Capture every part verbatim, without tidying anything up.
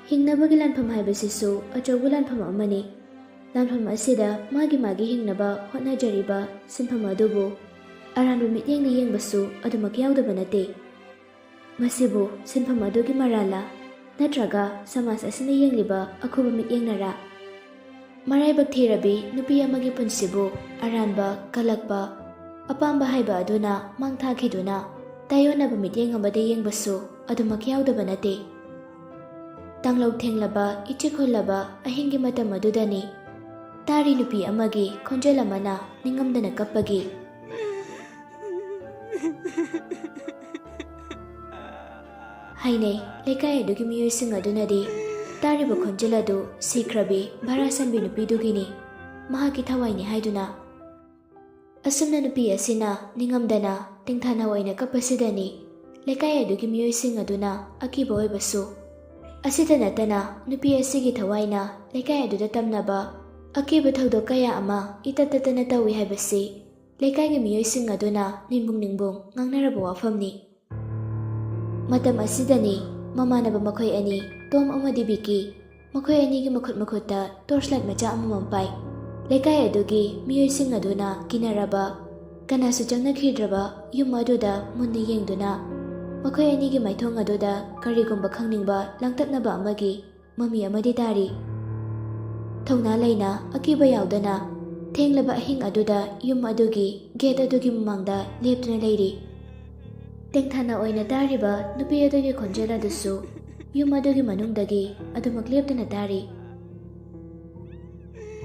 ꯍꯤꯡꯅꯕꯒꯤ ꯂꯥꯟꯐꯝ ꯍꯥꯏꯕꯁꯤꯁꯨ ꯑꯆꯧꯕ ꯂꯥꯟꯐꯝ ꯑꯃꯅꯤ꯫ ꯂꯥꯟꯐꯝ ꯑꯁꯤꯗ ꯃꯥꯒꯤ ꯃꯥꯒꯤ ꯍꯤꯡꯅꯕ ꯍꯣꯠꯅꯖꯔꯤꯕ ꯁꯤꯟꯐꯝ ꯑꯗꯨꯕꯨ ꯑꯔꯥꯟꯕ ꯃꯤꯠꯌꯦꯡꯅ ꯌꯦꯡꯕꯁꯨ ꯑꯗꯨꯃꯛ ꯌꯥꯎꯗꯕ ꯅꯠꯇꯦ꯫ ꯃꯁꯤꯕꯨ ꯁꯤꯟꯐꯝ ꯑꯗꯨꯒꯤ ꯃꯔꯥꯜꯂ, ꯅꯠꯇ꯭ꯔꯒ ꯁꯃꯥꯖ ꯑꯁꯤꯅ ꯌꯦꯡꯂꯤꯕ ꯑꯈꯨꯕ ꯃꯤꯠꯌꯦꯡꯅꯔ? ꯃꯔꯥꯏꯕꯛ ꯊꯤꯔꯕꯤ ꯅꯨꯄꯤ ꯑꯃꯒꯤ ꯄꯨꯟꯁꯤꯕꯨ ꯑꯔꯥꯟꯕ, ꯀꯜꯂꯛꯄ, ꯑꯄꯥꯝꯕ ꯍꯥꯏꯕ ꯑꯗꯨꯅ ꯃꯥꯡ ꯊꯥꯈꯤꯗꯨꯅ ꯇꯥꯏꯑꯣꯟꯅꯕ ꯃꯤꯠꯌꯦꯡ ꯑꯃꯗ ꯌꯦꯡꯕꯁꯨ ꯑꯗꯨꯃꯛ ꯌꯥꯎꯗꯕ ꯅꯠꯇꯦ꯫ ꯇꯥꯡꯂꯧ ꯊꯦꯡꯂꯕ, ꯏꯆꯤꯛ ꯍꯨꯜꯂꯕ ꯑꯍꯤꯡꯒꯤ ꯃꯇꯝ ꯑꯗꯨꯗꯅꯤ ꯇꯥꯔꯤ ꯅꯨꯄꯤ ꯑꯃꯒꯤ ꯈꯣꯟꯖꯦꯜ ꯑꯃꯅ ꯅꯤꯡꯉꯝꯗꯅ ꯀꯞꯄꯒꯤ ꯍꯥꯏꯅꯩ꯫ ꯂꯩꯀꯥꯏ ꯑꯗꯨꯒꯤ ꯃꯤꯑꯣꯏꯁꯤꯡ ꯑꯗꯨꯅꯗꯤ ꯇꯥꯔꯤꯕ ꯈꯣꯟꯖꯦꯜ ꯑꯗꯨ ꯁꯤꯈ꯭ꯔꯕꯤ ꯚꯔꯥ ꯁꯟꯕꯤ ꯅꯨꯄꯤꯗꯨꯒꯤꯅꯤ, ꯃꯍꯥꯛꯀꯤ ꯊꯋꯥꯏꯅꯤ ꯍꯥꯏꯗꯨꯅ꯫ ꯑꯁꯨꯝꯅ ꯅꯨꯄꯤ ꯑꯁꯤꯅ ꯅꯤꯡꯉꯝꯗꯅ ꯇꯤꯡꯊꯥꯅ ꯑꯣꯏꯅ ꯀꯞꯄꯁꯤꯗꯅꯤ ꯂꯩꯀꯥꯏ ꯑꯗꯨꯒꯤ ꯃꯤꯑꯣꯏꯁꯤꯡ ꯑꯗꯨꯅ ꯑꯀꯤꯕ ꯑꯣꯏꯕꯁꯨ꯫ ꯑꯁꯤꯇ ꯅꯠꯇꯅ ꯅꯨꯄꯤ ꯑꯁꯤꯒꯤ ꯊꯋꯥꯏꯅ ꯂꯩꯀꯥꯏ ꯑꯗꯨꯗ ꯇꯝꯅꯕ ꯑꯀꯤꯕ ꯊꯧꯗꯣꯛ ꯀꯌꯥ ꯑꯃ ꯏꯇꯠ ꯇꯠꯇꯅ ꯇꯧꯏ ꯍꯥꯏꯕꯁꯤ ꯂꯩꯀꯥꯏꯒꯤ ꯃꯤꯑꯣꯏꯁꯤꯡ ꯑꯗꯨꯅ ꯅꯤꯡꯕꯨꯡ ꯅꯤꯡꯕꯨꯡ ꯉꯥꯡꯅꯔꯕ ꯋꯥꯐꯝꯅꯤ꯫ ꯃꯇꯝ ꯑꯁꯤꯗꯅꯤ ꯃꯃꯥꯟꯅꯕ ꯃꯈꯣꯏ ꯑꯅꯤ, ꯇꯣꯝ ꯑꯃꯗꯤ ꯕꯤꯀꯤ, ꯃꯈꯣꯏ ꯑꯅꯤꯒꯤ ꯃꯈꯨꯠ ꯃꯈꯨꯠꯇ torch light ꯃꯆꯥ ꯑꯃꯃꯝ ꯄꯥꯏ꯫ ꯂꯩꯀꯥꯏ ꯑꯗꯨꯒꯤ ꯃꯤꯑꯣꯏꯁꯤꯡ ꯑꯗꯨꯅ ꯀꯤꯅꯔꯕ, ꯀꯅꯥꯁꯨ ꯆꯪꯅꯈꯤꯗ꯭ꯔꯕ ꯌꯨꯝ ꯑꯗꯨꯗ ꯃꯨꯟꯅ ꯌꯦꯡꯗꯨꯅ ꯃꯈꯣꯏ ꯑꯅꯤꯒꯤ ꯃꯥꯏꯊꯣꯡ ꯑꯗꯨꯗ ꯀꯔꯤꯒꯨꯝꯕ ꯈꯪꯅꯤꯡꯕ ꯂꯥꯡꯇꯛꯅꯕ ꯑꯃꯒꯤ ꯃꯃꯤ ꯑꯃꯗꯤ ꯇꯥꯔꯤ꯫ ꯊꯧꯅꯥ ꯂꯩꯅ, ꯑꯀꯤꯕ ꯌꯥꯎꯗꯅ ꯊꯦꯡꯂꯕ ꯑꯍꯤꯡ ꯑꯗꯨꯗ ꯌꯨꯝ ꯑꯗꯨꯒꯤ ꯒꯦꯠ ꯑꯗꯨꯒꯤ ꯃꯃꯥꯡꯗ ꯂꯦꯞꯇꯨꯅ ꯂꯩꯔꯤ꯫ ꯇꯦꯡꯊꯥꯅ ꯑꯣꯏꯅ ꯇꯥꯔꯤꯕ ꯅꯨꯄꯤ ꯑꯗꯨꯒꯤ ꯈꯣꯟꯖꯦꯜ ꯑꯗꯨꯁꯨ ꯌꯨꯝ ꯑꯗꯨꯒꯤ ꯃꯅꯨꯡꯗꯒꯤ ꯑꯗꯨꯃꯛ ꯂꯦꯞꯇꯨꯅ ꯇꯥꯔꯤ꯫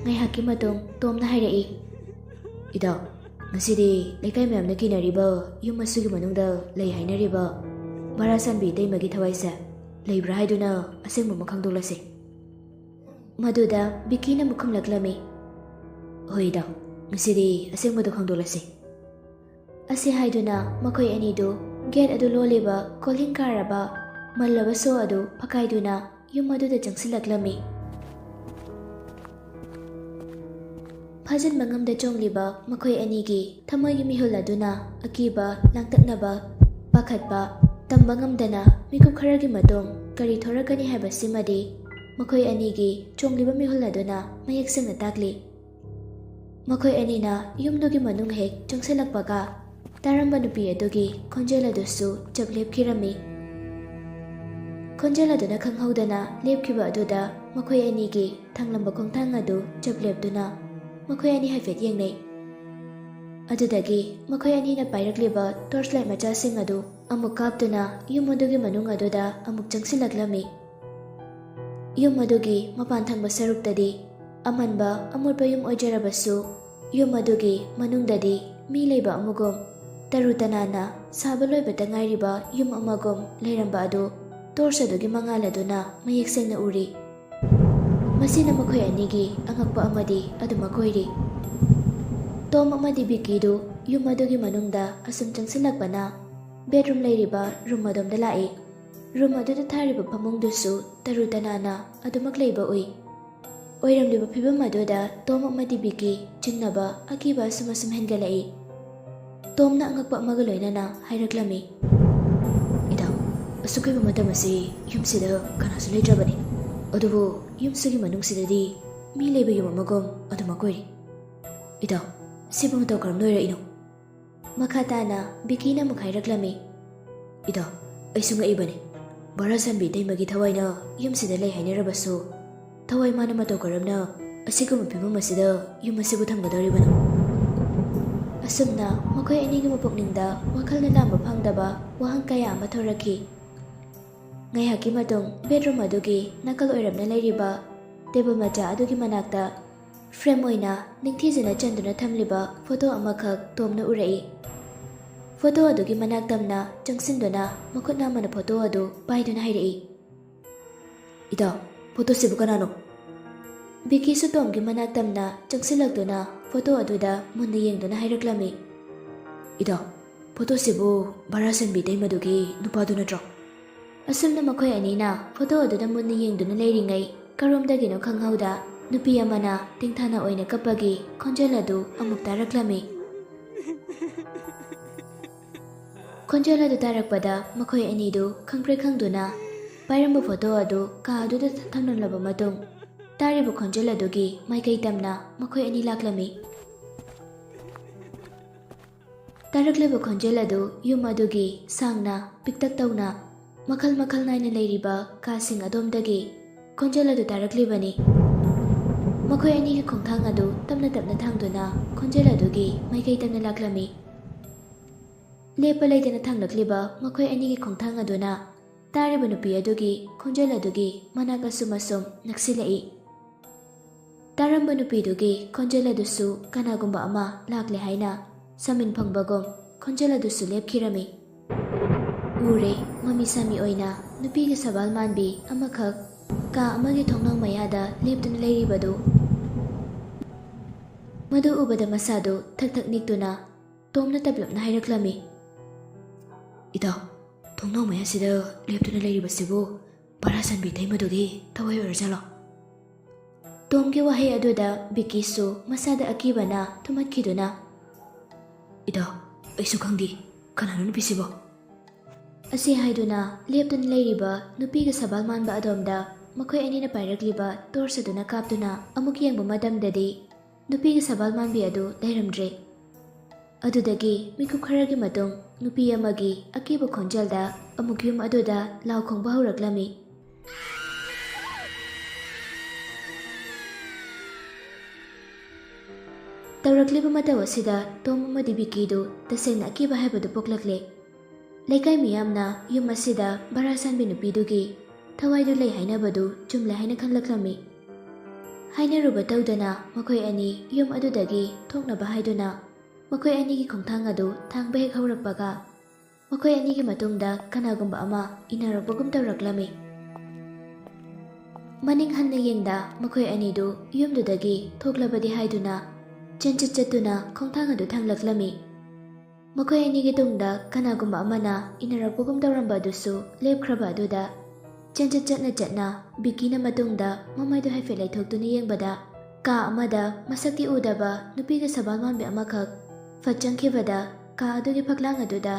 ꯉꯥꯏꯍꯥꯛꯀꯤ ꯃꯇꯨꯡ ꯇꯣꯝꯅ ꯍꯥꯏꯔꯛꯏ, "ꯏꯇꯥꯎ, ꯉꯁꯤꯗꯤ ꯂꯩꯀꯥꯏ ꯃꯌꯥꯝꯅ ꯀꯤꯅꯔꯤꯕ ꯌꯨꯝ ꯑꯁꯤꯒꯤ ꯃꯅꯨꯡꯗ ꯂꯩ ꯍꯥꯏꯅꯔꯤꯕ ꯚꯥꯔꯥ ꯁꯥꯟꯕꯤ ꯏꯇꯩꯃꯒꯤ ꯊꯋꯥꯏꯁꯦ ꯂꯩꯕ꯭ꯔꯥ ꯍꯥꯏꯗꯨꯅ ꯑꯁꯦꯡꯕ ꯑꯃ ꯈꯪꯗꯣꯛꯂꯁꯤ꯫" ꯃꯗꯨꯗ ꯕꯤꯀꯤꯅ ꯑꯃꯨꯛ ꯈꯨꯝꯂꯛꯂꯝꯃꯤ, "ꯍꯣꯏ ꯏꯇꯥꯎ, ꯉꯁꯤꯗꯤ ꯑꯁꯦꯡꯕꯗꯨ ꯈꯪꯗꯣꯛꯂꯁꯤ꯫" ꯑꯁꯤ ꯍꯥꯏꯗꯨꯅ ꯃꯈꯣꯏ ꯑꯅꯤꯗꯨ ꯒꯦꯠ ꯑꯗꯨ ꯂꯣꯜꯂꯤꯕ ꯀꯣꯂꯤꯡ ꯀꯥꯔꯕ ꯃꯜꯂꯕ ꯁꯣ ꯑꯗꯨ ꯐꯀꯥꯏꯗꯨꯅ ꯌꯨꯝ ꯑꯗꯨꯗ ꯆꯪꯁꯤꯜꯂꯛꯂꯝꯃꯤ꯫ ꯐꯥꯖꯤꯟꯕ ꯉꯝꯗ ꯆꯣꯡꯂꯤꯕ ꯃꯈꯣꯏ ꯑꯅꯤꯒꯤ ꯊꯃꯣꯏꯒꯤ ꯃꯤꯍꯨꯜ ꯑꯗꯨꯅ ꯑꯀꯤꯕ, ꯂꯥꯡꯇꯛꯅꯕ, ꯄꯥꯈꯠꯄ, ꯇꯝꯕ ꯉꯝꯗꯅ ꯃꯤꯀꯨꯞ ꯈꯔꯒꯤ ꯃꯇꯨꯡ ꯀꯔꯤ ꯊꯣꯔꯛꯀꯅꯤ ꯍꯥꯏꯕꯁꯤꯃꯗꯤ ꯃꯈꯣꯏ ꯑꯅꯤꯒꯤ ꯆꯣꯡꯂꯤꯕ ꯃꯤꯍꯨꯜ ꯑꯗꯨꯅ ꯃꯌꯦꯛ ꯁꯦꯡꯅ ꯇꯥꯛꯂꯤ꯫ ꯃꯈꯣꯏ ꯑꯅꯤꯅ ꯌꯨꯝꯗꯨꯒꯤ ꯃꯅꯨꯡ ꯍꯦꯛ ꯆꯪꯁꯤꯜꯂꯛꯄꯒ, ꯇꯥꯔꯝꯕ ꯅꯨꯄꯤ ꯑꯗꯨꯒꯤ ꯈꯣꯟꯖꯦꯜ ꯑꯗꯨꯁꯨ ꯆꯞ ꯂꯦꯞꯈꯤꯔꯝꯃꯤ꯫ ꯈꯣꯟꯖꯦꯜ ꯑꯗꯨꯅ ꯈꯪꯍꯧꯗꯅ ꯂꯦꯞꯈꯤꯕ ꯑꯗꯨꯗ ꯃꯈꯣꯏ ꯑꯅꯤꯒꯤ ꯊꯥꯡꯂꯝꯕ ꯈꯣꯡꯊꯥꯡ ꯑꯗꯨ ꯆꯞ ꯂꯦꯞꯇꯨꯅ ꯃꯈꯣꯏ ꯑꯅꯤ ꯍꯥꯏꯐꯦꯠ ꯌꯦꯡꯅꯩ꯫ ꯑꯗꯨꯗꯒꯤ ꯃꯈꯣꯏ ꯑꯅꯤꯅ ꯄꯥꯏꯔꯛꯂꯤꯕ torch light ꯃꯆꯥꯁꯤꯡ ꯑꯗꯨ ꯑꯃꯨꯛ ꯀꯥꯞꯇꯨꯅ ꯌꯨꯝ ꯑꯗꯨꯒꯤ ꯃꯅꯨꯡ ꯑꯗꯨꯗ ꯑꯃꯨꯛ ꯆꯪꯁꯤꯜꯂꯛꯂꯝꯃꯤ꯫ ꯌꯨꯝ ꯑꯗꯨꯒꯤ ꯃꯄꯥꯟ ꯊꯪꯕ ꯁꯔꯨꯛꯇꯗꯤ ꯑꯃꯟꯕ ꯑꯃꯣꯠꯄ ꯌꯨꯝ ꯑꯣꯏꯖꯔꯕꯁꯨ, ꯌꯨꯝ ꯑꯗꯨꯒꯤ ꯃꯅꯨꯡꯗꯗꯤ ꯃꯤ ꯂꯩꯕ ꯑꯃꯒꯨꯝ, ꯇꯔꯨ ꯇꯅꯥꯟꯅ ꯁꯥꯕ ꯂꯣꯏꯕꯇ ꯉꯥꯏꯔꯤꯕ ꯌꯨꯝ ꯑꯃꯒꯨꯝ ꯂꯩꯔꯝꯕ ꯑꯗꯨ torch ꯑꯗꯨꯒꯤ ꯃꯉꯥꯜ ꯑꯗꯨꯅ ꯃꯌꯦꯛ ꯁꯦꯡꯅ ꯎꯔꯤ꯫ ꯃꯁꯤꯅ ꯃꯈꯣꯏ ꯑꯅꯤꯒꯤ ꯑꯉꯛꯄ ꯑꯃꯗꯤ ꯑꯗꯨꯃꯛ ꯑꯣꯏꯔꯤ꯫ ꯇꯣꯝ ꯑꯃꯗꯤ ꯕꯤꯀꯤꯗꯨ ꯌꯨꯝ ꯑꯗꯨꯒꯤ ꯃꯅꯨꯡꯗ ꯑꯁꯨꯝ ꯆꯪꯁꯤꯜꯂꯛꯄꯅ bedroom ꯂꯩꯔꯤꯕ room ꯑꯗꯣꯝꯗ ꯂꯥꯛꯏ꯫ Room ꯑꯗꯨꯗ ꯊꯥꯔꯤꯕ ꯐꯃꯨꯡꯗꯨꯁꯨ ꯇꯔꯨ ꯇꯅꯥꯟꯅ ꯑꯗꯨꯃꯛ ꯂꯩꯕ ꯎꯏ꯫ ꯑꯣꯏꯔꯝꯂꯤꯕ ꯐꯤꯕꯝ ꯑꯗꯨꯗ ꯇꯣꯝ ꯑꯃꯗꯤ ꯕꯤꯀꯤ ꯆꯤꯡꯅꯕ, ꯑꯀꯤꯕ ꯑꯁꯨꯝ ꯑꯁꯨꯝ ꯍꯦꯟꯒꯠꯂꯛꯏ꯫ ꯇꯣꯝꯅ ꯑꯉꯛꯄ ꯑꯃꯒ ꯂꯣꯏꯅꯅ ꯍꯥꯏꯔꯛꯂꯝꯃꯤ, "ꯏꯇꯥꯎ, ꯑꯁꯨꯛ ꯀꯨꯏꯕ ꯃꯇꯝ ꯑꯁꯤ ꯌꯨꯝꯁꯤꯗ ꯀꯅꯥꯁꯨ ꯂꯩꯇ꯭ꯔꯕꯅꯤ꯫ ꯑꯗꯨꯕꯨ ꯌꯨꯝꯁꯤꯒꯤ ꯃꯅꯨꯡꯁꯤꯗꯗꯤ ꯃꯤ ꯂꯩꯕ ꯌꯨꯝ ꯑꯃꯒꯨꯝ ꯑꯗꯨꯃꯛ ꯑꯣꯏꯔꯤ꯫ ꯏꯇꯥꯎ, ꯁꯤꯕꯨ ꯃꯇꯧ ꯀꯔꯝꯅ ꯑꯣꯏꯔꯛꯏꯅꯣ?" ꯃꯈꯥ ꯇꯥꯅ ꯕꯤꯀꯤꯅ ꯑꯃꯨꯛ ꯍꯥꯏꯔꯛꯂꯝꯃꯤ, "ꯏꯇꯥꯎ, ꯑꯩꯁꯨ ꯉꯛꯏꯕꯅꯤ꯫ ꯚꯥꯔꯥ ꯁꯥꯟꯕꯤ ꯏꯇꯩꯃꯒꯤ ꯊꯋꯥꯏꯅ ꯌꯨꯝꯁꯤꯗ ꯂꯩ ꯍꯥꯏꯅꯔꯕꯁꯨ, ꯊꯋꯥꯏ ꯃꯥꯅ ꯃꯇꯧ ꯀꯔꯝꯅ ꯑꯁꯤꯒꯨꯝꯕ ꯐꯤꯕꯝ ꯑꯁꯤꯗ ꯌꯨꯝ ꯑꯁꯤꯕꯨ ꯊꯝꯒꯗꯧꯔꯤꯕꯅꯣ? ꯑꯁꯨꯝꯅ ꯃꯈꯣꯏ ꯑꯅꯤꯒꯤ ꯃꯄꯨꯛꯅꯤꯡꯗ ꯋꯥꯈꯜꯅ ꯂꯥꯝꯕ ꯐꯪꯗꯕ ꯋꯥꯍꯪ ꯀꯌꯥ ꯑꯃ ꯊꯣꯔꯛꯈꯤ꯫ ꯉꯥꯏꯍꯥꯛꯀꯤ ꯃꯇꯨꯡ ꯕꯦꯗꯔꯨꯝ ꯑꯗꯨꯒꯤ ꯅꯥꯀꯜ ꯑꯣꯏꯔꯞꯅ ꯂꯩꯔꯤꯕ ꯇꯦꯕꯜ ꯃꯆꯥ ꯑꯗꯨꯒꯤ ꯃꯅꯥꯛꯇ ꯐ꯭ꯔꯦꯝ ꯑꯣꯏꯅ ꯅꯤꯡꯊꯤꯖꯅ ꯆꯟꯗꯨꯅ ꯊꯝꯂꯤꯕ ꯐꯣꯇꯣ ꯑꯃꯈꯛ ꯇꯣꯝꯅ ꯎꯔꯛꯏ꯫ ꯐꯣꯇꯣ ꯑꯗꯨꯒꯤ ꯃꯅꯥꯛ ꯇꯝꯅ ꯆꯪꯁꯤꯟꯗꯨꯅ ꯃꯈꯨꯠ ꯅꯥꯝꯃꯅ ꯐꯣꯇꯣ ꯑꯗꯨ ꯄꯥꯏꯗꯨꯅ ꯍꯥꯏꯔꯛꯏ, "ꯏꯇꯥꯎ, ꯐꯣꯇꯣꯁꯤꯕꯨ ꯀꯅꯥꯅꯣ?" ꯕꯤꯀꯤꯁꯨ ꯇꯣꯝꯒꯤ ꯃꯅꯥꯛ ꯇꯝꯅ ꯆꯪꯁꯤꯜꯂꯛꯇꯨꯅ ꯐꯣꯇꯣ ꯑꯗꯨꯗ ꯃꯨꯟꯅ ꯌꯦꯡꯗꯨꯅ ꯍꯥꯏꯔꯛꯂꯝꯃꯤ, "ꯏꯇꯥꯎ, ꯐꯣꯇꯣꯁꯤꯕꯨ ꯚꯔꯥ ꯁꯟꯕꯤ ꯇꯩꯃꯗꯨꯒꯤ ꯅꯨꯄꯥꯗꯨ ꯅꯠꯇ꯭ꯔꯣ?" ꯑꯁꯨꯝꯅ ꯃꯈꯣꯏ ꯑꯅꯤꯅ ꯐꯣꯇꯣ ꯑꯗꯨꯗ ꯃꯨꯟꯅ ꯌꯦꯡꯗꯨꯅ ꯂꯩꯔꯤꯉꯩ, ꯀꯔꯣꯝꯗꯒꯤꯅꯣ ꯈꯪꯍꯧꯗ ꯅꯨꯄꯤ ꯑꯃꯅ ꯇꯦꯡꯊꯥꯅ ꯑꯣꯏꯅ ꯀꯞꯄꯒꯤ ꯈꯣꯟꯖꯦꯜ ꯑꯗꯨ ꯑꯃꯨꯛ ꯇꯥꯔꯛꯂꯝꯃꯤ꯫ ꯈꯣꯟꯖꯦꯜ ꯑꯗꯨ ꯇꯥꯔꯛꯄꯗ ꯃꯈꯣꯏ ꯑꯅꯤꯗꯨ ꯈꯪꯄ꯭ꯔꯦꯛ ꯈꯪꯗꯨꯅ ꯄꯥꯏꯔꯝꯕ ꯐꯣꯇꯣ ꯑꯗꯨ ꯀꯥ ꯑꯗꯨꯗ ꯊꯝꯂꯝꯂꯕ ꯃꯇꯨꯡ, ꯇꯥꯔꯤꯕ ꯈꯣꯟꯖꯦꯜ ꯑꯗꯨꯒꯤ ꯃꯥꯏꯀꯩ ꯇꯝꯅ ꯃꯈꯣꯏ ꯑꯅꯤ ꯂꯥꯛꯂꯝꯃꯤ꯫ ꯇꯥꯔꯛꯂꯤꯕ ꯈꯣꯟꯖꯦꯜ ꯑꯗꯨ ꯌꯨꯝ ꯑꯗꯨꯒꯤ ꯁꯥꯡꯅ, ꯄꯤꯛꯇꯛ ꯇꯧꯅ, ꯃꯈꯜ ꯃꯈꯜ ꯅꯥꯏꯅ ꯂꯩꯔꯤꯕ ꯀꯥꯁꯤꯡ ꯑꯗꯣꯝꯗꯒꯤ ꯈꯣꯟꯖꯦꯜ ꯑꯗꯨ ꯇꯥꯔꯛꯂꯤꯕꯅꯤ꯫ ꯃꯈꯣꯏ ꯑꯅꯤꯒꯤ ꯈꯣꯡꯊꯥꯡ ꯑꯗꯨ ꯇꯞꯅ ꯇꯞꯅ ꯊꯥꯡꯗꯨꯅ ꯈꯣꯟꯖꯦꯜ ꯑꯗꯨꯒꯤ ꯃꯥꯏꯀꯩ ꯇꯝꯅ ꯂꯥꯛꯂꯝꯃꯤ꯫ ꯂꯦꯞꯄ ꯂꯩꯇꯅ ꯊꯥꯡꯂꯛꯂꯤꯕ ꯃꯈꯣꯏ ꯑꯅꯤꯒꯤ ꯈꯣꯡꯊꯥꯡ ꯑꯗꯨꯅ ꯇꯥꯔꯤꯕ ꯅꯨꯄꯤ ꯑꯗꯨꯒꯤ ꯈꯣꯟꯖꯦꯜ ꯑꯗꯨꯒꯤ ꯃꯅꯥꯛ ꯑꯁꯨꯝ ꯑꯁꯨꯝ ꯅꯛꯁꯤꯜꯂꯛꯏ꯫ ꯇꯥꯔꯝꯕ ꯅꯨꯄꯤꯗꯨꯒꯤ ꯈꯣꯟꯖꯦꯜ ꯑꯗꯨꯁꯨ ꯀꯅꯥꯒꯨꯝꯕ ꯑꯃ ꯂꯥꯛꯂꯦ ꯍꯥꯏꯅ ꯁꯃꯤꯟ ꯐꯪꯕꯒꯨꯝ ꯈꯣꯟꯖꯦꯜ ꯑꯗꯨꯁꯨ ꯂꯦꯞꯈꯤꯔꯝꯃꯤ꯫ ꯎꯔꯦ, ꯃꯃꯤ ꯁꯥꯃꯤ ꯑꯣꯏꯅ ꯅꯨꯄꯤꯒꯤ ꯁꯕꯥꯜ ꯃꯥꯟꯕꯤ ꯑꯃꯈꯛ ꯀꯥ ꯑꯃꯒꯤ ꯊꯣꯡꯅꯥꯎ ꯃꯌꯥꯗ ꯂꯦꯞꯇꯨꯅ ꯂꯩꯔꯤꯕꯗꯨ꯫ ꯃꯗꯨ ꯎꯕꯗ ꯃꯁꯥꯗꯨ ꯊꯛ ꯊꯛ ꯅꯤꯛꯇꯨꯅ ꯇꯣꯝꯅ ꯇꯞꯂꯞꯅ ꯍꯥꯏꯔꯛꯂꯝꯃꯤ, "ꯏꯇꯥꯎ, ꯊꯣꯡꯅꯥꯎ ꯃꯌꯥꯁꯤꯗ ꯂꯦꯞꯇꯨꯅ ꯂꯩꯔꯤꯕꯁꯤꯕꯨ ꯚꯔꯥ ꯁꯟꯕꯤ ꯇꯩꯃꯗꯨꯒꯤ ꯊꯋꯥꯏ ꯑꯣꯏꯔꯖꯥꯠꯂꯣ?" ꯇꯣꯝꯒꯤ ꯋꯥꯍꯩ ꯑꯗꯨꯗ ꯕꯤꯀꯤꯁꯨ ꯃꯁꯥꯗ ꯑꯀꯤꯕꯅ ꯊꯨꯝꯍꯠꯈꯤꯗꯨꯅ, "ꯏꯇꯥꯎ, ꯑꯩꯁꯨ ꯈꯪꯗꯦ, ꯀꯅꯥꯅꯣ ꯅꯨꯄꯤꯁꯤꯕꯣ?" ꯑꯁꯤ ꯍꯥꯏꯗꯨꯅ ꯂꯦꯞꯇꯨꯅ ꯂꯩꯔꯤꯕ ꯅꯨꯄꯤꯒ ꯁꯕꯥꯜ ꯃꯥꯟꯕ ꯑꯗꯣꯝꯗ ꯃꯈꯣꯏ ꯑꯅꯤꯅ ꯄꯥꯏꯔꯛꯂꯤꯕ ꯇꯣꯔꯆ ꯑꯗꯨꯅ ꯀꯥꯞꯇꯨꯅ ꯑꯃꯨꯛ ꯌꯦꯡꯕ ꯃꯇꯝꯗꯗꯤ, ꯅꯨꯄꯤꯒꯤ ꯁꯕꯥꯜ ꯃꯥꯟꯕꯤ ꯑꯗꯨ ꯂꯩꯔꯝꯗ꯭ꯔꯦ꯫ ꯑꯗꯨꯗꯒꯤ ꯃꯤꯀꯨꯞ ꯈꯔꯒꯤ ꯃꯇꯨꯡ ꯅꯨꯄꯤ ꯑꯃꯒꯤ ꯑꯀꯤꯕ ꯈꯣꯟꯖꯦꯜꯗ ꯑꯃꯨꯛ ꯌꯨꯝ ꯑꯗꯨꯗ ꯂꯥꯎ ꯈꯣꯡꯕ ꯍꯧꯔꯛꯂꯝꯃꯤ꯫ ꯇꯧꯔꯛꯂꯤꯕ ꯃꯇꯧ ꯑꯁꯤꯗ ꯇꯣꯝ ꯑꯃꯗꯤ ꯕꯤꯀꯤꯗꯨ ꯇꯁꯦꯡꯅ ꯑꯀꯤꯕ ꯍꯥꯏꯕꯗꯨ ꯄꯣꯛꯂꯛꯂꯦ꯫ ꯂꯩꯀꯥꯏ ꯃꯤꯌꯥꯝꯅ ꯌꯨꯝ ꯑꯁꯤꯗ ꯚꯔꯥ ꯁꯥꯟꯕꯤ ꯅꯨꯄꯤꯗꯨꯒꯤ ꯊꯋꯥꯏꯗꯨ ꯂꯩ ꯍꯥꯏꯅꯕꯗꯨ ꯆꯨꯝꯂꯦ ꯍꯥꯏꯅ ꯈꯜꯂꯛꯂꯝꯃꯤ꯫ ꯍꯥꯏꯅꯔꯨꯕ ꯇꯧꯗꯅ ꯃꯈꯣꯏ ꯑꯅꯤ ꯌꯨꯝ ꯑꯗꯨꯗꯒꯤ ꯊꯣꯛꯅꯕ ꯍꯥꯏꯗꯨꯅ ꯃꯈꯣꯏ ꯑꯅꯤꯒꯤ ꯈꯣꯡꯊꯥꯡ ꯑꯗꯨ ꯊꯥꯡꯕ ꯍꯦꯛ ꯍꯧꯔꯛꯄꯒ, ꯃꯈꯣꯏ ꯑꯅꯤꯒꯤ ꯃꯇꯨꯡꯗ ꯀꯅꯥꯒꯨꯝꯕ ꯑꯃ ꯏꯟꯅꯔꯛꯄꯒꯨꯝ ꯇꯧꯔꯛꯂꯝꯃꯤ꯫ ꯃꯅꯤꯡ ꯍꯟꯅ ꯌꯦꯡꯗ ꯃꯈꯣꯏ ꯑꯅꯤꯗꯨ ꯌꯨꯝꯗꯨꯗꯒꯤ ꯊꯣꯛꯂꯕꯗꯤ ꯍꯥꯏꯗꯨꯅ ꯆꯦꯟꯆꯠ ꯆꯠꯇꯨꯅ ꯈꯣꯡꯊꯥꯡ ꯑꯗꯨ ꯊꯥꯡꯂꯛꯂꯝꯃꯤ꯫ ꯃꯈꯣꯏ ꯑꯅꯤꯒꯤ ꯇꯨꯡꯗ ꯀꯅꯥꯒꯨꯝꯕ ꯑꯃꯅ ꯏꯟꯅꯔꯛꯄꯒꯨꯝ ꯇꯧꯔꯝꯕ ꯑꯗꯨꯁꯨ ꯂꯦꯞꯈ꯭ꯔꯕ ꯑꯗꯨꯗ ꯆꯦꯟꯆꯠ ꯆꯠꯅ ꯆꯠꯅ ꯕꯤꯀꯤꯅ ꯃꯇꯨꯡꯗ ꯃꯃꯥꯏꯗꯨ ꯍꯥꯏꯐꯦꯠ ꯂꯩꯊꯣꯛꯇꯨꯅ ꯌꯦꯡꯕꯗ ꯀꯥ ꯑꯃꯗ ꯃꯁꯛꯇꯤ ꯎꯗꯕ ꯅꯨꯄꯤꯒ ꯁꯕꯥꯜ ꯃꯥꯟꯕꯤ ꯑꯃꯈꯛ ꯐꯠ ꯆꯪꯈꯤꯕꯗ ꯀꯥ ꯑꯗꯨꯒꯤ ꯐꯛꯂꯥꯡ ꯑꯗꯨꯗ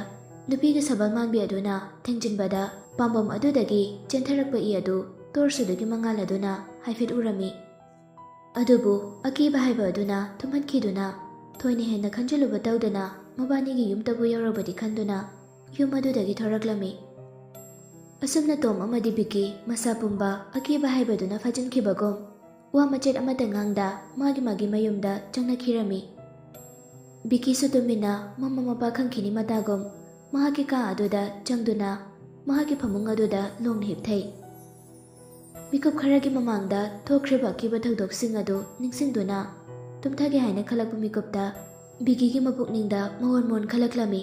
ꯅꯨꯄꯤꯒ ꯁꯕꯥꯜ ꯃꯥꯟꯕꯤ ꯑꯗꯨꯅ ꯊꯦꯡꯖꯤꯟꯕꯗ ꯄꯥꯝꯕꯣꯝ ꯑꯗꯨꯗꯒꯤ ꯆꯦꯟꯊꯔꯛꯄ ꯏ ꯑꯗꯨ ꯇꯣꯔꯁ ꯑꯗꯨꯒꯤ ꯃꯉꯥꯜ ꯑꯗꯨꯅ ꯍꯥꯏꯐꯦꯠ ꯎꯔꯝꯃꯤ꯫ ꯑꯗꯨꯕꯨ ꯑꯀꯤꯕ ꯍꯥꯏꯕ ꯑꯗꯨꯅ ꯊꯨꯝꯍꯠꯈꯤꯗꯨꯅ ꯊꯣꯏꯅ ꯍꯦꯟꯅ ꯈꯟꯖꯤꯜꯂꯨꯕ ꯇꯧꯗꯅ ꯃꯕꯥꯅꯤꯒꯤ ꯌꯨꯝꯇꯕꯨ ꯌꯧꯔꯕꯗꯤ ꯈꯟꯗꯨꯅ ꯌꯨꯝ ꯑꯗꯨꯗꯒꯤ ꯊꯣꯔꯛꯂꯝꯃꯤ꯫ ꯑꯁꯨꯝꯅ ꯇꯣꯝ ꯑꯃꯗꯤ ꯕꯤꯀꯤ ꯃꯁꯥ ꯄꯨꯝꯕ ꯑꯀꯤꯕ ꯍꯥꯏꯕꯗꯨꯅ ꯐꯥꯖꯤꯟꯈꯤꯕꯒꯨꯝ ꯋꯥ ꯃꯆꯦꯠ ꯑꯃꯠꯇ ꯉꯥꯡꯗ ꯃꯥꯒꯤ ꯃꯥꯒꯤ ꯃꯌꯨꯝꯗ ꯆꯪꯅꯈꯤꯔꯝꯃꯤ꯫ ꯕꯤꯀꯤꯁꯨ ꯇꯨꯃꯤꯟꯅ ꯃꯃꯥ ꯃꯄꯥ ꯈꯪꯈꯤꯅꯤ ꯃꯇꯥꯒꯨꯝ ꯃꯍꯥꯛꯀꯤ ꯀꯥ ꯑꯗꯨꯗ ꯆꯪꯗꯨꯅ ꯃꯍꯥꯛꯀꯤ ꯐꯃꯨꯡ ꯑꯗꯨꯗ ꯂꯣꯡꯅ ꯍꯤꯞꯊꯩ꯫ ꯃꯤꯀꯨꯞ ꯈꯔꯒꯤ ꯃꯃꯥꯡꯗ ꯊꯣꯛꯈ꯭ꯔꯤꯕ ꯑꯀꯤꯕ ꯊꯧꯗꯣꯛꯁꯤꯡ ꯑꯗꯨ ꯅꯤꯡꯁꯤꯡꯗꯨꯅ ꯇꯨꯝꯊꯒꯦ ꯍꯥꯏꯅ ꯈꯜꯂꯛꯄ ꯃꯤꯀꯨꯞꯇ ꯕꯤꯀꯤꯒꯤ ꯃꯄꯨꯛꯅꯤꯡꯗ ꯃꯑꯣꯟ ꯃꯑꯣꯟ ꯈꯜꯂꯛꯂꯝꯃꯤ꯫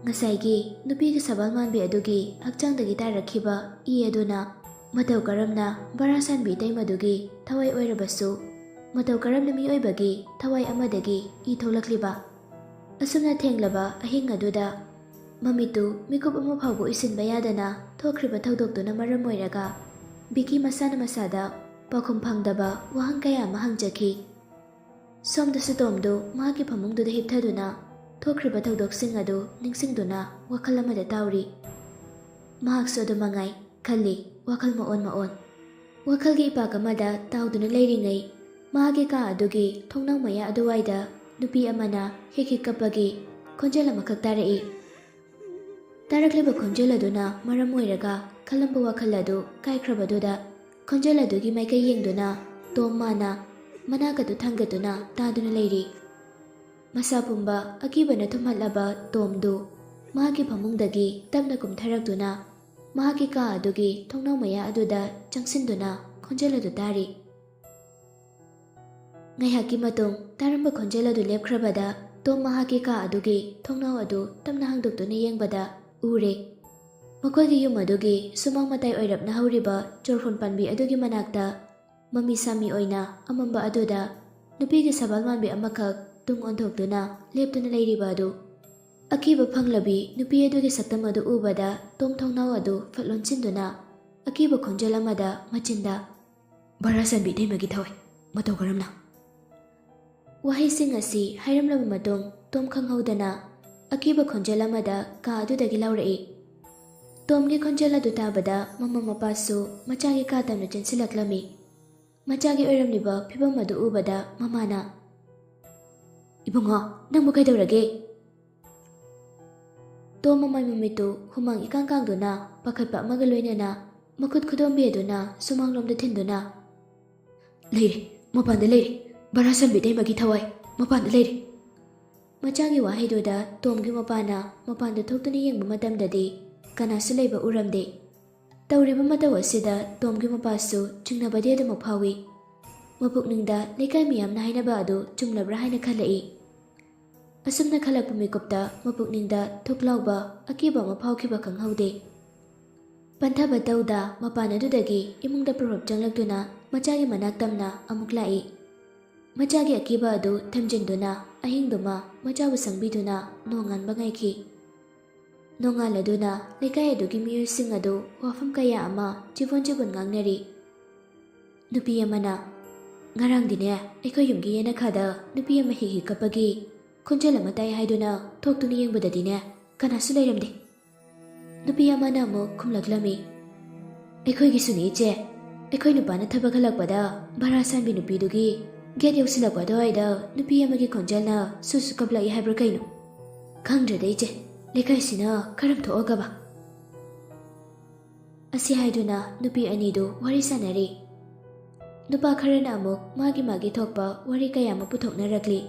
ꯉꯁꯥꯏꯒꯤ ꯅꯨꯄꯤꯒꯤ ꯁꯕꯥꯜ ꯃꯥꯟꯕꯤ ꯑꯗꯨꯒꯤ ꯍꯛꯆꯥꯡꯗꯒꯤ ꯇꯥꯔꯛꯈꯤꯕ ꯏ ꯑꯗꯨꯅ ꯃꯇꯧ ꯀꯔꯝꯅ ꯚꯔꯥ ꯁꯥꯟꯕꯤ ꯏꯇꯩꯃꯗꯨꯒꯤ ꯊꯋꯥꯏ ꯑꯣꯏꯔꯕꯁꯨ, ꯃꯇꯧ ꯀꯔꯝꯅ ꯃꯤꯑꯣꯏꯕꯒꯤ ꯊꯋꯥꯏ ꯑꯃꯗꯒꯤ ꯏ ꯊꯣꯛꯂꯛꯂꯤꯕ? ꯑꯁꯨꯝꯅ ꯊꯦꯡꯂꯕ ꯑꯍꯤꯡ ꯑꯗꯨꯗ ꯃꯃꯤꯠꯇꯨ ꯃꯤꯀꯨꯞ ꯑꯃ ꯐꯥꯎꯕ ꯎꯏꯁꯤꯟꯕ ꯌꯥꯗꯅ ꯊꯣꯛꯈ꯭ꯔꯤꯕ ꯊꯧꯗꯣꯛꯇꯨꯅ ꯃꯔꯝ ꯑꯣꯏꯔꯒ ꯕꯤꯀꯤ ꯃꯁꯥꯅ ꯃꯁꯥꯗ ꯄꯥꯎꯈꯨꯝ ꯐꯪꯗꯕ ꯋꯥꯍꯪ ꯀꯌꯥ ꯑꯃ ꯍꯪꯖꯈꯤ꯫ ꯁꯣꯝꯗꯁꯨ ꯇꯣꯝꯗꯨ ꯃꯍꯥꯛꯀꯤ ꯐꯃꯨꯡꯗꯨꯗ ꯍꯤꯞꯊꯗꯨꯅ ꯊꯣꯛꯈ꯭ꯔꯤꯕ ꯊꯧꯗꯣꯛꯁꯤꯡ ꯑꯗꯨ ꯅꯤꯡꯁꯤꯡꯗꯨꯅ ꯋꯥꯈꯜ ꯑꯃꯗ ꯇꯥꯎꯔꯤ꯫ ꯃꯍꯥꯛꯁꯨ ꯑꯗꯨ ꯃꯉꯥꯏ ꯈꯜꯂꯤ, ꯋꯥꯈꯜ ꯃꯑꯣꯟ ꯃꯑꯣꯟ꯫ ꯋꯥꯈꯜꯒꯤ ꯏꯄꯥꯛ ꯑꯃꯗ ꯇꯥꯎꯗꯨꯅ ꯂꯩꯔꯤꯉꯩ, ꯃꯍꯥꯛꯀꯤ ꯀꯥ ꯑꯗꯨꯒꯤ ꯊꯣꯡꯅꯥꯎ ꯃꯌꯥ ꯑꯗꯨꯋꯥꯏꯗ ꯅꯨꯄꯤ ꯑꯃꯅ ꯍꯤꯛ ꯍꯤꯛ ꯀꯞꯄꯒꯤ ꯈꯣꯟꯖꯦꯜ ꯑꯃꯈꯛ ꯇꯥꯔꯛꯏ꯫ ꯇꯥꯔꯛꯂꯤꯕ ꯈꯣꯟꯖꯦꯜ ꯑꯗꯨꯅ ꯃꯔꯝ ꯑꯣꯏꯔꯒ ꯈꯜꯂꯝꯕ ꯋꯥꯈꯜ ꯑꯗꯨ ꯀꯥꯏꯈ꯭ꯔꯕꯗꯨꯗ, ꯈꯣꯟꯖꯦꯜ ꯑꯗꯨꯒꯤ ꯃꯥꯏꯀꯩ ꯌꯦꯡꯗꯨꯅ ꯇꯣꯝ ꯃꯥꯅ ꯃꯅꯥꯛ ꯑꯗꯨ ꯊꯥꯡꯒꯠꯇꯨꯅ ꯇꯥꯗꯨꯅ ꯂꯩꯔꯤ꯫ ꯃꯁꯥ ꯄꯨꯝꯕ ꯑꯀꯤꯕꯅ ꯊꯨꯝꯍꯠꯂꯕ ꯇꯣꯝꯗꯨ ꯃꯍꯥꯛꯀꯤ ꯐꯃꯨꯡꯗꯒꯤ ꯇꯞꯅ ꯀꯨꯝꯊꯔꯛꯇꯨꯅ ꯃꯍꯥꯛꯀꯤ ꯀꯥ ꯑꯗꯨꯒꯤ ꯊꯣꯡꯅꯥꯎ ꯃꯌꯥ ꯑꯗꯨꯗ ꯆꯪꯁꯤꯟꯗꯨꯅ ꯈꯣꯟꯖꯦꯜ ꯑꯗꯨ ꯇꯥꯔꯤ꯫ ꯉꯥꯏꯍꯥꯛꯀꯤ ꯃꯇꯨꯡ ꯇꯥꯔꯝꯕ ꯈꯣꯟꯖꯦꯜ ꯑꯗꯨ ꯂꯦꯞꯈ꯭ꯔꯕꯗ ꯇꯣꯝ ꯃꯍꯥꯛꯀꯤ ꯀꯥ ꯑꯗꯨꯒꯤ ꯊꯣꯡꯅꯥꯎ ꯑꯗꯨ ꯇꯞꯅ ꯍꯥꯡꯗꯣꯛꯇꯨꯅ ꯌꯦꯡꯕꯗ ꯎꯔꯦ꯫ ꯃꯈꯣꯏꯒꯤ ꯌꯨꯝ ꯑꯗꯨꯒꯤ ꯁꯨꯃꯥꯡ ꯃꯇꯥꯏ ꯑꯣꯏꯔꯞꯅ ꯍꯧꯔꯤꯕ ꯆꯣꯔꯐꯣꯟ ꯄꯥꯝꯕꯤ ꯑꯗꯨꯒꯤ ꯃꯅꯥꯛꯇ ꯃꯃꯤ ꯁꯥꯃꯤ ꯑꯣꯏꯅ ꯑꯃꯝꯕ ꯑꯗꯨꯗ ꯅꯨꯄꯤꯒꯤ ꯁꯕꯥꯜ ꯃꯥꯟꯕꯤ ꯑꯃꯈꯛ ꯇꯨꯡ ꯑꯣꯟꯊꯣꯛꯇꯨꯅ ꯂꯦꯞꯇꯨꯅ ꯂꯩꯔꯤꯕ ꯑꯗꯨ꯫ ꯑꯀꯤꯕ ꯐꯪꯂꯕꯤ ꯅꯨꯄꯤ ꯑꯗꯨꯒꯤ ꯁꯛꯇꯝ ꯑꯗꯨ ꯎꯕꯗ ꯇꯣꯝ ꯊꯣꯡꯅꯥꯎ ꯑꯗꯨ ꯐꯠ ꯂꯣꯟꯁꯤꯟꯗꯨꯅ ꯑꯀꯤꯕ ꯈꯣꯟꯖꯦꯜ ꯑꯃꯗ ꯃꯆꯤꯟꯗ, "ꯚꯥꯔꯥ ꯁꯥꯟꯕꯤ ꯏꯇꯩꯃꯒꯤ ꯊꯋꯥꯏ, ꯃꯇꯧ ꯀꯔꯝꯅ?" ꯋꯥꯍꯩꯁꯤꯡ ꯑꯁꯤ ꯍꯥꯏꯔꯝꯂꯕ ꯃꯇꯨꯡ ꯇꯣꯝ ꯈꯪꯍꯧꯗꯅ ꯑꯀꯤꯕ ꯈꯣꯟꯖꯦꯜ ꯑꯃꯗ ꯀꯥ ꯑꯗꯨꯗꯒꯤ ꯂꯥꯎꯔꯛꯏ꯫ ꯇꯣꯝꯒꯤ ꯈꯣꯟꯖꯦꯜ ꯑꯗꯨ ꯇꯥꯕꯗ ꯃꯃꯥ ꯃꯄꯥꯁꯨ ꯃꯆꯥꯒꯤ ꯀꯥ ꯇꯝꯅ ꯆꯦꯟꯁꯤꯜꯂꯛꯂꯝꯃꯤ꯫ ꯃꯆꯥꯒꯤ ꯑꯣꯏꯔꯝꯂꯤꯕ ꯐꯤꯕꯝ ꯑꯗꯨ ꯎꯕꯗ ꯃꯃꯥꯅ, "ꯏꯕꯨꯡꯉꯣ, ꯅꯪꯕꯨ ꯀꯩꯗꯧꯔꯒꯦ?" ꯇꯣꯝ ꯃꯃꯥꯏ ꯃꯃꯤꯠꯇꯨ ꯍꯨꯃꯥꯡ ꯏꯀꯥꯡ ꯀꯥꯡꯗꯨꯅ ꯄꯥꯈꯠꯄ ꯑꯃꯒ ꯂꯣꯏꯅꯅ ꯃꯈꯨꯠ ꯈꯨꯗꯣꯝꯕꯤ ꯑꯗꯨꯅ ꯁꯨꯃꯥꯡꯂꯣꯝꯗ ꯊꯤꯟꯗꯨꯅ, "ꯂꯩꯔꯦ, ꯃꯄꯥꯟꯗ ꯂꯩꯔꯦ, ꯚꯥꯔꯥ ꯁꯥꯟꯕꯤ ꯏꯇꯩꯃꯒꯤ ꯊꯋꯥꯏ ꯃꯄꯥꯟꯗ ꯂꯩꯔꯦ!" ꯃꯆꯥꯒꯤ ꯋꯥꯍꯩꯗꯨꯗ ꯇꯣꯝꯒꯤ ꯃꯄꯥꯅ ꯃꯄꯥꯟꯗ ꯊꯣꯛꯇꯨꯅ ꯌꯦꯡꯕ ꯃꯇꯝꯗꯗꯤ ꯀꯅꯥꯁꯨ ꯂꯩꯕ ꯎꯔꯝꯗꯦ꯫ ꯇꯧꯔꯤꯕ ꯃꯇꯧ ꯑꯁꯤꯗ ꯇꯣꯝꯒꯤ ꯃꯄꯥꯁꯨ ꯆꯤꯡꯅꯕꯗꯤ ꯑꯗꯨꯃꯛ ꯐꯥꯎꯏ꯫ ꯃꯄꯨꯛꯅꯤꯡꯗ ꯂꯩꯀꯥꯏ ꯃꯤꯌꯥꯝꯅ ꯍꯥꯏꯅꯕ ꯑꯗꯨ ꯆꯨꯝꯂꯕ꯭ꯔꯥ ꯍꯥꯏꯅ ꯈꯜꯂꯛꯏ꯫ ꯑꯁꯨꯝꯅ ꯈꯜꯂꯛꯄ ꯃꯤꯀꯨꯞꯇ ꯃꯄꯨꯛꯅꯤꯡꯗ ꯊꯨꯛ ꯂꯥꯎꯕ ꯑꯀꯤꯕ ꯑꯃ ꯐꯥꯎꯈꯤꯕ ꯈꯪꯍꯧꯗꯦ꯫ ꯄꯟꯊꯕ ꯇꯧꯗ ꯃꯄꯥꯟ ꯑꯗꯨꯗꯒꯤ ꯏꯃꯨꯡꯗ ꯄ꯭ꯔꯣꯞ ꯆꯪꯂꯛꯇꯨꯅ ꯃꯆꯥꯒꯤ ꯃꯅꯥꯛ ꯇꯝꯅ ꯑꯃꯨꯛ ꯂꯥꯛꯏ꯫ ꯃꯆꯥꯒꯤ ꯑꯀꯤꯕ ꯑꯗꯨ ꯊꯝꯖꯤꯟꯗꯨꯅ ꯑꯍꯤꯡꯗꯨꯃ ꯃꯆꯥꯕꯨ ꯁꯪꯕꯤꯗꯨꯅ ꯅꯣꯡꯉꯥꯟꯕ ꯉꯥꯏꯈꯤ꯫ ꯅꯣꯡꯉꯥꯜꯂꯗꯨꯅ ꯂꯩꯀꯥꯏ ꯑꯗꯨꯒꯤ ꯃꯤꯑꯣꯏꯁꯤꯡ ꯑꯗꯨ ꯋꯥꯐꯝ ꯀꯌꯥ ꯑꯃ ꯆꯤꯕꯣꯟ ꯆꯤꯕꯣꯟ ꯉꯥꯡꯅꯔꯤ꯫ ꯅꯨꯄꯤ ꯑꯃꯅ, "ꯉꯔꯥꯡꯗꯤꯅꯦ, ꯑꯩꯈꯣꯏ ꯌꯨꯝꯒꯤ ꯌꯦꯅꯈꯥꯗ ꯅꯨꯄꯤ ꯑꯃ ꯍꯤ ꯍꯤ ꯀꯞꯄꯒꯤ ꯈꯣꯟꯖꯦꯜ ꯑꯃ ꯇꯥꯏ ꯍꯥꯏꯗꯨꯅ ꯊꯣꯛꯇꯨꯅ ꯌꯦꯡꯕꯗꯗꯤꯅꯦ, ꯀꯅꯥꯁꯨ ꯂꯩꯔꯝꯗꯦ꯫" ꯅꯨꯄꯤ ꯑꯃꯅ ꯑꯃꯨꯛ ꯈꯨꯝꯂꯛꯂꯝꯃꯤ, "ꯑꯩꯈꯣꯏꯒꯤꯁꯨꯅꯤ ꯏꯆꯦ, ꯑꯩꯈꯣꯏ ꯅꯨꯄꯥꯅ ꯊꯕꯛ ꯍꯜꯂꯛꯄꯗ ꯚꯔꯥ ꯁꯥꯟꯕꯤ ꯅꯨꯄꯤꯗꯨꯒꯤ ꯒꯦꯠ ꯌꯧꯁꯤꯜꯂꯛꯄ ꯑꯗꯨꯋꯥꯏꯗ ꯅꯨꯄꯤ ꯑꯃꯒꯤ ꯈꯣꯟꯖꯦꯜꯅ ꯁꯨꯁꯨ ꯀꯞꯂꯛꯏ ꯍꯥꯏꯕ꯭ꯔꯥ ꯀꯩꯅꯣ? ꯈꯪꯗ꯭ꯔꯦꯗ ꯏꯆꯦ, ꯂꯩꯀꯥꯏꯁꯤꯅ ꯀꯔꯝ ꯊꯣꯛꯑꯒꯕ?" ꯑꯁꯤ ꯍꯥꯏꯗꯨꯅ ꯅꯨꯄꯤ ꯑꯅꯤꯗꯨ ꯋꯥꯔꯤ ꯁꯥꯟꯅꯔꯤ꯫ ꯅꯨꯄꯥ ꯈꯔꯅ ꯑꯃꯨꯛ ꯃꯥꯒꯤ ꯃꯥꯒꯤ ꯊꯣꯛꯄ ꯋꯥꯔꯤ ꯀꯌꯥ ꯑꯃ ꯄꯨꯊꯣꯛꯅꯔꯛꯂꯤ꯫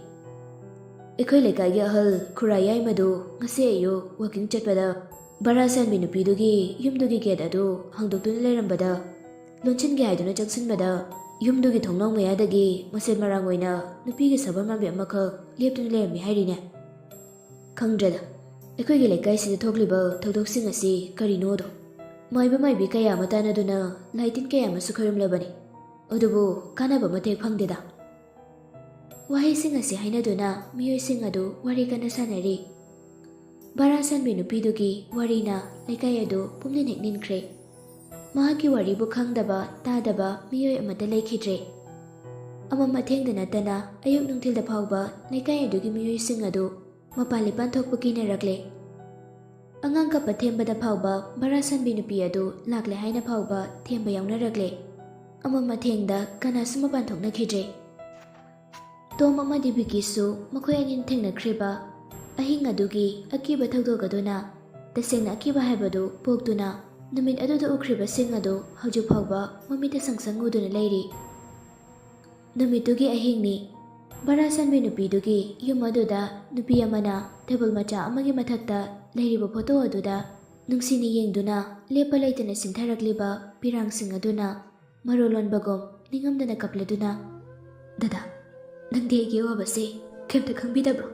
ꯑꯩꯈꯣꯏ ꯂꯩꯀꯥꯏꯒꯤ ꯑꯍꯜ ꯈꯨꯔꯥ ꯌꯥꯏꯃꯗꯨ ꯉꯁꯤ ꯑꯌꯨꯛ ꯋꯥꯀꯤꯡ ꯆꯠꯄꯗ ꯚꯔꯥ ꯁꯥꯟꯕꯤ ꯅꯨꯄꯤꯗꯨꯒꯤ ꯌꯨꯝꯗꯨꯒꯤ ꯒꯦꯠ ꯑꯗꯨ ꯍꯥꯡꯗꯣꯛꯇꯨꯅ ꯂꯩꯔꯝꯕꯗ, ꯂꯣꯟꯁꯤꯟꯒꯦ ꯍꯥꯏꯗꯨꯅ ꯆꯪꯁꯤꯟꯕꯗ, ꯌꯨꯝꯗꯨꯒꯤ ꯊꯣꯡꯅꯥꯎ ꯃꯌꯥꯗꯒꯤ ꯃꯁꯦꯟ ꯃꯔꯥꯡ ꯑꯣꯏꯅ ꯅꯨꯄꯤꯒꯤ ꯁꯥꯕꯜ ꯃꯥꯟꯕꯤ ꯑꯃꯈꯛ ꯂꯦꯞꯇꯨꯅ ꯂꯩꯔꯝꯃꯤ ꯍꯥꯏꯔꯤꯅꯦ꯫ ꯈꯪꯗ꯭ꯔꯦꯗ, ꯑꯩꯈꯣꯏꯒꯤ ꯂꯩꯀꯥꯏꯁꯤꯗ ꯊꯣꯛꯂꯤꯕ ꯊꯧꯗꯣꯛꯁꯤꯡ ꯑꯁꯤ ꯀꯔꯤꯅꯣꯗꯣ꯫ ꯃꯥꯏꯕ ꯃꯥꯏꯕꯤ ꯀꯌꯥ ꯑꯃ ꯇꯥꯟꯅꯗꯨꯅ ꯂꯥꯏ ꯇꯤꯟ ꯀꯌꯥ ꯑꯃꯁꯨ ꯈꯣꯏꯔꯝꯂꯕꯅꯤ꯫ ꯑꯗꯨꯕꯨ ꯀꯥꯟꯅꯕ ꯑꯃꯠꯇ ꯍꯦꯛ ꯐꯪꯗꯦꯗ꯫ ꯋꯥꯍꯩꯁꯤꯡ ꯑꯁꯤ ꯍꯥꯏꯅꯗꯨꯅ ꯃꯤꯑꯣꯏꯁꯤꯡ ꯑꯗꯨ ꯋꯥꯔꯤ ꯀꯟꯅ ꯁꯥꯟꯅꯔꯤ꯫ ꯚꯔꯥ ꯁꯥꯟꯕꯤ ꯅꯨꯄꯤꯗꯨꯒꯤ ꯋꯥꯔꯤꯅ ꯂꯩꯀꯥꯏ ꯑꯗꯨ ꯄꯨꯝꯅꯤꯟ ꯍꯦꯛ ꯅꯤꯟꯈ꯭ꯔꯦ꯫ ꯃꯍꯥꯛꯀꯤ ꯋꯥꯔꯤꯕꯨ ꯈꯪꯗꯕ ꯇꯥꯗꯕ ꯃꯤꯑꯣꯏ ꯑꯃꯠꯇ ꯂꯩꯈꯤꯗ꯭ꯔꯦ꯫ ꯑꯃꯝ ꯑꯊꯦꯡꯗ ꯅꯠꯇꯅ ꯑꯌꯨꯛ ꯅꯨꯡꯊꯤꯜꯗ ꯐꯥꯎꯕ ꯂꯩꯀꯥꯏ ꯑꯗꯨꯒꯤ ꯃꯤꯑꯣꯏꯁꯤꯡ ꯑꯗꯨ ꯃꯄꯥꯟ ꯂꯤꯄꯥꯟ ꯊꯣꯛꯄ ꯀꯤꯅꯔꯛꯂꯦ꯫ ꯑꯉꯥꯡ ꯀꯞꯄ ꯊꯦꯝꯕꯗ ꯐꯥꯎꯕ ꯚꯔꯥ ꯁꯥꯟꯕꯤ ꯅꯨꯄꯤ ꯑꯗꯨ ꯂꯥꯛꯂꯦ ꯍꯥꯏꯅ ꯐꯥꯎꯕ ꯊꯦꯝꯕ ꯌꯥꯎꯅꯔꯛꯂꯦ꯫ ꯑꯃꯝ ꯑꯊꯦꯡꯗ ꯀꯅꯥꯁꯨ ꯃꯄꯥꯟ ꯊꯣꯛꯅꯈꯤꯗ꯭ꯔꯦ꯫ ꯇꯣꯝ ꯑꯃꯗꯤ ꯕꯤꯀꯤꯁꯨ ꯃꯈꯣꯏ ꯑꯅꯤꯅ ꯊꯦꯡꯅꯈ꯭ꯔꯤꯕ ꯑꯍꯤꯡ ꯑꯗꯨꯒꯤ ꯑꯀꯤꯕ ꯊꯧꯗꯣꯛ ꯑꯗꯨꯅ ꯇꯁꯦꯡꯅ ꯑꯀꯤꯕ ꯍꯥꯏꯕꯗꯨ ꯄꯣꯛꯇꯨꯅ ꯅꯨꯃꯤꯠ ꯑꯗꯨꯗ ꯎꯈ꯭ꯔꯤꯕꯁꯤꯡ ꯑꯗꯨ ꯍꯧꯖꯤꯛ ꯐꯥꯎꯕ ꯃꯃꯤꯠꯇ ꯁꯪꯁꯪ ꯎꯗꯨꯅ ꯂꯩꯔꯤ꯫ ꯅꯨꯃꯤꯠꯇꯨꯒꯤ ꯑꯍꯤꯡꯅꯤ꯫ ꯚꯔꯥ ꯁꯥꯟꯕꯤ ꯅꯨꯄꯤꯗꯨꯒꯤ ꯌꯨꯝ ꯑꯗꯨꯗ ꯅꯨꯄꯤ ꯑꯃꯅ ꯇꯦꯕꯜ ꯃꯆꯥ ꯑꯃꯒꯤ ꯃꯊꯛꯇ ꯂꯩꯔꯤꯕ ꯐꯣꯇꯣ ꯑꯗꯨꯗ ꯅꯨꯡꯁꯤꯅ ꯌꯦꯡꯗꯨꯅ ꯂꯦꯞꯄ ꯂꯩꯇꯅ ꯆꯤꯟꯊꯔꯛꯂꯤꯕ ꯄꯤꯔꯥꯡꯁꯤꯡ ꯑꯗꯨꯅ ꯃꯔꯣꯜ ꯂꯣꯟꯕꯒꯨꯝ ꯅꯤꯡꯉꯝꯗꯅ ꯀꯞꯂꯗꯨꯅ, "ꯗꯗꯥ, ꯅꯪꯗꯤ ꯑꯩꯒꯤ ꯑꯋꯥꯕꯁꯦ ꯀꯩꯝꯇ ꯈꯪꯕꯤꯗꯕ꯭ꯔꯣ?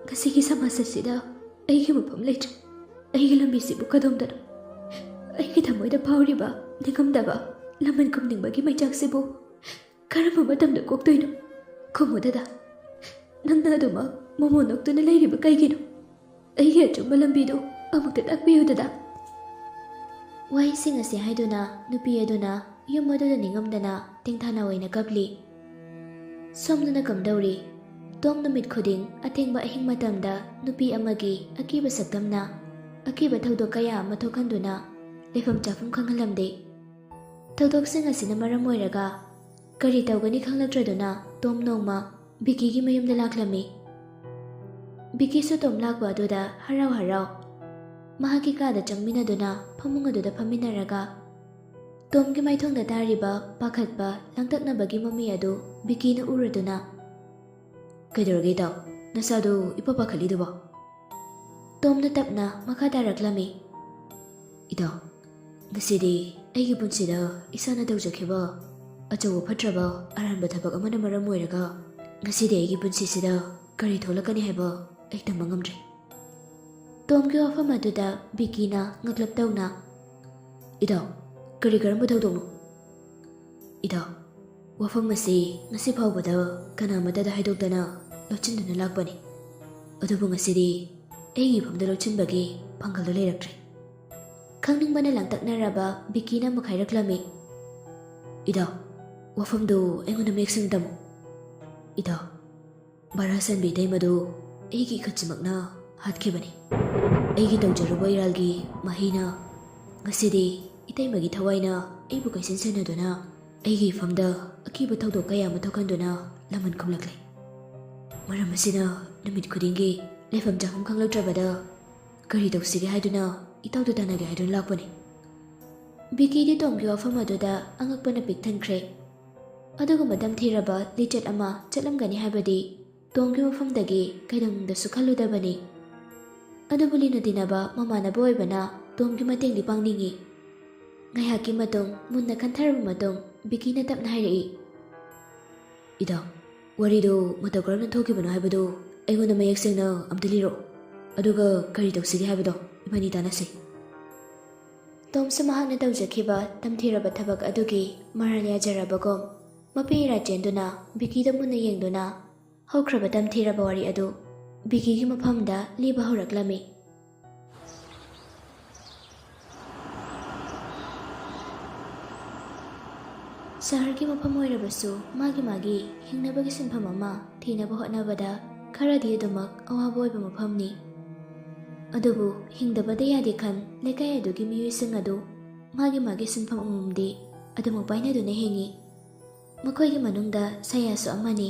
ꯉꯁꯤꯒꯤ ꯁꯃꯥꯖ ꯑꯁꯤꯗ ꯑꯩꯒꯤ ꯃꯐꯝ ꯂꯩꯇ꯭ꯔꯦ꯫ ꯑꯩꯒꯤ ꯂꯝꯕꯤꯁꯤꯕꯨ ꯀꯗꯣꯝꯗꯅꯣ? ꯑꯩꯒꯤ ꯊꯃꯣꯏꯗ ꯐꯥꯎꯔꯤꯕ ꯅꯤꯡꯉꯝꯗꯕ, ꯂꯃꯟ ꯈꯨꯝꯅꯤꯡꯕꯒꯤ ꯃꯩꯆꯥꯛꯁꯤꯕꯨ ꯀꯔꯝꯕ ꯃꯇꯝꯗ ꯀꯣꯛꯇꯣꯏꯅꯣ? ꯈꯨꯝꯃꯨ ꯗꯗꯥ, ꯅꯪꯅ ꯑꯗꯨꯃꯛ ꯃꯣꯃꯣꯟ ꯅꯣꯛꯇꯨꯅ ꯂꯩꯔꯤꯕ ꯀꯩꯒꯤꯅꯣ? ꯑꯩꯒꯤ ꯑꯆꯨꯝꯕ ꯂꯝꯕꯤꯗꯨ ꯑꯃꯨꯛꯇ ꯇꯥꯛꯄꯤꯌꯨ ꯗꯗꯥ꯫" ꯋꯥꯍꯩꯁꯤꯡ ꯑꯁꯤ ꯍꯥꯏꯗꯨꯅ ꯅꯨꯄꯤ ꯑꯗꯨꯅ ꯌꯨꯝ ꯑꯗꯨꯗ ꯅꯤꯡꯉꯝꯗꯅ ꯇꯦꯡꯊꯥꯅ ꯑꯣꯏꯅ ꯀꯞꯂꯤ꯫ ꯁꯣꯝꯗꯅ ꯀꯝꯗꯧꯔꯤ? ꯇꯣꯝ ꯅꯨꯃꯤꯠ ꯈꯨꯗꯤꯡ ꯑꯊꯦꯡꯕ ꯑꯍꯤꯡ ꯃꯇꯝꯗ ꯅꯨꯄꯤ ꯑꯃꯒꯤ ꯑꯀꯤꯕ ꯁꯛꯇꯝꯅ ꯑꯀꯤꯕ ꯊꯧꯗꯣꯛ ꯀꯌꯥ ꯑꯃ ꯊꯣꯛꯍꯟꯗꯨꯅ ꯂꯩꯐꯝ ꯆꯥꯐꯝ ꯈꯪꯍꯜꯂꯝꯗꯦ꯫ ꯊꯧꯗꯣꯛꯁꯤꯡ ꯑꯁꯤꯅ ꯃꯔꯝ ꯑꯣꯏꯔꯒ ꯀꯔꯤ ꯇꯧꯒꯅꯤ ꯈꯪꯂꯛꯇ꯭ꯔꯗꯨꯅ ꯇꯣꯝ ꯅꯣꯡꯃ ꯕꯤꯀꯤꯒꯤ ꯃꯌꯨꯝꯗ ꯂꯥꯛꯂꯝꯃꯤ꯫ ꯕꯤꯀꯤꯁꯨ ꯇꯣꯝ ꯂꯥꯛꯄ ꯑꯗꯨꯗ ꯍꯔꯥꯎ ꯍꯔꯥꯎ ꯃꯍꯥꯛꯀꯤ ꯀꯥꯗ ꯆꯪꯃꯤꯟꯅꯗꯨꯅ ꯐꯃꯨꯡ ꯑꯗꯨꯗ ꯐꯝꯃꯤꯟꯅꯔꯒ, ꯇꯣꯝꯒꯤ ꯃꯥꯏꯊꯣꯡꯗ ꯇꯥꯔꯤꯕ ꯄꯥꯈꯠꯄ, ꯂꯥꯡꯇꯛꯅꯕꯒꯤ ꯃꯃꯤ ꯑꯗꯨ ꯕꯤꯀꯤꯅ ꯎꯔꯗꯨꯅ, "ꯀꯩꯗꯧꯔꯒꯦ ꯏꯇꯥꯎ? ꯅꯁꯥꯗꯨ ꯏꯄꯥ ꯄꯥꯈꯠꯂꯤꯗꯨꯕꯣ?" ꯇꯣꯝꯅ ꯇꯞꯅ ꯃꯈꯥ ꯇꯥꯔꯛꯂꯝꯃꯤ, "ꯏꯇꯥꯎ, ꯉꯁꯤꯗꯤ ꯑꯩꯒꯤ ꯄꯨꯟꯁꯤꯗ ꯏꯁꯥꯅ ꯇꯧꯖꯈꯤꯕ ꯑꯆꯧꯕ ꯐꯠꯇ꯭ꯔꯕ ꯑꯔꯥꯟꯕ ꯊꯕꯛ ꯑꯃꯅ ꯃꯔꯝ ꯑꯣꯏꯔꯒ ꯉꯁꯤꯗꯤ ꯑꯩꯒꯤ ꯄꯨꯟꯁꯤꯁꯤꯗ ꯀꯔꯤ ꯊꯣꯛꯂꯛꯀꯅꯤ ꯍꯥꯏꯕ ꯑꯩ ꯇꯝꯕ ꯉꯝꯗ꯭ꯔꯦ꯫" ꯇꯣꯝꯒꯤ ꯋꯥꯐꯝ ꯑꯗꯨꯗ ꯕꯤꯀꯤꯅ ꯉꯛꯂꯞ ꯇꯧꯅ, "ꯏꯇꯥꯎ, ꯀꯔꯤ ꯀꯔꯝꯕ ꯊꯧꯗꯣꯛꯅꯣ?" "ꯏꯇꯥꯎ, ꯋꯥꯐꯝ ꯑꯁꯤ ꯉꯁꯤ ꯐꯥꯎꯕꯗ ꯀꯅꯥꯃꯠꯇꯗ ꯍꯥꯏꯗꯣꯛꯇꯅ ꯂꯣꯠꯁꯤꯟꯗꯨꯅ ꯂꯥꯛꯄꯅꯤ꯫ ꯑꯗꯨꯕꯨ ꯉꯁꯤꯗꯤ ꯑꯩꯒꯤ ꯏꯐꯝꯗ ꯂꯣꯠꯁꯤꯟꯕꯒꯤ ꯄꯥꯡꯒꯜꯗꯨ ꯂꯩꯔꯛꯇ꯭ꯔꯦ꯫" ꯈꯪꯅꯤꯡꯕꯅ ꯂꯥꯡꯇꯛꯅꯔꯕ ꯕꯤꯀꯤꯅ ꯑꯃꯨꯛ ꯍꯥꯏꯔꯛꯂꯝꯃꯤ, "ꯏꯇꯥꯎ, ꯋꯥꯐꯝꯗꯨ ꯑꯩꯉꯣꯟꯗ ꯃꯌꯦꯛ ꯁꯦꯡꯅ ꯇꯝꯃꯨ꯫" "ꯏꯇꯥꯎ, ꯚꯥꯔꯥ ꯁꯟꯕꯤ ꯏꯇꯩꯃꯗꯨ ꯑꯩꯒꯤ ꯏꯈꯨꯠꯁꯤꯃꯛꯅ ꯍꯥꯠꯈꯤꯕꯅꯤ꯫ ꯑꯩꯒꯤ ꯇꯧꯖꯔꯨꯕ ꯏꯔꯥꯜꯒꯤ ꯃꯍꯩꯅ ꯉꯁꯤꯗꯤ ꯏꯇꯩꯃꯒꯤ ꯊꯋꯥꯏꯅ ꯑꯩꯕꯨ ꯀꯣꯏꯁꯤꯟ ꯁꯦꯟꯅꯗꯨꯅ ꯑꯩꯒꯤ ꯏꯐꯝꯗ ꯑꯀꯤꯕ ꯊꯧꯗꯣꯛ ꯀꯌꯥ ꯑꯃ ꯊꯣꯛꯍꯟꯗꯨꯅ ꯂꯃꯟ ꯈꯨꯝꯂꯛꯂꯦ꯫ ꯃꯔꯝ ꯑꯁꯤꯅ ꯅꯨꯃꯤꯠ ꯈꯨꯗꯤꯡꯒꯤ ꯂꯩꯐꯝ ꯆꯥꯐꯝ ꯈꯪꯂꯛꯇ꯭ꯔꯕꯗ ꯀꯔꯤ ꯇꯧꯁꯤꯒꯦ ꯍꯥꯏꯗꯨꯅ ꯏꯇꯥꯎꯗ ꯇꯥꯟꯅꯒꯦ ꯍꯥꯏꯗꯨꯅ ꯂꯥꯛꯄꯅꯤ꯫" ꯕꯤꯀꯤꯗꯤ ꯇꯣꯝꯒꯤ ꯋꯥꯐꯝ ꯑꯗꯨꯗ ꯑꯉꯛꯄꯅ ꯄꯤꯛ ꯊꯟꯈ꯭ꯔꯦ꯫ ꯑꯗꯨꯒꯨꯝꯕ ꯇꯝꯊꯤꯔꯕ ꯂꯤꯆꯠ ꯑꯃ ꯆꯠꯂꯝꯒꯅꯤ ꯍꯥꯏꯕꯗꯤ ꯇꯣꯝꯒꯤ ꯋꯥꯐꯝꯗꯒꯤ ꯀꯩꯗꯧꯅꯨꯡꯗꯁꯨ ꯈꯜꯂꯨꯗꯕꯅꯤ꯫ ꯑꯗꯨꯕꯨ ꯂꯤꯅ ꯇꯤꯟꯅꯕ ꯃꯃꯥꯟꯅꯕ ꯑꯣꯏꯕꯅ ꯇꯣꯝꯒꯤ ꯃꯇꯦꯡꯗꯤ ꯄꯥꯡꯅꯤꯡꯏ꯫ ꯉꯥꯏꯍꯥꯛꯀꯤ ꯃꯇꯨꯡ ꯃꯨꯟꯅ ꯈꯟꯊꯔꯕ ꯃꯇꯨꯡ ꯕꯤꯀꯤꯅ ꯇꯞꯅ ꯍꯥꯏꯔꯛꯏ, "ꯏꯇꯥꯎ, ꯋꯥꯔꯤꯗꯨ ꯃꯇꯧ ꯀꯔꯝꯅ ꯊꯣꯛꯈꯤꯕꯅꯣ ꯍꯥꯏꯕꯗꯨ ꯑꯩꯉꯣꯟꯗ ꯃꯌꯦꯛ ꯁꯦꯡꯅ ꯑꯝꯇ ꯂꯤꯔꯛꯑꯣ꯫ ꯑꯗꯨꯒ ꯀꯔꯤ ꯇꯧꯁꯤꯒꯦ ꯍꯥꯏꯕꯗꯣ ꯏꯕꯥꯅꯤ ꯇꯥꯟꯅꯁꯤ꯫" ꯇꯣꯝꯁꯨ ꯃꯍꯥꯛꯅ ꯇꯧꯖꯈꯤꯕ ꯇꯝꯊꯤꯔꯕ ꯊꯕꯛ ꯑꯗꯨꯒꯤ ꯃꯔꯥꯜ ꯌꯥꯖꯔꯕꯒꯨꯝ ꯃꯄꯤ ꯏꯔꯥ ꯆꯦꯟꯗꯨꯅ ꯕꯤꯀꯤꯗ ꯃꯨꯟꯅ ꯌꯦꯡꯗꯨꯅ ꯍꯧꯈ꯭ꯔꯕ ꯇꯝꯊꯤꯔꯕ ꯋꯥꯔꯤ ꯑꯗꯨ ꯕꯤꯀꯤꯒꯤ ꯃꯐꯝꯗ ꯂꯤꯕ ꯍꯧꯔꯛꯂꯝꯃꯤ꯫ ꯁꯍꯔꯒꯤ ꯃꯐꯝ ꯑꯣꯏꯔꯕꯁꯨ ꯃꯥꯒꯤ ꯃꯥꯒꯤ ꯍꯤꯡꯅꯕꯒꯤ ꯁꯤꯟꯐꯝ ꯑꯃ ꯊꯤꯅꯕ ꯍꯣꯠꯅꯕꯗ ꯈꯔꯗꯤ ꯑꯗꯨꯃꯛ ꯑꯋꯥꯕ ꯑꯣꯏꯕ ꯃꯐꯝꯅꯤ꯫ ꯑꯗꯨꯕꯨ ꯍꯤꯡꯗꯕꯗ ꯌꯥꯗꯦ ꯈꯟ ꯂꯩꯀꯥꯏ ꯑꯗꯨꯒꯤ ꯃꯤꯑꯣꯏꯁꯤꯡ ꯑꯗꯨ ꯃꯥꯒꯤ ꯃꯥꯒꯤ ꯁꯤꯟꯐꯝ ꯑꯃꯃꯝꯗꯤ ꯑꯗꯨꯃꯛ ꯄꯥꯏꯅꯗꯨꯅ ꯍꯤꯡꯏ꯫ ꯃꯈꯣꯏꯒꯤ ꯃꯅꯨꯡꯗ ꯁꯌꯥꯁꯨ ꯑꯃꯅꯤ꯫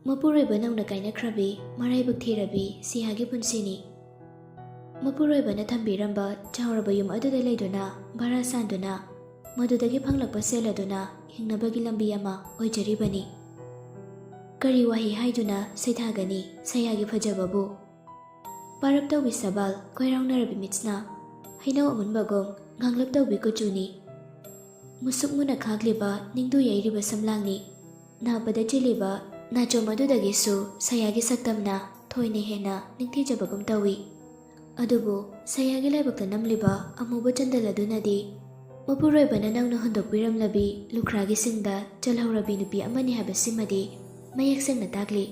ꯃꯄꯨꯔꯣꯏꯕ ꯅꯧꯅ ꯀꯥꯏꯅꯈ꯭ꯔꯕꯤ, ꯃꯔꯥꯏꯕꯛ ꯊꯤꯔꯕꯤ ꯁꯤꯌꯥꯒꯤ ꯄꯨꯟꯁꯤꯅꯤ꯫ ꯃꯄꯨꯔꯣꯏꯕꯅ ꯊꯝꯕꯤꯔꯝꯕ ꯆꯥꯎꯔꯕ ꯌꯨꯝ ꯑꯗꯨꯗ ꯂꯩꯗꯨꯅ ꯚꯔꯥ ꯁꯥꯟꯗꯨꯅ ꯃꯗꯨꯗꯒꯤ ꯐꯪꯂꯛꯄ ꯁꯦꯜ ꯑꯗꯨꯅ ꯍꯤꯡꯅꯕꯒꯤ ꯂꯝꯕꯤ ꯑꯃ ꯑꯣꯏꯖꯔꯤꯕꯅꯤ꯫ ꯀꯔꯤ ꯋꯥꯍꯩ ꯍꯥꯏꯗꯨꯅ ꯁꯩꯊꯥꯒꯅꯤ ꯁꯌꯥꯒꯤ ꯐꯖꯕꯕꯨ? ꯄꯥꯔꯞ ꯇꯧꯕꯤ ꯁꯕꯥꯜ, ꯀꯣꯏꯔꯥꯎꯅꯔꯕꯤ ꯃꯤꯠꯁꯅꯥ, ꯍꯩꯅꯧ ꯑꯃꯨꯟꯕꯒꯨꯝ ꯉꯥꯡꯂꯞ ꯇꯧꯕꯤ ꯀꯨꯆꯨꯅꯤ꯫ ꯃꯨꯁꯨꯛ ꯃꯨꯅ ꯈꯥꯛꯂꯤꯕ ꯅꯤꯡꯗꯨ ꯌꯩꯔꯤꯕ ꯁꯝꯂꯥꯡꯅꯤ꯫ ꯅꯥꯕꯗ ꯆꯦꯜꯂꯤꯕ ꯅꯥꯆꯣꯝ ꯑꯗꯨꯗꯒꯤꯁꯨ ꯁꯌꯥꯒꯤ ꯁꯛꯇꯝꯅ ꯊꯣꯏꯅ ꯍꯦꯟꯅ ꯅꯤꯡꯊꯤꯖꯕꯒꯨꯝ ꯇꯧꯏ꯫ ꯑꯗꯨꯕꯨ ꯁꯌꯥꯒꯤ ꯂꯥꯏꯕꯛꯇ ꯅꯝꯂꯤꯕ ꯑꯃꯨꯕ ꯆꯟꯗꯜ ꯑꯗꯨꯅꯗꯤ ꯃꯄꯨꯔꯣꯏꯕꯅ ꯅꯧꯅ ꯍꯨꯟꯗꯣꯛꯄꯤꯔꯝꯂꯕꯤ ꯂꯨꯈ꯭ꯔꯥꯒꯤ ꯁꯤꯡꯗ ꯆꯜꯍꯧꯔꯕꯤ ꯅꯨꯄꯤ ꯑꯃꯅꯤ ꯍꯥꯏꯕꯁꯤꯃꯗꯤ ꯃꯌꯦꯛ ꯁꯦꯡꯅ ꯇꯥꯛꯂꯤ꯫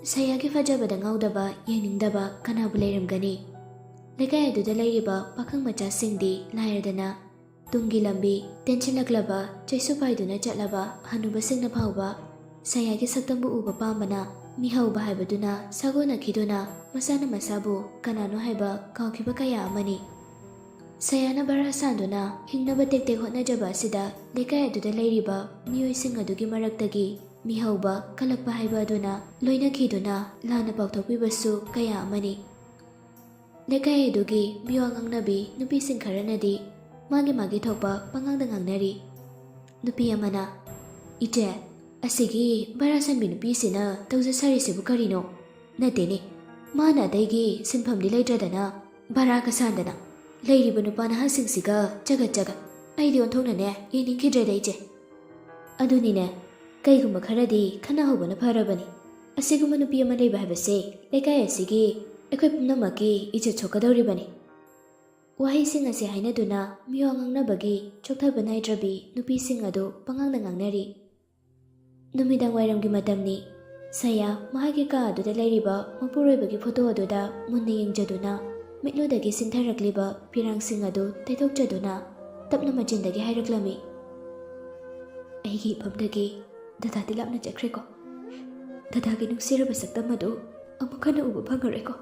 ꯁꯌꯥꯒꯤ ꯐꯖꯕꯗ ꯉꯥꯎꯗꯕ, ꯌꯦꯡꯅꯤꯡꯗꯕ ꯀꯅꯥꯕꯨ ꯂꯩꯔꯝꯒꯅꯤ? ꯂꯩꯀꯥꯏ ꯑꯗꯨꯗ ꯂꯩꯔꯤꯕ ꯄꯥꯈꯪ ꯃꯆꯥꯁꯤꯡꯗꯤ ꯂꯥꯏꯔꯗꯅ, ꯇꯨꯡꯒꯤ ꯂꯝꯕꯤ ꯇꯦꯟꯁꯤꯜꯂꯛꯂꯕ, ꯆꯩꯁꯨ ꯄꯥꯏꯗꯨꯅ ꯆꯠꯂꯕ ꯍꯅꯨꯕꯁꯤꯡꯅ ꯐꯥꯎꯕ ꯁꯌꯥꯒꯤ ꯁꯛꯇꯝꯕꯨ ꯎꯕ ꯄꯥꯝꯕꯅ ꯃꯤꯍꯧꯕ ꯍꯥꯏꯕꯗꯨꯅ ꯁꯥꯒꯣꯟꯅꯈꯤꯗꯨꯅ ꯃꯁꯥꯅ ꯃꯁꯥꯕꯨ ꯀꯅꯥꯅꯣ ꯍꯥꯏꯕ ꯀꯥꯎꯈꯤꯕ ꯀꯌꯥ ꯑꯃꯅꯤ꯫ ꯁꯌꯥꯅ ꯚꯔꯥ ꯁꯥꯟꯗꯨꯅ ꯍꯤꯡꯅꯕ ꯇꯦꯛ ꯇꯦꯛ ꯍꯣꯠꯅꯖꯕ ꯑꯁꯤꯗ ꯂꯩꯀꯥꯏ ꯑꯗꯨꯗ ꯂꯩꯔꯤꯕ ꯃꯤꯑꯣꯏꯁꯤꯡ ꯑꯗꯨꯒꯤ ꯃꯔꯛꯇꯒꯤ ꯃꯤꯍꯧꯕ ꯀꯜꯂꯛꯄ ꯍꯥꯏꯕ ꯑꯗꯨꯅ ꯂꯣꯏꯅꯈꯤꯗꯨꯅ ꯂꯥꯟꯅ ꯄꯥꯎꯊꯣꯛꯄꯤꯕꯁꯨ ꯀꯌꯥ ꯑꯃꯅꯤ꯫ ꯂꯩꯀꯥꯏ ꯑꯗꯨꯒꯤ ꯃꯤꯋꯥ ꯉꯥꯡꯅꯕꯤ ꯅꯨꯄꯤꯁꯤꯡ ꯈꯔꯅꯗꯤ ꯃꯥꯒꯤ ꯃꯥꯒꯤ ꯊꯣꯛꯄ ꯄꯉꯥꯡꯗ ꯉꯥꯡꯅꯔꯤ꯫ ꯅꯨꯄꯤ ꯑꯃꯅ, "ꯏꯆꯦ, ꯑꯁꯤꯒꯤ ꯚꯔꯥ ꯁꯟꯕꯤ ꯅꯨꯄꯤꯁꯤꯅ ꯇꯧꯖ ꯁꯥꯔꯤꯁꯤꯕꯨ ꯀꯔꯤꯅꯣ? ꯅꯠꯇꯦꯅꯦ, ꯃꯥꯅ ꯑꯇꯩꯒꯤ ꯁꯤꯟꯐꯝꯗꯤ ꯂꯩꯇ꯭ꯔꯗꯅ ꯚꯔꯥꯒ ꯁꯥꯟꯗꯅ ꯂꯩꯔꯤꯕ ꯅꯨꯄꯥ ꯅꯍꯥꯁꯤꯡꯁꯤꯒ ꯆꯒꯠ ꯆꯒꯠ꯫ ꯑꯩꯗꯤ ꯑꯣꯟꯊꯣꯛꯅꯅꯦ ꯌꯦꯡꯅꯤꯡꯈꯤꯗ꯭ꯔꯦꯗ ꯏꯆꯦ꯫ ꯑꯗꯨꯅꯤꯅꯦ, ꯀꯩꯒꯨꯝꯕ ꯈꯔꯗꯤ ꯈꯟꯅꯍꯧꯕꯅ ꯐꯔꯕꯅꯤ꯫ ꯑꯁꯤꯒꯨꯝꯕ ꯅꯨꯄꯤ ꯑꯃ ꯂꯩꯕ ꯍꯥꯏꯕꯁꯦ ꯂꯩꯀꯥꯏ ꯑꯁꯤꯒꯤ ꯑꯩꯈꯣꯏ ꯄꯨꯝꯅꯃꯛꯀꯤ ꯏꯖꯠ ꯁꯣꯛꯀꯗꯧꯔꯤꯕꯅꯤ"꯫ ꯋꯥꯍꯩꯁꯤꯡ ꯑꯁꯤ ꯍꯥꯏꯅꯗꯨꯅ ꯃꯤꯋꯥ ꯉꯥꯡꯅꯕꯒꯤ ꯆꯣꯛꯊꯕ ꯅꯥꯏꯗ꯭ꯔꯕꯤ ꯅꯨꯄꯤꯁꯤꯡ ꯑꯗꯨ ꯄꯉꯥꯡꯗ ꯉꯥꯡꯅꯔꯤ꯫ ꯅꯨꯃꯤꯗꯥꯡ ꯋꯥꯏꯔꯝꯒꯤ ꯃꯇꯝꯅꯤ꯫ ꯁꯌꯥ ꯃꯍꯥꯛꯀꯤ ꯀꯥ ꯑꯗꯨꯗ ꯂꯩꯔꯤꯕ ꯃꯄꯨꯔꯣꯏꯕꯒꯤ ꯐꯣꯇꯣ ꯑꯗꯨꯗ ꯃꯨꯟꯅ ꯌꯦꯡꯖꯗꯨꯅ ꯃꯤꯠꯂꯨꯗꯒꯤ ꯁꯤꯟꯊꯔꯛꯂꯤꯕ ꯄꯤꯔꯥꯡꯁꯤꯡ ꯑꯗꯨ ꯇꯩꯊꯣꯛꯆꯗꯨꯅ ꯇꯞꯅ ꯃꯆꯤꯟꯗꯒꯤ ꯍꯥꯏꯔꯛꯂꯝꯃꯤ, "ꯑꯩꯒꯤ ꯏꯐꯝꯗꯒꯤ ꯗꯗꯥꯗꯤ ꯂꯥꯞꯅ ꯆꯠꯈ꯭ꯔꯦꯀꯣ꯫ ꯗꯗꯥꯒꯤ ꯅꯨꯡꯁꯤꯔꯕ ꯁꯛꯇꯝ ꯑꯗꯨ ꯑꯃꯨꯛ ꯍꯟꯅ ꯎꯕ ꯐꯪꯉꯔꯣꯏꯀꯣ꯫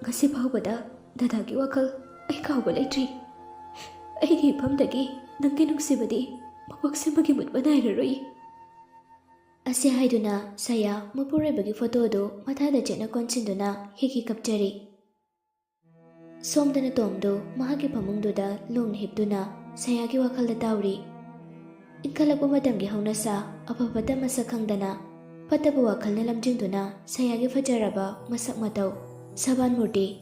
ꯉꯁꯤ ꯐꯥꯎꯕꯗ ꯗꯗꯥꯒꯤ ꯋꯥꯈꯜ ꯑꯩ ꯀꯥꯎꯕ ꯂꯩꯇ꯭ꯔꯤ꯫ ꯑꯩꯒꯤ ꯏꯐꯝꯗꯒꯤ ꯅꯪꯒꯤ ꯅꯨꯡꯁꯤꯕꯗꯤ ꯃꯄꯣꯛ ꯁꯦꯝꯕꯒꯤ ꯃꯨꯠꯄ ꯅꯥꯏꯔꯔꯣꯏ"꯫ ꯑꯁꯤ ꯍꯥꯏꯗꯨꯅ ꯁꯌꯥ ꯃꯄꯨꯔꯣꯏꯕꯒꯤ ꯐꯣꯇꯣꯗꯨ ꯃꯊꯥꯗ ꯆꯦꯠꯅ ꯀꯣꯟꯁꯤꯟꯗꯨꯅ ꯍꯤꯛ ꯍꯤꯛ ꯀꯞꯆꯔꯤ꯫ ꯁꯣꯝꯗꯅ ꯇꯣꯝꯗꯨ ꯃꯍꯥꯛꯀꯤ ꯐꯃꯨꯡꯗꯨꯗ ꯂꯣꯡꯅ ꯍꯤꯞꯇꯨꯅ ꯁꯌꯥꯒꯤ ꯋꯥꯈꯜꯗ ꯇꯥꯎꯔꯤ꯫ ꯏꯟꯈꯠꯂꯛꯄ ꯃꯇꯝꯒꯤ ꯍꯧꯅꯁꯥ, ꯑꯐ ꯐꯠꯇ ꯃꯁꯛ ꯈꯪꯗꯅ, ꯐꯠꯇꯕ ꯋꯥꯈꯜꯅ ꯂꯝꯖꯤꯡꯗꯨꯅ ꯁꯌꯥꯒꯤ ꯐꯖꯔꯕ ꯃꯁꯛ ꯃꯇꯧ, ꯁꯕꯥꯟ ꯃꯨꯔꯇꯤ,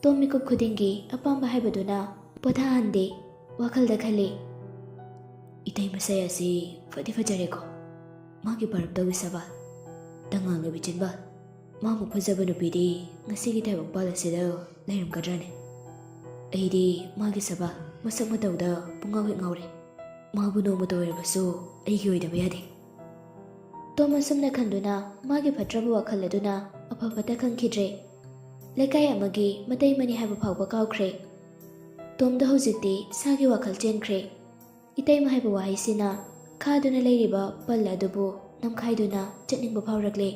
ꯇꯣꯝ ꯃꯤꯀꯨꯞ ꯈꯨꯗꯤꯡꯒꯤ ꯑꯄꯥꯝꯕ ꯍꯥꯏꯕꯗꯨꯅ ꯄꯣꯊꯥꯍꯟꯗꯦ꯫ ꯋꯥꯈꯜꯗ ꯈꯜꯂꯤ, "ꯏꯇꯩ ꯃꯁꯩ ꯑꯁꯤ ꯐꯗꯤ ꯐꯖꯔꯦꯀꯣ꯫ ꯃꯥꯒꯤ ꯄꯔꯞ ꯇꯧꯏ ꯁꯕꯥꯜ, ꯇꯉꯥꯡꯅ ꯕꯤꯆꯤꯟꯕꯥꯜ꯫ ꯃꯥꯃꯨꯛ ꯐꯖꯕ ꯅꯨꯄꯤꯗꯤ ꯉꯁꯤꯒꯤ ꯇꯥꯏꯕꯪꯄꯥꯜ ꯑꯁꯤꯗ ꯂꯩꯔꯝꯒꯗ꯭ꯔꯅꯦ? ꯑꯩꯗꯤ ꯃꯥꯒꯤ ꯁꯕꯥꯜ ꯃꯁꯛ ꯃꯇꯧꯗ ꯄꯨꯡꯉꯥꯎ ꯍꯦꯛ ꯉꯥꯎꯔꯦ꯫ ꯃꯥꯕꯨ ꯅꯣꯡꯃꯇ ꯑꯣꯏꯔꯕꯁꯨ ꯑꯩꯒꯤ ꯑꯣꯏꯗꯕ ꯌꯥꯗꯦ"꯫ ꯇꯣꯝ ꯑꯁꯨꯝꯅ ꯈꯟꯗꯨꯅ ꯃꯥꯒꯤ ꯐꯠꯇ꯭ꯔꯕ ꯋꯥꯈꯜ ꯑꯗꯨꯅ ꯑꯐ ꯐꯠꯇ ꯈꯪꯈꯤꯗ꯭ꯔꯦ꯫ ꯂꯩꯀꯥꯏ ꯑꯃꯒꯤ ꯃꯇꯩꯃꯅꯤ ꯍꯥꯏꯕ ꯐꯥꯎꯕ ꯀꯥꯎꯈ꯭ꯔꯦ꯫ ꯇꯣꯝꯗ ꯍꯧꯖꯤꯛꯇꯤ ꯁꯥꯒꯤ ꯋꯥꯈꯜ ꯆꯦꯟꯈ꯭ꯔꯦ꯫ ꯏꯇꯩꯃ ꯍꯥꯏꯕ ꯋꯥꯍꯩꯁꯤꯅ ꯈꯥꯗꯨꯅ ꯂꯩꯔꯤꯕ ꯄꯜ ꯑꯗꯨꯕꯨ ꯅꯝꯈꯥꯏꯗꯨꯅ ꯆꯠꯅꯤꯡꯕ ꯐꯥꯎꯔꯛꯂꯦ꯫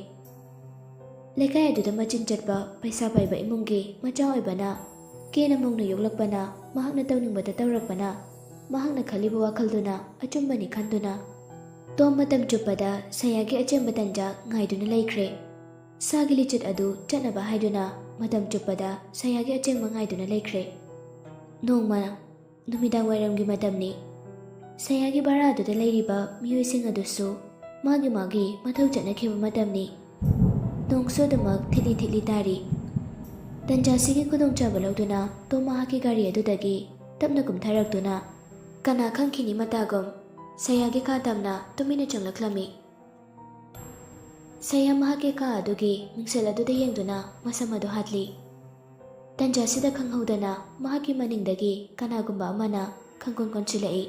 ꯂꯩꯀꯥꯏ ꯑꯗꯨꯗ ꯃꯆꯤꯟ ꯆꯠꯄ ꯄꯩꯁꯥ ꯄꯥꯏꯕ ꯏꯃꯨꯡꯒꯤ ꯃꯆꯥ ꯑꯣꯏꯕꯅ, ꯀꯦꯅ ꯃꯧꯅ ꯌꯣꯛꯂꯛꯄꯅ, ꯃꯍꯥꯛꯅ ꯇꯧꯅꯤꯡꯕꯇ ꯇꯧꯔꯛꯄꯅ, ꯃꯍꯥꯛꯅ ꯈꯜꯂꯤꯕ ꯋꯥꯈꯜꯗꯨꯅ ꯑꯆꯨꯝꯕꯅꯤ ꯈꯟꯗꯨꯅ, ꯇꯣꯝ ꯃꯇꯝ ꯆꯨꯞꯄꯗ ꯁꯌꯥꯒꯤ ꯑꯆꯦꯝꯕ ꯇꯟꯖꯥ ꯉꯥꯏꯗꯨꯅ ꯂꯩꯈ꯭ꯔꯦ꯫ ꯁꯥꯒꯤ ꯂꯤꯆꯠ ꯑꯗꯨ ꯆꯠꯅꯕ ꯍꯥꯏꯗꯨꯅ ꯃꯇꯝ ꯆꯨꯞꯄꯗ ꯁꯌꯥꯒꯤ ꯑꯆꯦꯡꯕ ꯉꯥꯏꯗꯨꯅ ꯂꯩꯈ꯭ꯔꯦ꯫ ꯅꯣꯡꯃ ꯅꯨꯃꯤꯗꯥꯡ ꯋꯥꯏꯔꯝꯒꯤ ꯃꯇꯝꯅꯤ꯫ ꯁꯌꯥꯒꯤ ꯚꯔꯥꯗꯨꯗ ꯂꯩꯔꯤꯕ ꯃꯤꯑꯣꯏꯁꯤꯡ ꯑꯗꯨꯁꯨ ꯃꯥꯒꯤ ꯃꯥꯒꯤ ꯃꯊꯧ ꯆꯠꯅꯈꯤꯕ ꯃꯇꯝꯅꯤ꯫ ꯅꯣꯡꯁꯨ ꯑꯗꯨꯃꯛ ꯊꯤꯠꯂꯤ ꯊꯤꯠꯂꯤ ꯇꯥꯔꯤ꯫ ꯇꯟꯖꯥꯁꯤꯒꯤ ꯈꯨꯗꯣꯡꯆꯥꯕ ꯂꯧꯗꯨꯅ ꯇꯣꯝ ꯃꯍꯥꯛꯀꯤ ꯒꯥꯔꯤ ꯑꯗꯨꯗꯒꯤ ꯇꯞꯅ ꯀꯨꯝꯊꯔꯛꯇꯨꯅ ꯀꯅꯥ ꯈꯪꯈꯤꯅꯤ ꯃꯇꯥꯒꯨꯝ ꯁꯌꯥꯒꯤ ꯀꯥ ꯇꯝꯅ ꯇꯨꯃꯤꯟꯅ ꯆꯪꯂꯛꯂꯝꯃꯤ꯫ ꯁꯌꯥ ꯃꯍꯥꯛꯀꯤ ꯀꯥ ꯑꯗꯨꯒꯤ ꯃꯤꯡꯁꯦꯜ ꯑꯗꯨꯗ ꯌꯦꯡꯗꯨꯅ ꯃꯁꯝ ꯑꯗꯨ ꯍꯥꯠꯂꯤ꯫ ꯇꯟꯖꯥꯁꯤꯗ ꯈꯪꯍꯧꯗꯅ ꯃꯍꯥꯛꯀꯤ ꯃꯅꯤꯡꯗꯒꯤ ꯀꯅꯥꯒꯨꯝꯕ ꯑꯃꯅ ꯈꯪꯀꯣꯟ ꯀꯣꯟꯁꯤꯜꯂꯛꯏ꯫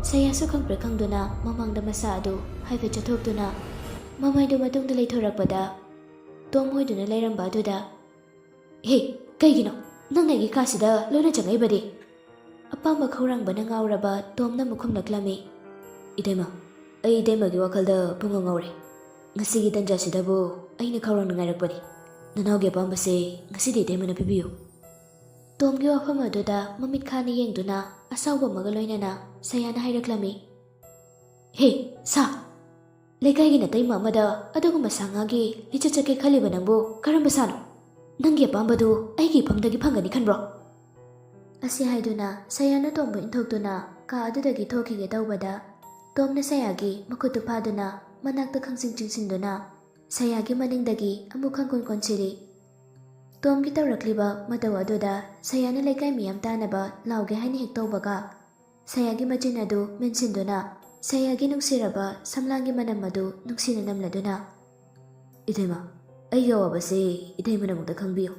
ꯁꯌꯥꯁꯨ ꯈꯪꯄ꯭ꯔꯦꯛ ꯈꯪꯗꯨꯅ ꯃꯃꯥꯡꯗ ꯃꯁꯥ ꯑꯗꯨ ꯍꯥꯏꯐꯦꯠ ꯆꯠꯊꯣꯛꯇꯨꯅ ꯃꯃꯥꯏꯗꯨ ꯃꯇꯨꯡꯗ ꯂꯩꯊꯣꯔꯛꯄꯗ ꯇꯣꯝ ꯑꯣꯏꯗꯨꯅ ꯂꯩꯔꯝꯕ ꯑꯗꯨꯗ, "ꯍꯦ, ꯀꯩꯒꯤꯅꯣ ꯅꯪꯅ ꯑꯩꯒꯤ ꯀꯥꯁꯤꯗ ꯂꯣꯏꯅ ꯆꯪꯉꯛꯏꯕꯗꯤ?" ꯑꯄꯥꯝꯕ ꯈꯧꯔꯥꯡꯕꯅ ꯉꯥꯎꯔꯕ ꯇꯣꯝꯅ ꯑꯃꯨꯛ ꯈꯨꯝꯂꯛꯂꯝꯃꯤ, "ꯏꯇꯩꯃ, ꯑꯩ ꯏꯇꯩꯃꯒꯤ ꯋꯥꯈꯜꯗ ꯄꯨꯡꯉꯥꯎ ꯉꯥꯎꯔꯦ꯫ ꯉꯁꯤꯒꯤ ꯇꯟꯖꯥꯁꯤꯗꯕꯨ ꯑꯩꯅ ꯈꯧꯔꯥꯡꯅ ꯉꯥꯏꯔꯛꯄꯅꯤ꯫ ꯅꯅꯥꯎꯒꯤ ꯑꯄꯥꯝꯕꯁꯦ ꯉꯁꯤꯗꯤ ꯏꯇꯩꯃꯅ ꯄꯤꯕꯤꯌꯨ"꯫ ꯇꯣꯝꯒꯤ ꯋꯥꯐꯝ ꯑꯗꯨꯗ ꯃꯃꯤꯠ ꯈꯥꯅ ꯌꯦꯡꯗꯨꯅ ꯑꯁꯥꯎꯕ ꯑꯃꯒ ꯂꯣꯏꯅꯅ ꯁꯌꯥꯅ ꯍꯥꯏꯔꯛꯂꯝꯃꯤ, "ꯍꯦ, ꯁꯥ! ꯂꯩꯀꯥꯏꯒꯤ ꯅꯇꯩꯃ ꯑꯃꯗ ꯑꯗꯨꯒꯨꯝꯕ ꯁꯥ ꯉꯥꯒꯤ ꯂꯤꯆꯠ ꯆꯠꯀꯦ ꯈꯜꯂꯤꯕ ꯅꯪꯕꯨ ꯀꯔꯝꯕ ꯁꯥꯅꯣ? ꯅꯪꯒꯤ ꯑꯄꯥꯝꯕꯗꯨ ꯑꯩꯒꯤ ꯏꯐꯝꯗꯒꯤ ꯐꯪꯒꯅꯤ ꯈꯟꯕ꯭ꯔꯣ?" ꯑꯁꯤ ꯍꯥꯏꯗꯨꯅ ꯁꯌꯥꯅ ꯇꯣꯝꯕꯨ ꯏꯟꯊꯣꯛꯇꯨꯅ ꯀꯥ ꯑꯗꯨꯗꯒꯤ ꯊꯣꯛꯈꯤꯒꯦ ꯇꯧꯕꯗ, ꯇꯣꯝꯅ ꯁꯌꯥꯒꯤ ꯃꯈꯨꯠꯇꯨ ꯐꯥꯗꯨꯅ ꯃꯅꯥꯛꯇ ꯈꯪꯆꯤꯡ ꯆꯤꯡꯁꯤꯟꯗꯨꯅ ꯁꯌꯥꯒꯤ ꯃꯅꯤꯡꯗꯒꯤ ꯑꯃꯨꯛ ꯈꯪꯀꯣꯟ ꯀꯣꯟꯁꯤꯜꯂꯤ꯫ ꯇꯣꯝꯒꯤ ꯇꯧꯔꯛꯂꯤꯕ ꯃꯇꯧ ꯑꯗꯨꯗ ꯁꯌꯥꯅ ꯂꯩꯀꯥꯏ ꯃꯤꯌꯥꯝ ꯇꯥꯅꯕ ꯂꯥꯎꯒꯦ ꯍꯥꯏꯅ ꯍꯦꯛ ꯇꯧꯕꯒ, ꯁꯌꯥꯒꯤ ꯃꯆꯤꯟ ꯑꯗꯨ ꯃꯦꯟꯁꯤꯟꯗꯨꯅ ꯁꯌꯥꯒꯤ ꯅꯨꯡꯁꯤꯔꯕ ꯁꯝꯂꯥꯡꯒꯤ ꯃꯅꯝ ꯑꯗꯨ ꯅꯨꯡꯁꯤꯅ ꯅꯝꯂꯗꯨꯅ, "ꯏꯇꯩꯃ, ꯑꯩꯒꯤ ꯑꯋꯥꯕꯁꯦ ꯏꯇꯩꯃꯅ ꯑꯃꯨꯛꯇ ꯈꯪꯕꯤꯌꯨ꯫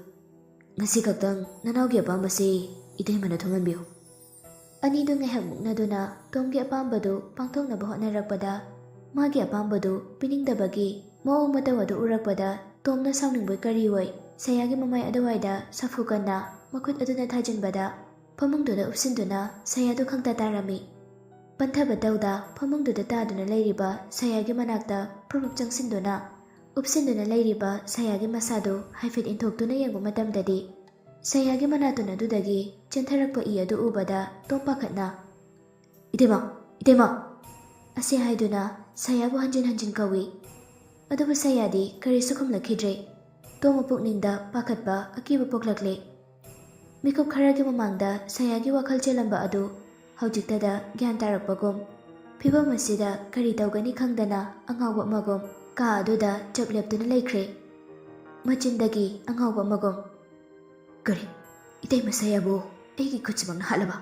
ꯉꯁꯤ ꯈꯛꯇꯪ ꯅꯅꯥꯎꯒꯤ ꯑꯄꯥꯝꯕꯁꯦ ꯏꯇꯩꯃꯅ ꯊꯨꯡꯍꯟꯕꯤꯌꯨ"꯫ ꯑꯅꯤꯗꯨ ꯉꯥꯏꯍꯥꯛ ꯃꯨꯛꯅꯗꯨꯅ ꯇꯣꯝꯒꯤ ꯑꯄꯥꯝꯕꯗꯨ ꯄꯥꯡꯊꯣꯛꯅꯕ ꯍꯣꯠꯅꯔꯛꯄꯗ, ꯃꯥꯒꯤ ꯑꯄꯥꯝꯕꯗꯨ ꯄꯤꯅꯤꯡꯗꯕꯒꯤ ꯃꯑꯣꯡ ꯃꯇꯧ ꯑꯗꯨ ꯎꯔꯛꯄꯗ, ꯇꯣꯝꯅ ꯁꯥꯎꯅꯤꯡꯕꯣꯏ ꯀꯔꯤꯑꯣꯏ ꯁꯌꯥꯒꯤ ꯃꯃꯥꯏ ꯑꯗꯨꯋꯥꯏꯗ ꯁꯥꯐꯨ ꯀꯟꯅ ꯃꯈꯨꯠ ꯑꯗꯨꯅ ꯊꯥꯖꯤꯟꯕꯗ, ꯐꯃꯨꯡꯗꯨꯗ ꯎꯞꯁꯤꯟꯗꯨꯅ ꯁꯌꯥꯗꯨ ꯈꯪꯇꯥ ꯇꯥꯔꯝꯃꯤ꯫ ꯄꯟꯊꯕ ꯇꯧꯗ ꯐꯃꯨꯡꯗꯨꯗ ꯇꯥꯗꯨꯅ ꯂꯩꯔꯤꯕ ꯁꯌꯥꯒꯤ ꯃꯅꯥꯛꯇ ꯄ꯭ꯔꯨꯞ ꯆꯪꯁꯤꯟꯗꯨꯅ, ꯎꯞꯁꯤꯟꯗꯨꯅ ꯂꯩꯔꯤꯕ ꯁꯌꯥꯒꯤ ꯃꯁꯥꯗꯨ ꯍꯥꯏꯐꯦꯠ ꯏꯟꯊꯣꯛꯇꯨꯅ ꯌꯦꯡꯕ ꯃꯇꯝꯗꯗꯤ, ꯁꯌꯥꯒꯤ ꯃꯅꯥꯇꯣꯟ ꯑꯗꯨꯗꯒꯤ ꯆꯦꯟꯊꯔꯛꯄ ꯏ ꯑꯗꯨ ꯎꯕꯗ ꯇꯣꯝ ꯄꯥꯈꯠꯅ, "ꯏꯇꯩꯃ, ꯏꯇꯩꯃ!" ꯑꯁꯤ ꯍꯥꯏꯗꯨꯅ ꯁꯌꯥꯕꯨ ꯍꯟꯖꯤꯟ ꯍꯟꯖꯤꯟ ꯀꯧꯏ꯫ ꯑꯗꯨꯕꯨ ꯁꯌꯥꯗꯤ ꯀꯔꯤꯁꯨ ꯈꯨꯝꯂꯛꯈꯤꯗ꯭ꯔꯦ꯫ ꯇꯣꯝ ꯃꯄꯨꯛꯅꯤꯡꯗ ꯄꯥꯈꯠꯄ, ꯑꯀꯤꯕ ꯄꯣꯛꯂꯛꯂꯦ꯫ ꯃꯤꯀꯨꯞ ꯈꯔꯒꯤ ꯃꯃꯥꯡꯗ ꯁꯌꯥꯒꯤ ꯋꯥꯈꯜ ꯆꯦꯜꯂꯝꯕ ꯑꯗꯨ ꯍꯧꯖꯤꯛꯇꯗ ꯒ꯭ꯌꯥꯟ ꯇꯥꯔꯛꯄꯒꯨꯝ, ꯐꯤꯕꯝ ꯑꯁꯤꯗ ꯀꯔꯤ ꯇꯧꯒꯅꯤ ꯈꯪꯗꯅ ꯑꯉꯥꯎꯕ ꯑꯃꯒꯨꯝ ꯀꯥ ꯑꯗꯨꯗ ꯆꯞ ꯂꯦꯞꯇꯨꯅ ꯂꯩꯈ꯭ꯔꯦ꯫ ꯃꯆꯤꯟꯗꯒꯤ ꯑꯉꯥꯎꯕ ꯑꯃꯒꯨꯝ, "ꯀꯔꯤ? ꯏꯇꯩꯃ ꯁꯌꯥꯕꯨ ꯑꯩꯒꯤ ꯈꯨꯠꯁꯤꯃꯛꯅ ꯍꯥꯠꯂꯕ?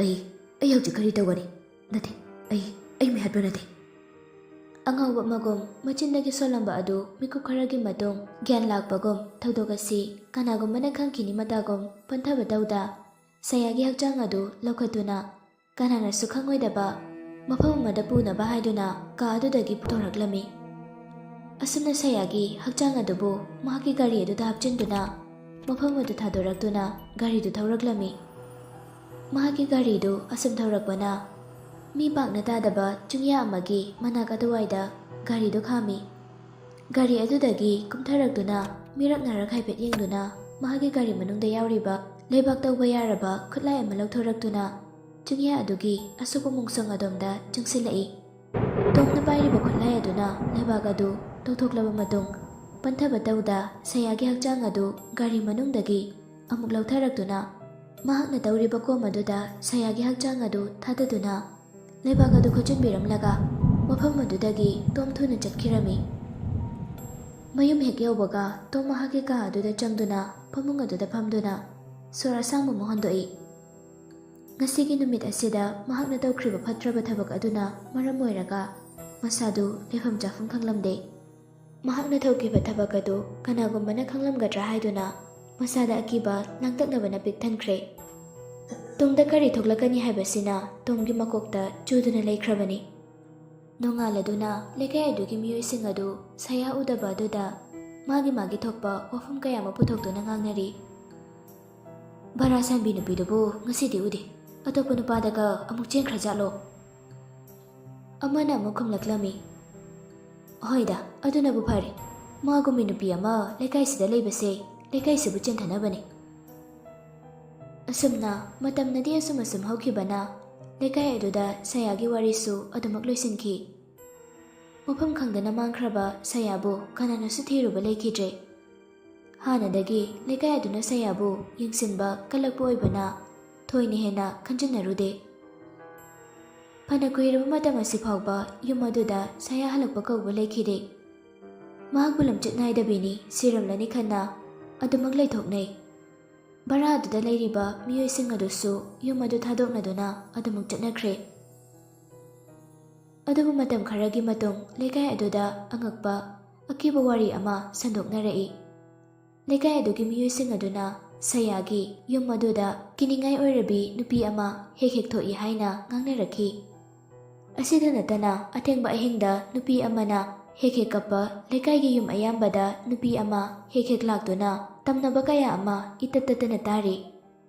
ꯑꯩ, ꯑꯩ ꯍꯧꯖꯤꯛ ꯀꯔꯤ ꯇꯧꯒꯅꯤ? ꯅꯠꯇꯦ, ꯑꯩ, ꯑꯩ ꯃꯤꯍꯠꯄ ꯅꯠꯇꯦ"꯫ ꯑꯉꯥꯎꯕ ꯑꯃꯒꯨꯝ ꯃꯆꯤꯟꯗꯒꯤ ꯁꯣꯜꯂꯝꯕ ꯑꯗꯨ ꯃꯤꯀꯨꯞ ꯈꯔꯒꯤ ꯃꯇꯨꯡ ꯒ꯭ꯌꯥꯟ ꯂꯥꯛꯄꯒꯨꯝ ꯊꯧꯗꯣꯛ ꯑꯁꯤ ꯀꯅꯥꯒꯨꯝꯕꯅ ꯈꯪꯈꯤꯅꯤ ꯃꯇꯥꯒꯨꯝ ꯄꯟꯊꯕ ꯇꯧꯗ ꯁꯌꯥꯒꯤ ꯍꯛꯆꯥꯡ ꯑꯗꯨ ꯂꯧꯈꯠꯇꯨꯅ ꯀꯅꯥꯅꯁꯨ ꯈꯪꯉꯣꯏꯗꯕ ꯃꯐꯝ ꯑꯃꯗ ꯄꯨꯅꯕ ꯍꯥꯏꯗꯨꯅ ꯀꯥ ꯑꯗꯨꯗꯒꯤ ꯄꯨꯊꯣꯔꯛꯂꯝꯃꯤ꯫ ꯑꯁꯨꯝꯅ ꯁꯌꯥꯒꯤ ꯍꯛꯆꯥꯡ ꯑꯗꯨꯕꯨ ꯃꯍꯥꯛꯀꯤ ꯒꯥꯔꯤ ꯑꯗꯨꯗ ꯍꯥꯞꯆꯤꯟꯗꯨꯅ ꯃꯐꯝ ꯑꯗꯨ ꯊꯥꯗꯣꯔꯛꯇꯨꯅ ꯒꯥꯔꯤꯗꯨ ꯊꯧꯔꯛꯂꯝꯃꯤ꯫ ꯃꯍꯥꯛꯀꯤ ꯒꯥꯔꯤꯗꯨ ꯑꯁꯨꯝ ꯊꯧꯔꯛꯄꯅ ꯃꯤ ꯄꯥꯛꯅ ꯇꯥꯗꯕ ꯆꯤꯡꯌꯥ ꯑꯃꯒꯤ ꯃꯅꯥꯛ ꯑꯗꯨꯋꯥꯏꯗ ꯒꯥꯔꯤꯗꯨ ꯈꯥꯝꯃꯤ꯫ ꯒꯥꯔꯤ ꯑꯗꯨꯗꯒꯤ ꯀꯨꯝꯊꯔꯛꯇꯨꯅ ꯃꯤꯔꯛ ꯅꯥꯔꯛ ꯍꯥꯏꯐꯦꯠ ꯌꯦꯡꯗꯨꯅ ꯃꯍꯥꯛꯀꯤ ꯒꯥꯔꯤ ꯃꯅꯨꯡꯗ ꯌꯥꯎꯔꯤꯕ ꯂꯩꯕꯥꯛ ꯇꯧꯕ ꯌꯥꯔꯕ ꯈꯨꯠꯂꯥꯏ ꯑꯃ ꯂꯧꯊꯣꯔꯛꯇꯨꯅ ꯆꯤꯡꯌꯥ ꯑꯗꯨꯒꯤ ꯑꯁꯣꯛꯄ ꯃꯣꯡꯁꯣꯡ ꯑꯗꯣꯝꯗ ꯆꯪꯁꯤꯜꯂꯛꯏ꯫ ꯇꯣꯝꯅ ꯄꯥꯏꯔꯤꯕ ꯈꯨꯠꯂꯥꯏ ꯑꯗꯨꯅ ꯂꯩꯕꯥꯛ ꯑꯗꯨ ꯇꯧꯊꯣꯛꯂꯕ ꯃꯇꯨꯡ, ꯄꯟꯊꯕ ꯇꯧꯗ ꯁꯌꯥꯒꯤ ꯍꯛꯆꯥꯡ ꯑꯗꯨ ꯒꯥꯔꯤ ꯃꯅꯨꯡꯗꯒꯤ ꯑꯃꯨꯛ ꯂꯧꯊꯔꯛꯇꯨꯅ ꯃꯍꯥꯛꯅ ꯇꯧꯔꯤꯕ ꯀꯣꯝ ꯑꯗꯨꯗ ꯁꯌꯥꯒꯤ ꯍꯛꯆꯥꯡ ꯑꯗꯨ ꯊꯥꯗꯗꯨꯅ ꯂꯩꯕꯥꯛ ꯑꯗꯨ ꯈꯣꯠꯆꯤꯟꯕꯤꯔꯝꯂꯒ ꯃꯐꯝ ꯑꯗꯨꯗꯒꯤ ꯇꯣꯝ ꯊꯨꯅ ꯆꯠꯈꯤꯔꯝꯃꯤ꯫ ꯃꯌꯨꯝ ꯍꯦꯛ ꯌꯧꯕꯒ ꯇꯣꯝ ꯃꯍꯥꯛꯀꯤ ꯀꯥ ꯑꯗꯨꯗ ꯆꯪꯗꯨꯅ ꯐꯃꯨꯡ ꯑꯗꯨꯗ ꯐꯝꯗꯨꯅ ꯁꯣꯔ ꯑꯁꯥꯡꯕ ꯑꯃ ꯍꯣꯟꯗꯣꯛꯏ꯫ ꯉꯁꯤꯒꯤ ꯅꯨꯃꯤꯠ ꯑꯁꯤꯗ ꯃꯍꯥꯛꯅ ꯇꯧꯈ꯭ꯔꯤꯕ ꯐꯠꯇ꯭ꯔꯕ ꯊꯕꯛ ꯑꯗꯨꯅ ꯃꯔꯝ ꯑꯣꯏꯔꯒ ꯃꯁꯥꯗꯨ ꯂꯩꯐꯝ ꯆꯥꯐꯝ ꯈꯪꯂꯝꯗꯦ꯫ ꯃꯍꯥꯛꯅ ꯇꯧꯈꯤꯕ ꯊꯕꯛ ꯑꯗꯨ ꯀꯅꯥꯒꯨꯝꯕꯅ ꯈꯪꯂꯝꯒꯗ꯭ꯔꯥ ꯍꯥꯏꯗꯨꯅ ꯃꯁꯥꯗ ꯑꯀꯤꯕ ꯂꯥꯡꯇꯛꯅꯕꯅ ꯄꯤꯛ ꯊꯟꯈ꯭ꯔꯦ꯫ ꯇꯨꯡꯗ ꯀꯔꯤ ꯊꯣꯛꯂꯛꯀꯅꯤ ꯍꯥꯏꯕꯁꯤꯅ ꯇꯣꯝꯒꯤ ꯃꯀꯣꯛꯇ ꯆꯨꯗꯨꯅ ꯂꯩꯈ꯭ꯔꯕꯅꯤ꯫ ꯅꯣꯡꯉꯥꯜꯂꯗꯨꯅ ꯂꯩꯀꯥꯏ ꯑꯗꯨꯒꯤ ꯃꯤꯑꯣꯏꯁꯤꯡ ꯑꯗꯨ ꯁꯌꯥ ꯎꯗꯕ ꯑꯗꯨꯗ ꯃꯥꯒꯤ ꯃꯥꯒꯤ ꯊꯣꯛꯄ ꯋꯥꯐꯝ ꯀꯌꯥ ꯑꯃ ꯄꯨꯊꯣꯛꯇꯨꯅ ꯉꯥꯡꯅꯔꯤ꯫ "ꯚꯔꯥ ꯁꯥꯟꯕꯤ ꯅꯨꯄꯤꯗꯨꯕꯨ ꯉꯁꯤꯗꯤ ꯎꯗꯦ꯫ ꯑꯇꯣꯞꯄ ꯅꯨꯄꯥꯗꯒ ꯑꯃꯨꯛ ꯆꯦꯟꯈ꯭ꯔꯖꯥꯠꯂꯣ?" ꯑꯃꯅ ꯑꯃꯨꯛ ꯈꯨꯝꯂꯛꯂꯝꯃꯤ, "ꯍꯣꯏꯗ, ꯑꯗꯨꯅꯕꯨ ꯐꯔꯦ꯫ ꯃꯥꯒꯨꯝꯕꯤ ꯅꯨꯄꯤ ꯑꯃ ꯂꯩꯀꯥꯏꯁꯤꯗ ꯂꯩꯕꯁꯦ ꯂꯩꯀꯥꯏꯁꯤꯕꯨ ꯆꯦꯟꯊꯅꯕꯅꯤ꯫" ꯑꯁꯨꯝꯅ ꯃꯇꯝꯅꯗꯤ ꯑꯁꯨꯝ ꯑꯁꯨꯝ ꯍꯧꯈꯤꯕꯅ ꯂꯩꯀꯥꯏ ꯑꯗꯨꯗ ꯁꯌꯥꯒꯤ ꯋꯥꯔꯤꯁꯨ ꯑꯗꯨꯃꯛ ꯂꯣꯏꯁꯤꯟꯈꯤ꯫ ꯃꯐꯝ ꯈꯪꯗꯅ ꯃꯥꯡꯈ꯭ꯔꯕ ꯁꯌꯥꯕꯨ ꯀꯅꯥꯅꯁꯨ ꯊꯤꯔꯨꯕ ꯂꯩꯈꯤꯗ꯭ꯔꯦ꯫ ꯍꯥꯟꯅꯗꯒꯤ ꯂꯩꯀꯥꯏ ꯑꯗꯨꯅ ꯁꯌꯥꯕꯨ ꯌꯦꯡꯁꯤꯟꯕ ꯀꯜꯂꯛꯄ ꯑꯣꯏꯕꯅ ꯊꯣꯏꯅ ꯍꯦꯟꯅ ꯈꯟꯖꯤꯟꯅꯔꯨꯗꯦ꯫ ꯐꯅ ꯀꯨꯏꯔꯕ ꯃꯇꯝ ꯑꯁꯤ ꯐꯥꯎꯕ ꯌꯨꯝ ꯑꯗꯨꯗ ꯁꯌꯥ ꯍꯜꯂꯛꯄ ꯀꯧꯕ ꯂꯩꯈꯤꯗꯦ꯫ ꯃꯍꯥꯛꯄꯨ ꯂꯝꯆꯠ ꯅꯥꯏꯗꯕꯤꯅꯤ ꯁꯤꯔꯝꯂꯅꯤ ꯈꯟꯅ ꯑꯗꯨꯃꯛ ꯂꯩꯊꯣꯛꯅꯩ꯫ ꯚꯔꯥ ꯑꯗꯨꯗ ꯂꯩꯔꯤꯕ ꯃꯤꯑꯣꯏꯁꯤꯡ ꯑꯗꯨꯁꯨ ꯌꯨꯝ ꯑꯗꯨ ꯊꯥꯗꯣꯛꯅꯗꯨꯅ ꯑꯗꯨꯃꯛ ꯆꯠꯅꯈ꯭ꯔꯦ꯫ ꯑꯗꯨꯕꯨ ꯃꯇꯝ ꯈꯔꯒꯤ ꯃꯇꯨꯡ ꯂꯩꯀꯥꯏ ꯑꯗꯨꯗ ꯑꯉꯛꯄ ꯑꯀꯤꯕ ꯋꯥꯔꯤ ꯑꯃ ꯁꯟꯗꯣꯛꯅꯔꯛꯏ꯫ ꯂꯩꯀꯥꯏ ꯑꯗꯨꯒꯤ ꯃꯤꯑꯣꯏꯁꯤꯡ ꯑꯗꯨꯅ ꯁꯌꯥꯒꯤ ꯌꯨꯝ ꯑꯗꯨꯗ ꯀꯤꯅꯤꯡꯉꯥꯏ ꯑꯣꯏꯔꯕꯤ ꯅꯨꯄꯤ ꯑꯃ ꯍꯦꯛ ꯍꯦꯛ ꯊꯣꯛꯏ ꯍꯥꯏꯅ ꯉꯥꯡꯅꯔꯛꯈꯤ꯫ ꯑꯁꯤꯗ ꯅꯠꯇꯅ ꯑꯊꯦꯡꯕ ꯑꯍꯤꯡꯗ ꯅꯨꯄꯤ ꯑꯃꯅ ꯍꯦꯛ ꯍꯦꯛ ꯀꯞꯄ, ꯂꯩꯀꯥꯏꯒꯤ ꯌꯨꯝ ꯑꯌꯥꯝꯕꯗ ꯅꯨꯄꯤ ꯑꯃ ꯍꯦꯛ ꯍꯦꯛ ꯂꯥꯛꯇꯨꯅ ꯇꯝꯅꯕ ꯀꯌꯥ ꯑꯃ ꯏꯇꯠ ꯇꯠꯇꯅ ꯇꯥꯔꯤ꯫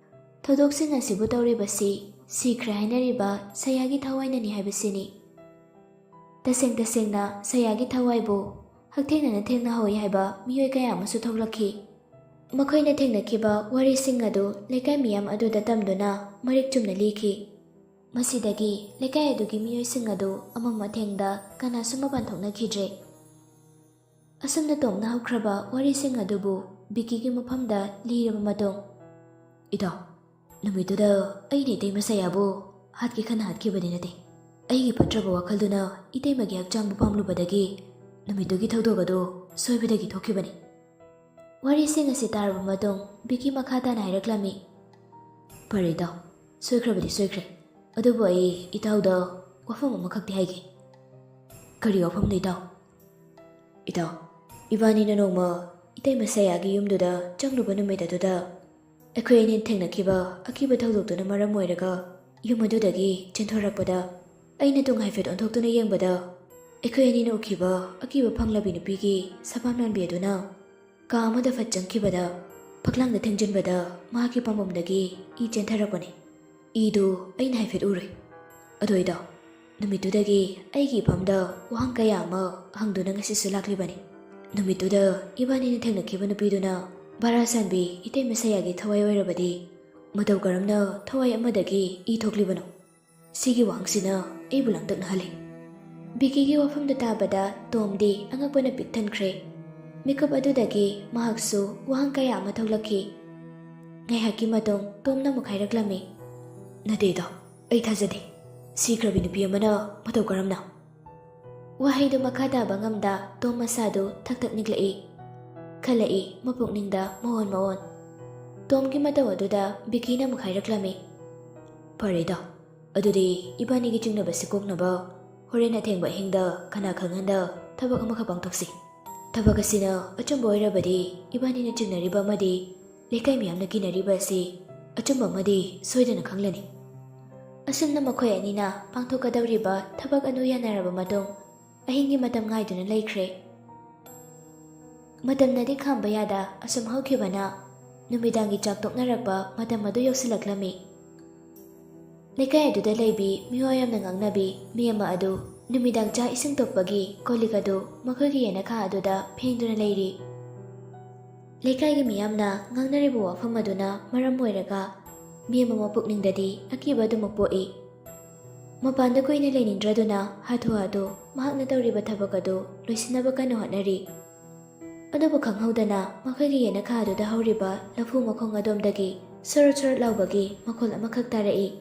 ꯊꯧꯗꯣꯛꯁꯤꯡ ꯑꯁꯤꯕꯨ ꯇꯧꯔꯤꯕꯁꯤ ꯁꯤꯈ꯭ꯔꯦ ꯍꯥꯏꯅꯔꯤꯕ ꯁꯌꯥꯒꯤ ꯊꯋꯥꯏꯅꯅꯤ ꯍꯥꯏꯕꯁꯤꯅꯤ꯫ ꯇꯁꯦꯡ ꯇꯁꯦꯡꯅ ꯁꯌꯥꯒꯤ ꯊꯋꯥꯏꯕꯨ ꯍꯛꯊꯦꯡꯅꯅ ꯊꯦꯡꯅꯍꯧꯏ ꯍꯥꯏꯕ ꯃꯤꯑꯣꯏ ꯀꯌꯥ ꯑꯃꯁꯨ ꯊꯣꯛꯂꯛꯈꯤ꯫ ꯃꯈꯣꯏꯅ ꯊꯦꯡꯅꯈꯤꯕ ꯋꯥꯔꯤꯁꯤꯡ ꯑꯗꯨ ꯂꯩꯀꯥꯏ ꯃꯤꯌꯥꯝ ꯑꯗꯨꯗ ꯇꯝꯗꯨꯅ ꯃꯔꯤꯛ ꯆꯨꯝꯅ ꯂꯤꯈꯤ꯫ ꯃꯁꯤꯗꯒꯤ ꯂꯩꯀꯥꯏ ꯑꯗꯨꯒꯤ ꯃꯤꯑꯣꯏꯁꯤꯡ ꯑꯗꯨ ꯑꯃꯝ ꯑꯊꯦꯡꯗ ꯀꯅꯥꯁꯨ ꯃꯄꯥꯟ ꯊꯣꯛꯅꯈꯤꯗ꯭ꯔꯦ꯫ ꯑꯁꯨꯝꯅ ꯇꯣꯝꯅ ꯍꯧꯈ꯭ꯔꯕ ꯋꯥꯔꯤꯁꯤꯡ ꯑꯗꯨꯕꯨ ꯕꯤꯀꯤꯒꯤ ꯃꯐꯝꯗ ꯂꯤꯔꯕ ꯃꯇꯨꯡ, "ꯏꯇꯥꯎ, ꯅꯨꯃꯤꯠꯇꯨꯗ ꯑꯩꯅ ꯏꯇꯩꯃ ꯁꯌꯥꯕꯨ ꯍꯥꯠꯀꯦ ꯈꯟꯅ ꯍꯥꯠꯈꯤꯕꯗꯤ ꯅꯠꯇꯦ꯫ ꯑꯩꯒꯤ ꯐꯠꯇ꯭ꯔꯕ ꯋꯥꯈꯜꯗꯨꯅ ꯏꯇꯩꯃꯒꯤ ꯍꯛꯆꯥꯡꯕꯨ ꯄꯥꯝꯂꯨꯕꯗꯒꯤ ꯅꯨꯃꯤꯠꯇꯨꯒꯤ ꯊꯧꯗꯣꯛ ꯑꯗꯨ ꯁꯣꯏꯕꯗꯒꯤ ꯊꯣꯛꯈꯤꯕꯅꯤ꯫ ꯋꯥꯔꯤꯁꯤꯡ ꯑꯁꯤ ꯇꯥꯔꯕ ꯃꯇꯨꯡ ꯕꯤꯀꯤ ꯃꯈꯥ ꯇꯥꯅ ꯍꯥꯏꯔꯛꯂꯝꯃꯤ꯫ ꯐꯔꯦ ꯏꯇꯥꯎ, ꯁꯣꯏꯈ꯭ꯔꯕꯗꯤ ꯁꯣꯏꯈ꯭ꯔꯦ꯫ ꯑꯗꯨꯕꯨ ꯑꯩ ꯏꯇꯥꯎꯗ ꯋꯥꯐꯝ ꯑꯃꯈꯛꯇꯤ ꯍꯥꯏꯒꯦ꯫ ꯀꯔꯤ ꯋꯥꯐꯝꯅꯣ ꯏꯇꯥꯎ? ꯏꯇꯥꯎ, ꯏꯕꯥꯅꯤꯅ ꯅꯣꯡꯃ ꯏꯇꯩꯃ ꯁꯌꯥꯒꯤ ꯌꯨꯝꯗꯨꯗ ꯆꯪꯂꯨꯕ ꯅꯨꯃꯤꯠ ꯑꯗꯨꯗ ꯑꯩꯈꯣꯏ ꯑꯅꯤ ꯊꯦꯡꯅꯈꯤꯕ ꯑꯀꯤꯕ ꯊꯧꯗꯣꯛꯇꯨꯅ ꯃꯔꯝ ꯑꯣꯏꯔꯒ ꯌꯨꯝ ꯑꯗꯨꯗꯒꯤ ꯆꯦꯟꯊꯣꯔꯛꯄꯗ ꯑꯩꯅ ꯇꯨꯡ ꯍꯥꯏꯐꯦꯠ ꯑꯣꯟꯊꯣꯛꯇꯨꯅ ꯌꯦꯡꯕꯗ ꯑꯩꯈꯣꯏ ꯑꯅꯤꯅ ꯎꯈꯤꯕ ꯑꯀꯤꯕ ꯐꯪꯂꯕꯤ ꯅꯨꯄꯤꯒꯤ ꯁꯕꯥꯝ ꯂꯥꯟꯕꯤ ꯑꯗꯨꯅ ꯀꯥ ꯑꯃꯗ ꯐꯠ ꯆꯪꯈꯤꯕꯗ ꯐꯛꯂꯥꯡꯗ ꯊꯦꯡꯖꯤꯟꯕꯗ ꯃꯍꯥꯛꯀꯤ ꯄꯥꯝꯕꯣꯝꯗꯒꯤ ꯏ ꯆꯦꯟꯊꯔꯛꯄꯅꯤ꯫ ꯏꯗꯨ ꯑꯩꯅ ꯍꯥꯏꯐꯦꯠ ꯎꯔꯨꯏ꯫ ꯑꯗꯣ ꯏꯇꯥꯎ, ꯅꯨꯃꯤꯠꯇꯨꯗꯒꯤ ꯑꯩꯒꯤ ꯏꯐꯝꯗ ꯋꯥꯍꯪ ꯀꯌꯥ ꯑꯃ ꯍꯪꯗꯨꯅ ꯉꯁꯤꯁꯨ ꯂꯥꯛꯂꯤꯕꯅꯤ꯫ ꯅꯨꯃꯤꯠꯇꯨꯗ ꯏꯕꯥꯅꯤꯅ ꯊꯦꯡꯅꯈꯤꯕ ꯅꯨꯄꯤꯗꯨꯅ ꯚꯥꯔꯥ ꯁꯥꯟꯕꯤ ꯏꯇꯩꯃ ꯁꯌꯥꯒꯤ ꯊꯋꯥꯏ ꯑꯣꯏꯔꯕꯗꯤ ꯃꯇꯧ ꯀꯔꯝꯅ ꯊꯋꯥꯏ ꯑꯃꯗꯒꯤ ꯏ ꯊꯣꯛꯂꯤꯕꯅꯣ? ꯁꯤꯒꯤ ꯋꯥꯍꯪꯁꯤꯅ ꯑꯩꯕꯨ ꯂꯥꯡꯇꯛꯅꯍꯜꯂꯤ꯫ ꯕꯤꯀꯤꯒꯤ ꯋꯥꯐꯝꯗꯨ ꯇꯥꯕꯗ ꯇꯣꯝꯗꯤ ꯑꯉꯛꯄꯅ ꯄꯤꯛ ꯊꯟꯈ꯭ꯔꯦ꯫ ꯃꯤꯀꯨꯞ ꯑꯗꯨꯗꯒꯤ ꯃꯍꯥꯛꯁꯨ ꯋꯥꯍꯪ ꯀꯌꯥ ꯑꯃ ꯊꯣꯛꯂꯛꯈꯤ꯫ ꯉꯥꯏꯍꯥꯛꯀꯤ ꯃꯇꯨꯡ ꯇꯣꯝꯅ ꯑꯃꯨꯛ ꯍꯥꯏꯔꯛꯂꯝꯃꯤ꯫ ꯅꯠꯇꯦ ꯏꯇꯥꯎ, ꯑꯩ ꯊꯥꯖꯗꯦ꯫ ꯁꯤꯈ꯭ꯔꯕꯤ ꯅꯨꯄꯤ ꯑꯃꯅ ꯃꯇꯧ ꯀꯔꯝꯅ? ꯋꯥꯍꯩꯗꯨ ꯃꯈꯥ ꯇꯥꯕ ꯉꯝꯗ ꯇꯣꯝ ꯃꯁꯥꯗꯨ ꯊꯛ ꯊꯛ ꯅꯤꯛꯂꯛꯏ꯫ ꯈꯜꯂꯛꯏ ꯃꯄꯨꯛꯅꯤꯡꯗ ꯃꯑꯣꯟ ꯃꯑꯣꯟ꯫ ꯇꯣꯝꯒꯤ ꯃꯇꯧ ꯑꯗꯨꯗ ꯕꯤꯀꯤꯅ ꯑꯃꯨꯛ ꯍꯥꯏꯔꯛꯂꯝꯃꯤ꯫ ꯐꯔꯦ ꯏꯇꯥꯎ, ꯑꯗꯨꯗꯤ ꯏꯕꯥꯅꯤꯒꯤ ꯆꯤꯡꯅꯕꯁꯤ ꯀꯣꯛꯅꯕ ꯍꯣꯔꯦꯟ ꯑꯊꯦꯡꯕ ꯑꯍꯤꯡꯗ ꯀꯅꯥ ꯈꯪꯍꯟꯗ ꯊꯕꯛ ꯑꯃꯈꯛ ꯄꯥꯡꯊꯣꯛꯁꯤ꯫ ꯊꯕꯛ ꯑꯁꯤꯅ ꯑꯆꯨꯝꯕ ꯑꯣꯏꯔꯕꯗꯤ ꯏꯕꯥꯅꯤꯅ ꯆꯤꯡꯅꯔꯤꯕ ꯑꯃꯗꯤ ꯂꯩꯀꯥꯏ ꯃꯤꯌꯥꯝꯅ ꯀꯤꯅꯔꯤꯕ ꯑꯁꯤ ꯑꯆꯨꯝꯕ ꯑꯃꯗꯤ ꯁꯣꯏꯗꯅ ꯈꯪꯂꯅꯤ꯫ ꯑꯁꯨꯝꯅ ꯃꯈꯣꯏ ꯑꯅꯤꯅ ꯄꯥꯡꯊꯣꯛꯀꯗꯧꯔꯤꯕ ꯊꯕꯛ ꯑꯗꯨ ꯌꯥꯅꯔꯕ ꯃꯇꯨꯡ ꯑꯍꯤꯡꯒꯤ ꯃꯇꯝ ꯉꯥꯏꯗꯨꯅ ꯂꯩꯈ꯭ꯔꯦ꯫ ꯃꯇꯝꯅꯗꯤ ꯈꯥꯝꯕ ꯌꯥꯗ ꯑꯁꯨꯝ ꯍꯧꯈꯤꯕꯅ ꯅꯨꯃꯤꯗꯥꯡꯒꯤ ꯆꯥꯛ ꯇꯣꯛꯅꯔꯛꯄ ꯃꯇꯝ ꯑꯗꯨ ꯌꯧꯁꯤꯜꯂꯛꯂꯝꯃꯤ꯫ ꯂꯩꯀꯥꯏ ꯑꯗꯨꯗ ꯂꯩꯕꯤ ꯃꯤꯑꯣꯏ ꯌꯥꯝꯅ ꯉꯥꯡꯅꯕꯤ ꯃꯤ ꯑꯃ ꯑꯗꯨ ꯅꯨꯃꯤꯗꯥꯡ ꯆꯥꯛ ꯏꯁꯤꯡ ꯇꯣꯛꯄꯒꯤ ꯀꯣꯜꯂꯤꯛ ꯑꯗꯨ ꯃꯈꯣꯏꯒꯤ ꯌꯦꯅꯈꯥ ꯑꯗꯨꯗ ꯐꯦꯡꯗꯨꯅ ꯂꯩꯔꯤ꯫ ꯂꯩꯀꯥꯏꯒꯤ ꯃꯤꯌꯥꯝꯅ ꯉꯥꯡꯅꯔꯤꯕ ꯋꯥꯐꯝ ꯑꯗꯨꯅ ꯃꯔꯝ ꯑꯣꯏꯔꯒ ꯃꯤ ꯑꯃ ꯃꯄꯨꯛꯅꯤꯡꯗꯗꯤ ꯑꯀꯤꯕ ꯑꯗꯨꯃꯛ ꯄꯣꯛꯏ꯫ ꯃꯄꯥꯟꯗ ꯀꯨꯏꯅ ꯂꯩꯅꯤꯡꯗ꯭ꯔꯗꯨꯅ ꯍꯥꯊꯨ ꯍꯥꯊꯨ ꯃꯍꯥꯛꯅ ꯇꯧꯔꯤꯕ ꯊꯕꯛ ꯑꯗꯨ ꯂꯣꯏꯁꯤꯟꯅꯕ ꯀꯟꯅ ꯍꯣꯠꯅꯔꯤ꯫ ꯑꯗꯨꯕꯨ ꯈꯪꯍꯧꯗꯅ ꯃꯈꯣꯏꯒꯤ ꯌꯦꯅꯈꯥ ꯑꯗꯨꯗ ꯍꯧꯔꯤꯕ ꯂꯐꯨ ꯃꯈꯣꯡ ꯑꯗꯣꯝꯗꯒꯤ ꯁꯣꯔꯣꯠ ꯁꯣꯔꯣꯠ ꯂꯥꯎꯕꯒꯤ ꯃꯈꯣꯜ ꯑꯃꯈꯛ ꯇꯥꯔꯛꯏ꯫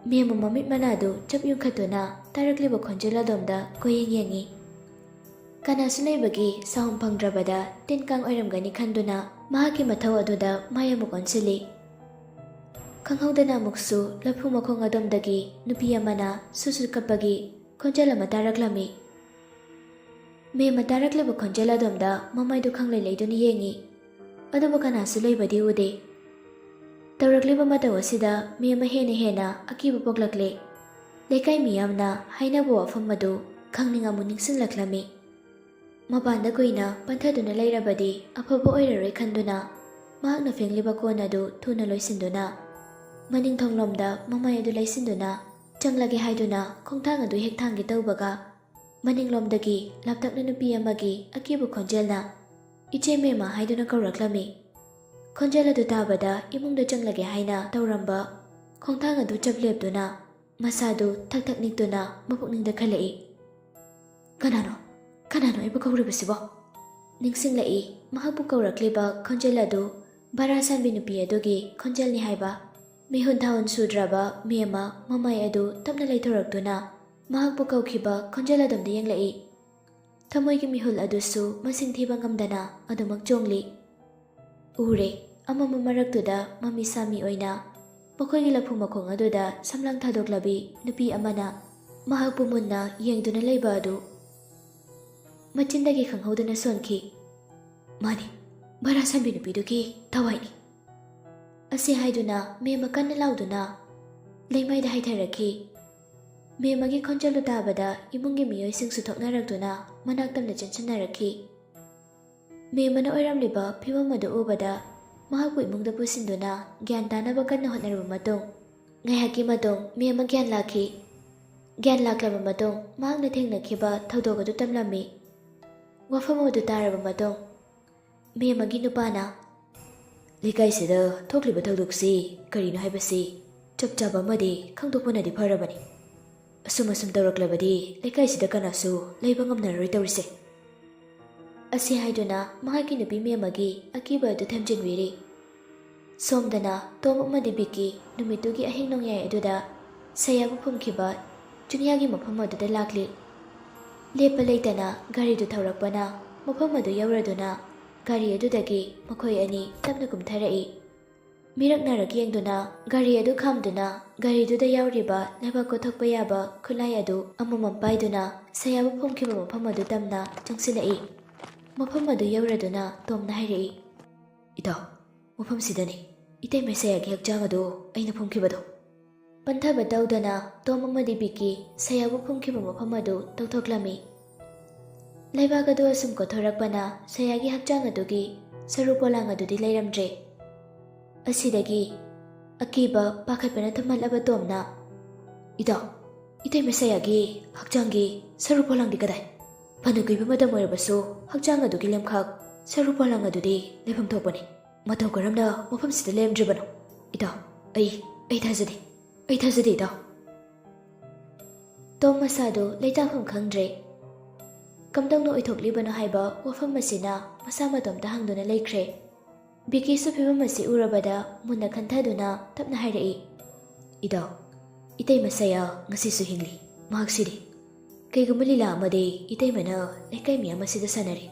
ꯃꯦꯝ ꯑꯃ ꯃꯃꯤꯠ ꯃꯅꯥꯗꯨ ꯆꯞ ꯌꯨꯡꯈꯠꯇꯨꯅ ꯇꯥꯔꯛꯂꯤꯕ ꯈꯣꯟꯖꯦꯜ ꯑꯗꯣꯝꯗ ꯀꯣꯏꯌꯦꯡ ꯌꯦꯡꯉꯤ꯫ ꯀꯅꯥꯁꯨ ꯂꯩꯕꯒꯤ ꯁꯥꯍꯨꯝ ꯐꯪꯗ꯭ꯔꯕꯗ ꯇꯤꯟ ꯀꯥꯡ ꯑꯣꯏꯔꯝꯒꯅꯤ ꯈꯟꯗꯨꯅ ꯃꯍꯥꯛꯀꯤ ꯃꯊꯧ ꯑꯗꯨꯗ ꯃꯥꯏ ꯑꯃꯨꯛ ꯑꯣꯟꯁꯤꯜꯂꯤ꯫ ꯈꯪꯍꯧꯗꯅ ꯑꯃꯨꯛꯁꯨ ꯂꯐꯨ ꯃꯈꯣꯡ ꯑꯗꯣꯝꯗꯒꯤ ꯅꯨꯄꯤ ꯑꯃꯅ ꯁꯨꯠ ꯁꯨꯠ ꯀꯞꯄꯒꯤ ꯈꯣꯟꯖꯦꯜ ꯑꯃ ꯇꯥꯔꯛꯂꯝꯃꯤ꯫ ꯃꯦꯝ ꯑꯃ ꯇꯥꯔꯛꯂꯤꯕ ꯈꯣꯟꯖꯦꯜ ꯑꯗꯣꯝꯗ ꯃꯃꯥꯏꯗꯨ ꯈꯪꯂꯩ ꯂꯩꯗꯨꯅ ꯌꯦꯡꯉꯤ꯫ ꯑꯗꯨꯕꯨ ꯀꯅꯥꯁꯨ ꯂꯩꯕꯗꯤ ꯎꯗꯦ꯫ ꯇꯧꯔꯛꯂꯤꯕ ꯃꯇꯧ ꯑꯁꯤꯗ ꯃꯦꯝ ꯑꯃ ꯍꯦꯟꯅ ꯍꯦꯟꯅ ꯑꯀꯤꯕ ꯄꯣꯛꯂꯛꯂꯦ꯫ ꯂꯩꯀꯥꯏ ꯃꯤꯌꯥꯝꯅ ꯍꯥꯏꯅꯕ ꯋꯥꯐꯝ ꯑꯗꯨ ꯈꯪꯅꯤꯡ ꯑꯃꯨꯛ ꯅꯤꯡꯁꯤꯡꯂꯛꯂꯝꯃꯤ꯫ ꯃꯄꯥꯟꯗ ꯀꯨꯏꯅ ꯄꯟꯊꯗꯨꯅ ꯂꯩꯔꯕꯗꯤ ꯑꯐꯕ ꯑꯣꯏꯔꯔꯣꯏ ꯈꯟꯗꯨꯅ ꯃꯍꯥꯛꯅ ꯐꯦꯡꯂꯤꯕ ꯀꯣꯟ ꯑꯗꯨ ꯊꯨꯅ ꯂꯣꯏꯁꯤꯟꯗꯨꯅ ꯃꯅꯤꯡ ꯊꯣꯡꯂꯣꯝꯗ ꯃꯃꯥꯏ ꯑꯗꯨ ꯂꯩꯁꯤꯟꯗꯨꯅ ꯆꯪꯂꯒꯦ ꯍꯥꯏꯗꯨꯅ ꯈꯣꯡꯊꯥꯡ ꯑꯗꯨ ꯍꯦꯛ ꯊꯥꯡꯒꯦ ꯇꯧꯕꯒ ꯃꯅꯤꯡꯂꯣꯝꯗꯒꯤ ꯂꯥꯞꯇꯛꯅ ꯅꯨꯄꯤ ꯑꯃꯒꯤ ꯑꯀꯤꯕ ꯈꯣꯟꯖꯦꯜꯅ "ꯏꯆꯦ ꯃꯦꯝꯃ" ꯍꯥꯏꯗꯨꯅ ꯀꯧꯔꯛꯂꯝꯃꯤ꯫ ꯈꯣꯟꯖꯦꯜ ꯑꯗꯨ ꯇꯥꯕꯗ ꯏꯃꯨꯡꯗ ꯆꯪꯂꯒꯦ ꯍꯥꯏꯅ ꯇꯧꯔꯝꯕ ꯈꯣꯡꯊꯥꯡ ꯑꯗꯨ ꯆꯞ ꯂꯦꯞꯇꯨꯅ ꯃꯁꯥꯗꯨ ꯊꯛ ꯊꯛ ꯅꯤꯛꯇꯨꯅ ꯃꯄꯨꯛꯅꯤꯡꯗ ꯈꯜꯂꯛꯏ꯫ "ꯀꯅꯥꯅꯣ? ꯀꯅꯥꯅꯣ ꯑꯩꯕꯨ ꯀꯧꯔꯤꯕꯁꯤꯕꯣ?" ꯅꯤꯡꯁꯤꯡꯂꯛꯏ꯫ ꯃꯍꯥꯛꯄꯨ ꯀꯧꯔꯛꯂꯤꯕ ꯈꯣꯟꯖꯦꯜ ꯑꯗꯨ ꯚꯔꯥ ꯁꯥꯟꯕꯤ ꯅꯨꯄꯤ ꯑꯗꯨꯒꯤ ꯈꯣꯟꯖꯦꯜꯅꯤ ꯍꯥꯏꯕ꯫ ꯃꯤꯍꯨꯟ ꯊꯥꯍꯨꯟ ꯁꯨꯗ꯭ꯔꯕ ꯃꯦꯝꯃ ꯃꯃꯥꯏ ꯑꯗꯨ ꯇꯞꯅ ꯂꯩꯊꯣꯔꯛꯇꯨꯅ ꯃꯍꯥꯛꯄꯨ ꯀꯧꯈꯤꯕ ꯈꯣꯟꯖꯦꯜ ꯑꯗꯣꯝꯗ ꯌꯦꯡꯂꯛꯏ꯫ ꯊꯃꯣꯏꯒꯤ ꯃꯤꯍꯨꯜ ꯑꯗꯨꯁꯨ ꯃꯁꯤꯡ ꯊꯤꯕ ꯉꯝꯗꯅ ꯑꯗꯨꯃꯛ ꯆꯣꯡꯂꯤ꯫ ꯎꯔꯦ, ꯑꯃꯝꯕ ꯃꯔꯛꯇꯨꯗ ꯃꯃꯤ ꯁꯥꯃꯤ ꯑꯣꯏꯅ ꯃꯈꯣꯏꯒꯤ ꯂꯐꯨ ꯃꯈꯣꯡ ꯑꯗꯨꯗ ꯁꯝꯂꯥꯡ ꯊꯥꯗꯣꯛꯂꯕꯤ ꯅꯨꯄꯤ ꯑꯃꯅ ꯃꯍꯥꯛꯄꯨ ꯃꯨꯟꯅ ꯌꯦꯡꯗꯨꯅ ꯂꯩꯕ ꯑꯗꯨ꯫ ꯃꯆꯤꯟꯗꯒꯤ ꯈꯪꯍꯧꯗꯅ ꯁꯣꯟꯈꯤ꯫ "ꯃꯥꯅꯤ, ꯚꯔꯥ ꯁꯥꯟꯕꯤ ꯅꯨꯄꯤꯗꯨꯒꯤ ꯊꯋꯥꯏꯅꯤ" ꯑꯁꯤ ꯍꯥꯏꯗꯨꯅ ꯃꯦꯝꯃ ꯀꯟꯅ ꯂꯥꯎꯗꯨꯅ ꯂꯩꯃꯥꯏꯗ ꯍꯥꯏꯊꯔꯛꯈꯤ꯫ ꯃꯦꯝꯃꯒꯤ ꯈꯣꯟꯖꯦꯜꯗꯨ ꯇꯥꯕꯗ ꯏꯃꯨꯡꯒꯤ ꯃꯤꯑꯣꯏꯁꯤꯡꯁꯨ ꯊꯣꯛꯅꯔꯛꯇꯨꯅ ꯃꯅꯥꯛ ꯇꯝꯅ ꯆꯪꯁꯤꯟꯅꯔꯛꯈꯤ꯫ ꯃꯦꯝꯃꯅ ꯑꯣꯏꯔꯝꯂꯤꯕ ꯐꯤꯕꯝ ꯑꯗꯨ ꯎꯕꯗ ꯃꯍꯥꯛꯄꯨ ꯏꯃꯨꯡꯗ ꯄꯨꯁꯤꯟꯗꯨꯅ ꯒ꯭ꯌꯥꯟ ꯇꯥꯅꯕ ꯀꯟꯅ ꯍꯣꯠꯅꯔꯕ ꯃꯇꯨꯡ, ꯉꯥꯏꯍꯥꯛꯀꯤ ꯃꯇꯨꯡ ꯃꯦꯝꯃ ꯒ꯭ꯌꯥꯟ ꯂꯥꯛꯈꯤ꯫ ꯒ꯭ꯌꯥꯟ ꯂꯥꯛꯂꯕ ꯃꯇꯨꯡ ꯃꯍꯥꯛꯅ ꯊꯦꯡꯅꯈꯤꯕ ꯊꯧꯗꯣꯛ ꯑꯗꯨ ꯇꯝꯂꯝꯃꯤ꯫ ꯋꯥꯐꯝ ꯑꯗꯨ ꯇꯥꯔꯕ ꯃꯇꯨꯡ ꯃꯦꯝꯃꯒꯤ ꯅꯨꯄꯥꯅ, "ꯂꯩꯀꯥꯏꯁꯤꯗ ꯊꯣꯛꯂꯤꯕ ꯊꯧꯗꯣꯛꯁꯤ ꯀꯔꯤꯅꯣ ꯍꯥꯏꯕꯁꯤ ꯆꯞ ꯆꯥꯕ ꯑꯃꯗꯤ ꯈꯪꯗꯣꯛꯄꯅꯗꯤ ꯐꯔꯕꯅꯤ꯫ ꯑꯁꯨꯝ ꯑꯁꯨꯝ ꯇꯧꯔꯛꯂꯕꯗꯤ ꯂꯩꯀꯥꯏꯁꯤꯗ ꯀꯅꯥꯁꯨ ꯂꯩꯕ ꯉꯝꯅꯔꯔꯣꯏ ꯇꯧꯔꯤꯁꯦ" ꯑꯁꯤ ꯍꯥꯏꯗꯨꯅ ꯃꯍꯥꯛꯀꯤ ꯅꯨꯄꯤ ꯃꯦꯝꯃꯒꯤ ꯑꯀꯤꯕ ꯑꯗꯨ ꯊꯦꯝꯖꯤꯟꯕꯤꯔꯤ꯫ ꯁꯣꯝꯗꯅ ꯇꯣꯝ ꯑꯃꯗꯤ ꯕꯤꯀꯤ ꯅꯨꯃꯤꯠꯇꯨꯒꯤ ꯑꯍꯤꯡ ꯅꯣꯡꯌꯥꯏ ꯑꯗꯨꯗ ꯁꯌꯥꯕꯨ ꯐꯨꯝꯈꯤꯕ ꯆꯤꯡꯌꯥꯒꯤ ꯃꯐꯝ ꯑꯗꯨꯗ ꯂꯥꯛꯂꯤ꯫ ꯂꯦꯞꯄ ꯂꯩꯇꯅ ꯒꯥꯔꯤꯗꯨ ꯊꯧꯔꯛꯄꯅ ꯃꯐꯝ ꯑꯗꯨ ꯌꯧꯔꯗꯨꯅ ꯒꯥꯔꯤ ꯑꯗꯨꯗꯒꯤ ꯃꯈꯣꯏ ꯑꯅꯤ ꯇꯞꯅ ꯀꯨꯝꯊꯔꯛꯏ꯫ ꯃꯤꯔꯛ ꯅꯥꯔꯛ ꯌꯦꯡꯗꯨꯅ ꯒꯥꯔꯤ ꯑꯗꯨ ꯈꯥꯝꯗꯨꯅ ꯒꯥꯔꯤꯗꯨꯗ ꯌꯥꯎꯔꯤꯕ ꯂꯩꯕꯥꯛ ꯀꯣꯠꯊꯣꯛꯄ ꯌꯥꯕ ꯈꯨꯠꯂꯥꯏ ꯑꯗꯨ ꯑꯃꯃꯝ ꯄꯥꯏꯗꯨꯅ ꯁꯌꯥꯕꯨ ꯐꯨꯝꯈꯤꯕ ꯃꯐꯝ ꯑꯗꯨ ꯇꯝꯅ ꯆꯪꯁꯤꯜꯂꯛꯏ꯫ ꯃꯐꯝ ꯑꯗꯨ ꯌꯧꯔꯗꯨꯅ ꯇꯣꯝꯅ ꯍꯥꯏꯔꯛꯏ, "ꯏꯇꯥꯎ, ꯃꯐꯝꯁꯤꯗꯅꯤ ꯏꯇꯩꯃ ꯁꯌꯥꯒꯤ ꯍꯛꯆꯥꯡ ꯑꯗꯨ ꯑꯩꯅ ꯐꯨꯝꯈꯤꯕꯗꯣ꯫" ꯄꯟꯊꯕ ꯇꯧꯗꯅ ꯇꯣꯝ ꯑꯃꯗꯤ ꯕꯤꯀꯤ ꯁꯌꯥꯕꯨ ꯐꯨꯝꯈꯤꯕ ꯃꯐꯝ ꯑꯗꯨ ꯇꯧꯊꯣꯛꯂꯝꯃꯤ꯫ ꯂꯩꯕꯥꯛ ꯑꯗꯨ ꯑꯁꯨꯝ ꯀꯣꯊꯣꯔꯛꯄꯅ ꯁꯌꯥꯒꯤ ꯍꯛꯆꯥꯡ ꯑꯗꯨꯒꯤ ꯁꯔꯨ ꯄꯣꯂꯥꯡ ꯑꯗꯨꯗꯤ ꯂꯩꯔꯝꯗ꯭ꯔꯦ꯫ ꯑꯁꯤꯗꯒꯤ ꯑꯀꯤꯕ ꯄꯥꯈꯠꯄꯅ ꯊꯨꯝꯍꯠꯂꯕ ꯇꯣꯝꯅ, "ꯏꯇꯥꯎ, ꯏꯇꯩꯃ ꯁꯌꯥꯒꯤ ꯍꯛꯆꯥꯡꯒꯤ ꯁꯔꯨ ꯄꯣꯂꯥꯡꯗꯤ ꯀꯗꯥꯏ? ꯐꯅ ꯀꯨꯏꯕ ꯃꯇꯝ ꯑꯣꯏꯔꯕꯁꯨ ꯍꯛꯆꯥꯡ ꯑꯗꯨꯒꯤ ꯂꯦꯝꯈꯥꯛ ꯁꯔꯨ ꯄꯣꯂꯥꯡ ꯑꯗꯨꯗꯤ ꯂꯩꯐꯝ ꯊꯣꯛꯄꯅꯤ꯫ ꯃꯇꯧ ꯀꯔꯝꯅ ꯃꯐꯝꯁꯤꯗ ꯂꯩꯔꯝꯗ꯭ꯔꯤꯕꯅꯣ? ꯏꯇꯥꯎ, ꯑꯩ, ꯑꯩ ꯊꯥꯖꯗꯦ꯫ ꯑꯩ ꯊꯥꯖꯗꯦ, ꯏꯇꯥꯎ꯫" ꯇꯣꯝ ꯃꯁꯥꯗꯨ ꯂꯩꯇꯥꯐꯝ ꯈꯪꯗ꯭ꯔꯦ꯫ ꯀꯝꯗꯧꯅ ꯑꯣꯏꯊꯣꯛꯂꯤꯕꯅꯣ ꯍꯥꯏꯕ ꯋꯥꯐꯝ ꯑꯁꯤꯅ ꯃꯁꯥ ꯃꯇꯣꯝꯇ ꯍꯪꯗꯨꯅ ꯂꯩꯈ꯭ꯔꯦ꯫ ꯕꯤꯀꯤꯁꯨ ꯐꯤꯕꯝ ꯑꯁꯤ ꯎꯔꯕꯗ ꯃꯨꯟꯅ ꯈꯟꯊꯗꯨꯅ ꯇꯞꯅ ꯍꯥꯏꯔꯛꯏ, "ꯏꯇꯥꯎ, ꯏꯇꯩꯃ ꯁꯌꯥ ꯉꯁꯤꯁꯨ ꯍꯤꯡꯂꯤ꯫ ꯃꯍꯥꯛ ꯁꯤꯔꯦ꯫ ꯀꯩꯒꯨꯝꯕ ꯂꯤꯂꯥ ꯑꯃꯗꯤ ꯏꯇꯩꯃꯅ ꯂꯩꯀꯥꯏ ꯃꯤꯌꯥꯝ ꯑꯁꯤꯗ ꯁꯥꯟꯅꯔꯤ꯫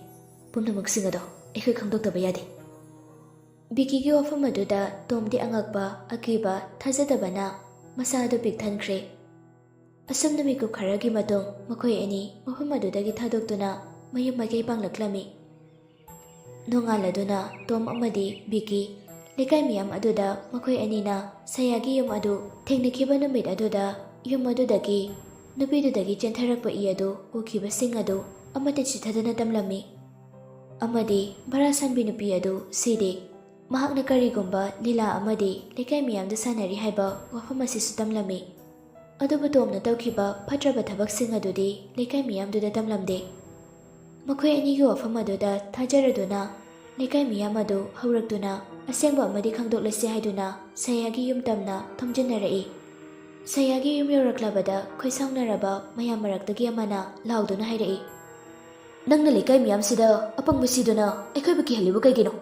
ꯄꯨꯝꯅꯃꯛꯁꯤꯡ ꯑꯗꯣ ꯑꯩꯈꯣꯏ ꯈꯪꯗꯣꯛꯇꯕ ꯌꯥꯗꯦ꯫" ꯕꯤꯀꯤꯒꯤ ꯋꯥꯐꯝ ꯑꯗꯨꯗ ꯇꯣꯝꯗꯤ ꯑꯉꯛꯄ, ꯑꯀꯤꯕ, ꯊꯥꯖꯗꯕꯅ ꯃꯁꯥ ꯑꯗꯨ ꯄꯤꯛꯊꯟꯈ꯭ꯔꯦ꯫ ꯑꯁꯨꯝꯅ ꯃꯤꯀꯨꯞ ꯈꯔꯒꯤ ꯃꯇꯨꯡ ꯃꯈꯣꯏ ꯑꯅꯤ ꯃꯐꯝ ꯑꯗꯨꯗꯒꯤ ꯊꯥꯗꯣꯛꯇꯨꯅ ꯃꯌꯨꯝ ꯃꯥꯏꯀꯩ ꯄꯥꯡꯂꯛꯂꯝꯃꯤ꯫ ꯅꯣꯡꯉꯥꯜꯂꯗꯨꯅ ꯇꯣꯝ ꯑꯃꯗꯤ ꯕꯤꯀꯤ ꯂꯩꯀꯥꯏ ꯃꯤꯌꯥꯝ ꯑꯗꯨꯗ ꯃꯈꯣꯏ ꯑꯅꯤꯅ ꯁꯌꯥꯒꯤ ꯌꯨꯝ ꯑꯗꯨ ꯊꯦꯡꯅꯈꯤꯕ ꯅꯨꯃꯤꯠ ꯑꯗꯨꯗ ꯌꯨꯝ ꯑꯗꯨꯗꯒꯤ ꯅꯨꯄꯤꯗꯨꯗꯒꯤ ꯆꯦꯟꯊꯔꯛꯄ ꯏ ꯑꯗꯨ ꯎꯈꯤꯕꯁꯤꯡ ꯑꯗꯨ ꯑꯃꯠꯇ ꯆꯤꯠꯊꯗꯅ ꯇꯝꯂꯝꯃꯤ꯫ ꯑꯃꯗꯤ ꯚꯔꯥ ꯁꯥꯟꯕꯤ ꯅꯨꯄꯤ ꯑꯗꯨ ꯁꯤꯗꯦ꯫ ꯃꯍꯥꯛꯅ ꯀꯔꯤꯒꯨꯝꯕ ꯂꯤꯂꯥ ꯑꯃꯗꯤ ꯂꯩꯀꯥꯏ ꯃꯤꯌꯥꯝꯗ ꯁꯥꯟꯅꯔꯤ ꯍꯥꯏꯕ ꯋꯥꯐꯝ ꯑꯁꯤꯁꯨ ꯇꯝꯂꯝꯃꯤ꯫ ꯑꯗꯨꯕꯨ ꯇꯣꯝꯅ ꯇꯧꯈꯤꯕ ꯐꯠꯇ꯭ꯔꯕ ꯊꯕꯛꯁꯤꯡ ꯑꯗꯨꯗꯤ ꯂꯩꯀꯥꯏ ꯃꯤꯌꯥꯝꯗꯨꯗ ꯇꯝꯂꯝꯗꯦ꯫ ꯃꯈꯣꯏ ꯑꯅꯤꯒꯤ ꯋꯥꯐꯝ ꯑꯗꯨꯗ ꯊꯥꯖꯔꯗꯨꯅ ꯂꯩꯀꯥꯏ ꯃꯤꯌꯥꯝ ꯑꯗꯨ ꯍꯧꯔꯛꯇꯨꯅ ꯑꯁꯦꯡꯕ ꯑꯃꯗꯤ ꯈꯪꯗꯣꯛꯂꯁꯤ ꯍꯥꯏꯗꯨꯅ ꯁꯌꯥꯒꯤ ꯌꯨꯝ ꯇꯝꯅ ꯊꯣꯝꯖꯤꯟꯅꯔꯛꯏ꯫ ꯁꯌꯥꯒꯤ ꯌꯨꯝ ꯌꯧꯔꯛꯂꯕꯗ ꯈꯣꯏꯁꯥꯎꯅꯔꯕ ꯃꯌꯥꯝ ꯃꯔꯛꯇꯒꯤ ꯑꯃꯅ ꯂꯥꯎꯗꯨꯅ ꯍꯥꯏꯔꯛꯏ, "ꯅꯪꯅ ꯂꯩꯀꯥꯏ ꯃꯤꯌꯥꯝꯁꯤꯗ ꯑꯄꯪꯕ ꯁꯤꯗꯨꯅ ꯑꯩꯈꯣꯏꯕꯨ ꯀꯤꯍꯜꯂꯤꯕ ꯀꯩꯒꯤꯅꯣ?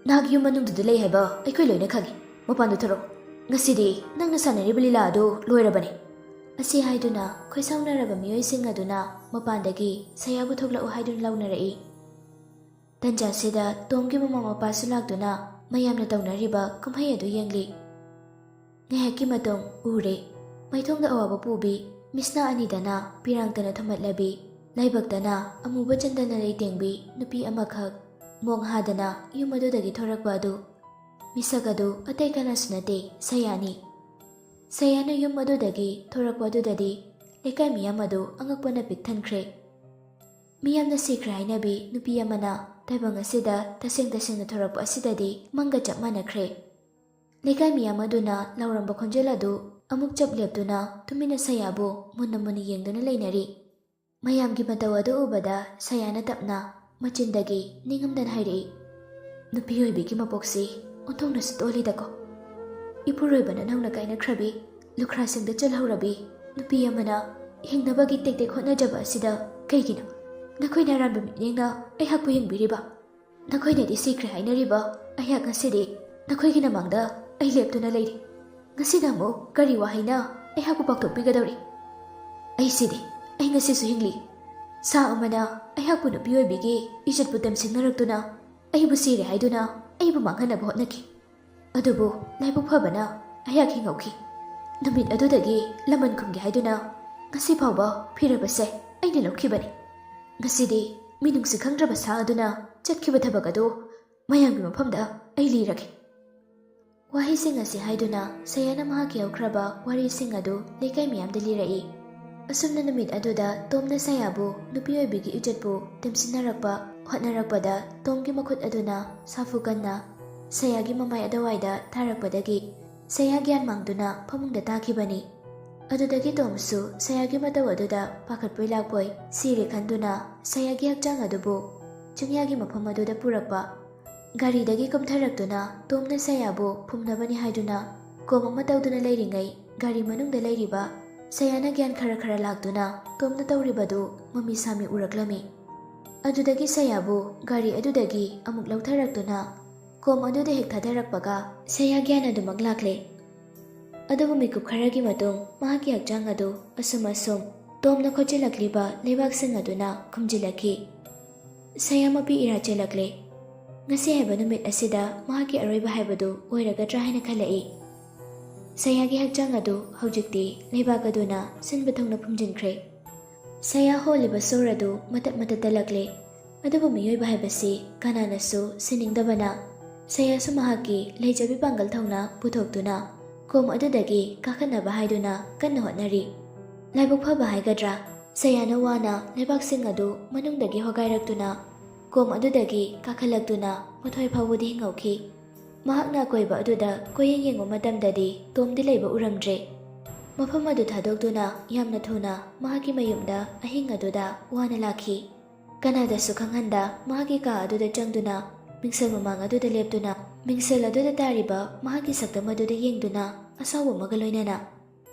ꯅꯍꯥꯛ ꯌꯨꯝ ꯃꯅꯨꯡꯗꯨꯗ ꯂꯩ ꯍꯥꯏꯕ ꯑꯩꯈꯣꯏ ꯂꯣꯏꯅ ꯈꯪꯏ꯫ ꯃꯄꯥꯟꯗ ꯊꯣꯔꯛꯎ꯫ ꯉꯁꯤꯗꯤ ꯅꯪꯅ ꯁꯥꯟꯅꯔꯤꯕ ꯂꯤꯂꯥ ꯑꯗꯨ ꯂꯣꯏꯔꯕꯅꯤ꯫ ꯑꯁꯤ ꯍꯥꯏꯗꯨꯅ ꯈꯣꯏꯁꯥꯎꯅꯔꯕ ꯃꯤꯑꯣꯏꯁꯤꯡ ꯑꯗꯨꯅ ꯃꯄꯥꯟꯗꯒꯤ ꯁꯌꯥꯕꯨ ꯊꯣꯛꯂꯛꯎ ꯍꯥꯏꯗꯨꯅ ꯂꯥꯎꯅꯔꯛꯏ꯫ ꯇꯟꯖꯥꯁꯤꯗ ꯇꯣꯝꯒꯤ ꯃꯃꯥ ꯃꯄꯥꯁꯨ ꯂꯥꯛꯇꯨꯅ ꯃꯌꯥꯝꯅ ꯇꯧꯅꯔꯤꯕ ꯀꯨꯝꯍꯩ ꯑꯗꯨ ꯌꯦꯡꯂꯤ꯫ ꯉꯥꯏꯍꯥꯛꯀꯤ ꯃꯇꯨꯡ ꯎꯔꯦ꯫ ꯃꯥꯏꯊꯣꯡꯗ ꯑꯋꯥꯕ ꯄꯨꯕꯤ, ꯃꯤꯁꯅꯥ ꯑꯅꯤꯗꯅ ꯄꯤꯔꯥꯡꯇꯅ ꯊꯨꯝꯍꯠꯂꯕꯤ, ꯂꯥꯏꯕꯛꯇꯅ ꯑꯃꯨꯕ ꯆꯟꯗꯅ ꯂꯩꯇꯦꯡꯕꯤ ꯅꯨꯄꯤ ꯑꯃꯈꯛ ꯃꯣꯡ ꯍꯥꯗꯅ ꯌꯨꯝ ꯑꯗꯨꯗꯒꯤ ꯊꯣꯔꯛꯄ ꯑꯗꯨ꯫ ꯃꯤꯁꯛ ꯑꯗꯨ ꯑꯇꯩ ꯀꯅꯥꯁꯨ ꯅꯠꯇꯦ, ꯁꯌꯥꯅꯤ꯫ ꯁꯌꯥꯅ ꯌꯨꯝ ꯑꯗꯨꯗꯒꯤ ꯊꯣꯔꯛꯄ ꯑꯗꯨꯗꯗꯤ ꯂꯩꯀꯥꯏ ꯃꯤꯌꯥꯝ ꯑꯗꯨ ꯑꯉꯛꯄꯅ ꯄꯤꯛ ꯊꯟꯈ꯭ꯔꯦ꯫ ꯃꯤꯌꯥꯝꯅ ꯁꯤꯈ꯭ꯔꯦ ꯍꯥꯏꯅꯕꯤ ꯅꯨꯄꯤ ꯑꯃꯅ ꯇꯥꯏꯕꯪ ꯑꯁꯤꯗ ꯇꯁꯦꯡ ꯇꯁꯦꯡꯅ ꯊꯣꯔꯛꯄ ꯑꯁꯤꯗꯗꯤ ꯃꯪꯒ ꯆꯞ ꯃꯥꯟꯅꯈ꯭ꯔꯦ꯫ ꯂꯩꯀꯥꯏ ꯃꯤꯌꯥꯝ ꯑꯗꯨꯅ ꯂꯥꯎꯔꯝꯕ ꯈꯣꯟꯖꯦꯜ ꯑꯗꯨ ꯑꯃꯨꯛ ꯆꯞ ꯂꯦꯞꯇꯨꯅ ꯇꯨꯃꯤꯟꯅ ꯁꯌꯥꯕꯨ ꯃꯨꯟꯅ ꯃꯨꯟꯅ ꯌꯦꯡꯗꯨꯅ ꯂꯩꯅꯔꯤ꯫ ꯃꯌꯥꯝꯒꯤ ꯃꯇꯧ ꯑꯗꯨ ꯎꯕꯗ ꯁꯌꯥꯅ ꯇꯞꯅ ꯃꯆꯤꯟꯗꯒꯤ ꯅꯤꯡꯉꯝꯗꯅ ꯍꯥꯏꯔꯛꯏ, "ꯅꯨꯄꯤ ꯑꯣꯏꯕꯤꯒꯤ ꯃꯄꯣꯛꯁꯤ ꯑꯣꯟꯊꯣꯛꯅꯁꯨ ꯇꯣꯜꯂꯤꯗꯀꯣ꯫ ꯏꯄꯨꯔꯣꯏꯕꯅ ꯅꯧꯅ ꯀꯥꯏꯅꯈ꯭ꯔꯕꯤ, ꯂꯨꯈ꯭ꯔꯥꯁꯤꯡꯗ ꯆꯜꯍꯧꯔꯕꯤ ꯅꯨꯄꯤ ꯑꯃꯅ ꯍꯤꯡꯅꯕꯒꯤ ꯇꯦꯛ ꯇꯦꯛ ꯍꯣꯠꯅꯖꯕ ꯑꯁꯤꯗ ꯀꯩꯒꯤꯅꯣ ꯅꯈꯣꯏꯅ ꯑꯔꯥꯟꯕ ꯃꯤꯠꯌꯦꯡꯅ ꯑꯩꯍꯥꯛꯄꯨ ꯌꯦꯡꯕꯤꯔꯤꯕ? ꯅꯈꯣꯏꯅꯗꯤ ꯁꯤꯈ꯭ꯔꯦ ꯍꯥꯏꯅꯔꯤꯕ ꯑꯩꯍꯥꯛ ꯉꯁꯤꯗꯤ ꯅꯈꯣꯏꯒꯤ ꯅꯃꯥꯡꯗ ꯑꯩ ꯂꯦꯞꯇꯨꯅ ꯂꯩꯔꯤ꯫ ꯉꯁꯤꯅ ꯑꯃꯨꯛ ꯀꯔꯤ ꯋꯥꯍꯩꯅ ꯑꯩꯍꯥꯛꯄꯨ ꯄꯥꯡꯊꯣꯛꯄꯤꯒꯗꯧꯔꯤ? ꯑꯩꯁꯤꯗꯤ, ꯑꯩ ꯉꯁꯤꯁꯨ ꯍꯤꯡꯂꯤ꯫ ꯁꯥ ꯑꯃꯅ ꯑꯩꯍꯥꯛꯄꯨ ꯅꯨꯄꯤ ꯑꯣꯏꯕꯤꯒꯤ ꯏꯖꯠꯄꯨ ꯇꯦꯝꯁꯤꯡꯅꯔꯛꯇꯨꯅ ꯑꯩꯕꯨ ꯁꯤꯔꯦ ꯍꯥꯏꯗꯨꯅ ꯑꯩꯕꯨ ꯃꯥꯡꯍꯟꯅꯕ ꯍꯣꯠꯅꯈꯤ꯫ ꯑꯗꯨꯕꯨ ꯂꯥꯏꯕꯛ ꯐꯕꯅ ꯑꯩꯍꯥꯛ ꯍꯤꯡꯍꯧꯈꯤ꯫ ꯅꯨꯃꯤꯠ ꯑꯗꯨꯗꯒꯤ ꯂꯃꯟ ꯈꯨꯝꯒꯦ ꯍꯥꯏꯗꯨꯅ ꯉꯁꯤ ꯐꯥꯎꯕ ꯐꯤꯔꯦꯞ ꯑꯁꯦ ꯑꯩꯅ ꯂꯧꯈꯤꯕꯅꯤ꯫ ꯉꯁꯤꯗꯤ ꯃꯤꯅꯨꯡꯁꯤ ꯈꯪꯗ꯭ꯔꯕ ꯁꯥ ꯑꯗꯨꯅ ꯆꯠꯈꯤꯕ ꯊꯕꯛ ꯑꯗꯨ ꯃꯌꯥꯝꯒꯤ ꯃꯐꯝꯗ ꯑꯩ ꯂꯤꯔꯒꯦ꯫" ꯋꯥꯍꯩꯁꯤꯡ ꯑꯁꯤ ꯍꯥꯏꯗꯨꯅ ꯁꯌꯥꯅ ꯃꯍꯥꯛꯀꯤ ꯍꯧꯈ꯭ꯔꯕ ꯋꯥꯔꯤꯁꯤꯡ ꯑꯗꯨ ꯂꯩꯀꯥꯏ ꯃꯤꯌꯥꯝꯗ ꯂꯤꯔꯛꯏ꯫ ꯑꯁꯨꯝꯅ ꯅꯨꯃꯤꯠ ꯑꯗꯨꯗ ꯇꯣꯝꯅ ꯁꯌꯥꯕꯨ ꯅꯨꯄꯤ ꯑꯣꯏꯕꯤꯒꯤ ꯏꯖꯠꯄꯨ ꯇꯦꯝꯁꯤꯟꯅꯔꯛꯄ ꯍꯣꯠꯅꯔꯛꯄꯗ ꯇꯣꯝꯒꯤ ꯃꯈꯨꯠ ꯑꯗꯨꯅ ꯁꯥꯐꯨ ꯀꯟꯅ ꯁꯌꯥꯒꯤ ꯃꯃꯥꯏ ꯑꯗꯨꯋꯥꯏꯗ ꯊꯥꯔꯛꯄꯗꯒꯤ ꯁꯌꯥ ꯒ꯭ꯌꯥꯟ ꯃꯥꯡꯗꯨꯅ ꯐꯃꯨꯡꯗ ꯇꯥꯈꯤꯕꯅꯤ꯫ ꯑꯗꯨꯗꯒꯤ ꯇꯣꯝꯁꯨ ꯁꯌꯥꯒꯤ ꯃꯇꯧ ꯑꯗꯨꯗ ꯄꯥꯈꯠꯄꯣꯏ ꯂꯥꯛꯄꯣꯏ ꯁꯤꯔꯦ ꯈꯟꯗꯨꯅ ꯁꯌꯥꯒꯤ ꯍꯛꯆꯥꯡ ꯑꯗꯨꯕꯨ ꯆꯤꯡꯌꯥꯒꯤ ꯃꯐꯝ ꯑꯗꯨꯗ ꯄꯨꯔꯛꯄ꯫ ꯒꯥꯔꯤꯗꯒꯤ ꯀꯨꯝꯊꯔꯛꯇꯨꯅ ꯇꯣꯝꯅ ꯁꯌꯥꯕꯨ ꯐꯨꯝꯅꯕꯅꯤ ꯍꯥꯏꯗꯨꯅ ꯀꯣꯝ ꯑꯃ ꯇꯧꯗꯨꯅ ꯂꯩꯔꯤꯉꯩ ꯒꯥꯔꯤ ꯃꯅꯨꯡꯗ ꯂꯩꯔꯤꯕ ꯁꯌꯥꯅ ꯒ꯭ꯌꯥꯟ ꯈꯔ ꯈꯔ ꯂꯥꯛꯇꯨꯅ ꯇꯣꯝꯅ ꯇꯧꯔꯤꯕꯗꯨ ꯃꯃꯤ ꯁꯥꯃꯤ ꯎꯔꯛꯂꯝꯃꯤ꯫ ꯑꯗꯨꯗꯒꯤ ꯁꯌꯥꯕꯨ ꯒꯥꯔꯤ ꯑꯗꯨꯗꯒꯤ ꯑꯃꯨꯛ ꯂꯧꯊꯔꯛꯇꯨꯅ ꯀꯣꯝ ꯑꯗꯨꯗ ꯍꯦꯛ ꯊꯥꯗꯔꯛꯄꯒ ꯁꯌꯥ ꯒ꯭ꯌꯥꯟ ꯑꯗꯨꯃꯛ ꯂꯥꯛꯂꯦ꯫ ꯑꯗꯨꯕꯨ ꯃꯤꯀꯨꯞ ꯈꯔꯒꯤ ꯃꯇꯨꯡ ꯃꯍꯥꯛꯀꯤ ꯍꯛꯆꯥꯡ ꯑꯗꯨ ꯑꯁꯨꯝ ꯑꯁꯨꯝ ꯇꯣꯝꯅ ꯈꯣꯠꯆꯤꯜꯂꯛꯂꯤꯕ ꯂꯩꯕꯥꯛꯁꯤꯡ ꯑꯗꯨꯅ ꯈꯨꯝꯖꯤꯜꯂꯛꯈꯤ꯫ ꯁꯌꯥ ꯃꯄꯤ ꯏꯔꯥ ꯆꯦꯜꯂꯛꯂꯦ꯫ ꯉꯁꯤ ꯍꯥꯏꯕ ꯅꯨꯃꯤꯠ ꯑꯁꯤꯗ ꯃꯍꯥꯛꯀꯤ ꯑꯔꯣꯏꯕ ꯍꯥꯏꯕꯗꯨ ꯑꯣꯏꯔꯒꯗ꯭ꯔꯥ ꯍꯥꯏꯅ ꯈꯜꯂꯛꯏ꯫ ꯁꯌꯥꯒꯤ ꯍꯛꯆꯥꯡ ꯑꯗꯨ ꯍꯧꯖꯤꯛꯇꯤ ꯂꯩꯕꯥꯛ ꯑꯗꯨꯅ ꯁꯤꯟꯕ ꯊꯨꯡꯅ ꯐꯨꯝꯖꯤꯟꯈ꯭ꯔꯦ꯫ ꯁꯌꯥ ꯍꯣꯜꯂꯤꯕ ꯁꯣꯔ ꯑꯗꯨ ꯃꯇꯠ ꯃꯇꯠ ꯇꯠꯂꯛꯂꯦ꯫ ꯑꯗꯨꯕꯨ ꯃꯤꯑꯣꯏꯕ ꯍꯥꯏꯕꯁꯤ ꯀꯅꯥꯅꯁꯨ ꯁꯤꯅꯤꯡꯗꯕꯅ, ꯁꯌꯥꯁꯨ ꯃꯍꯥꯛꯀꯤ ꯂꯩꯖꯕꯤ ꯄꯥꯡꯒꯜ ꯊꯧꯅꯥ ꯄꯨꯊꯣꯛꯇꯨꯅ ꯀꯣꯝ ꯑꯗꯨꯗꯒꯤ ꯀꯥꯈꯠꯅꯕ ꯍꯥꯏꯗꯨꯅ ꯀꯟꯅ ꯍꯣꯠꯅꯔꯤ꯫ ꯂꯥꯏꯕꯛ ꯐꯕ ꯍꯥꯏꯒꯗ꯭ꯔꯥ, ꯁꯌꯥꯅ ꯋꯥꯅ ꯂꯩꯕꯥꯛꯁꯤꯡ ꯑꯗꯨ ꯃꯅꯨꯡꯗꯒꯤ ꯍꯣꯒꯥꯏꯔꯛꯇꯨꯅ ꯀꯣꯝ ꯑꯗꯨꯗꯒꯤ ꯀꯥꯈꯠꯂꯛꯇꯨꯅ ꯃꯊꯣꯏ ꯐꯥꯎꯕꯗꯤ ꯍꯤꯡꯍꯧꯈꯤ꯫ ꯃꯍꯥꯛꯅ ꯑꯀꯣꯏꯕ ꯑꯗꯨꯗ ꯀꯣꯏꯌꯦꯡ ꯌꯦꯡꯕ ꯃꯇꯝꯗꯗꯤ ꯇꯣꯝꯗꯤ ꯂꯩꯕ ꯎꯔꯝꯗ꯭ꯔꯦ꯫ ꯃꯐꯝ ꯑꯗꯨ ꯊꯥꯗꯣꯛꯇꯨꯅ ꯌꯥꯝꯅ ꯊꯨꯅ ꯃꯍꯥꯛꯀꯤ ꯃꯌꯨꯝꯗ ꯑꯍꯤꯡ ꯑꯗꯨꯗ ꯋꯥꯅ ꯂꯥꯛꯈꯤ꯫ ꯀꯅꯥꯗꯁꯨ ꯈꯪꯍꯟꯗ ꯃꯍꯥꯛꯀꯤ ꯀꯥ ꯑꯗꯨꯗ ꯆꯪꯗꯨꯅ ꯃꯤꯡꯁꯦꯜ ꯃꯃꯥꯡ ꯑꯗꯨꯗ ꯂꯦꯞꯇꯨꯅ ꯃꯤꯡꯁꯦꯜ ꯑꯗꯨꯗ ꯇꯥꯔꯤꯕ ꯃꯍꯥꯛꯀꯤ ꯁꯛꯇꯝ ꯑꯗꯨꯗ ꯌꯦꯡꯗꯨꯅ ꯑꯁꯥꯎꯕ ꯑꯃꯒ ꯂꯣꯏꯅꯅ,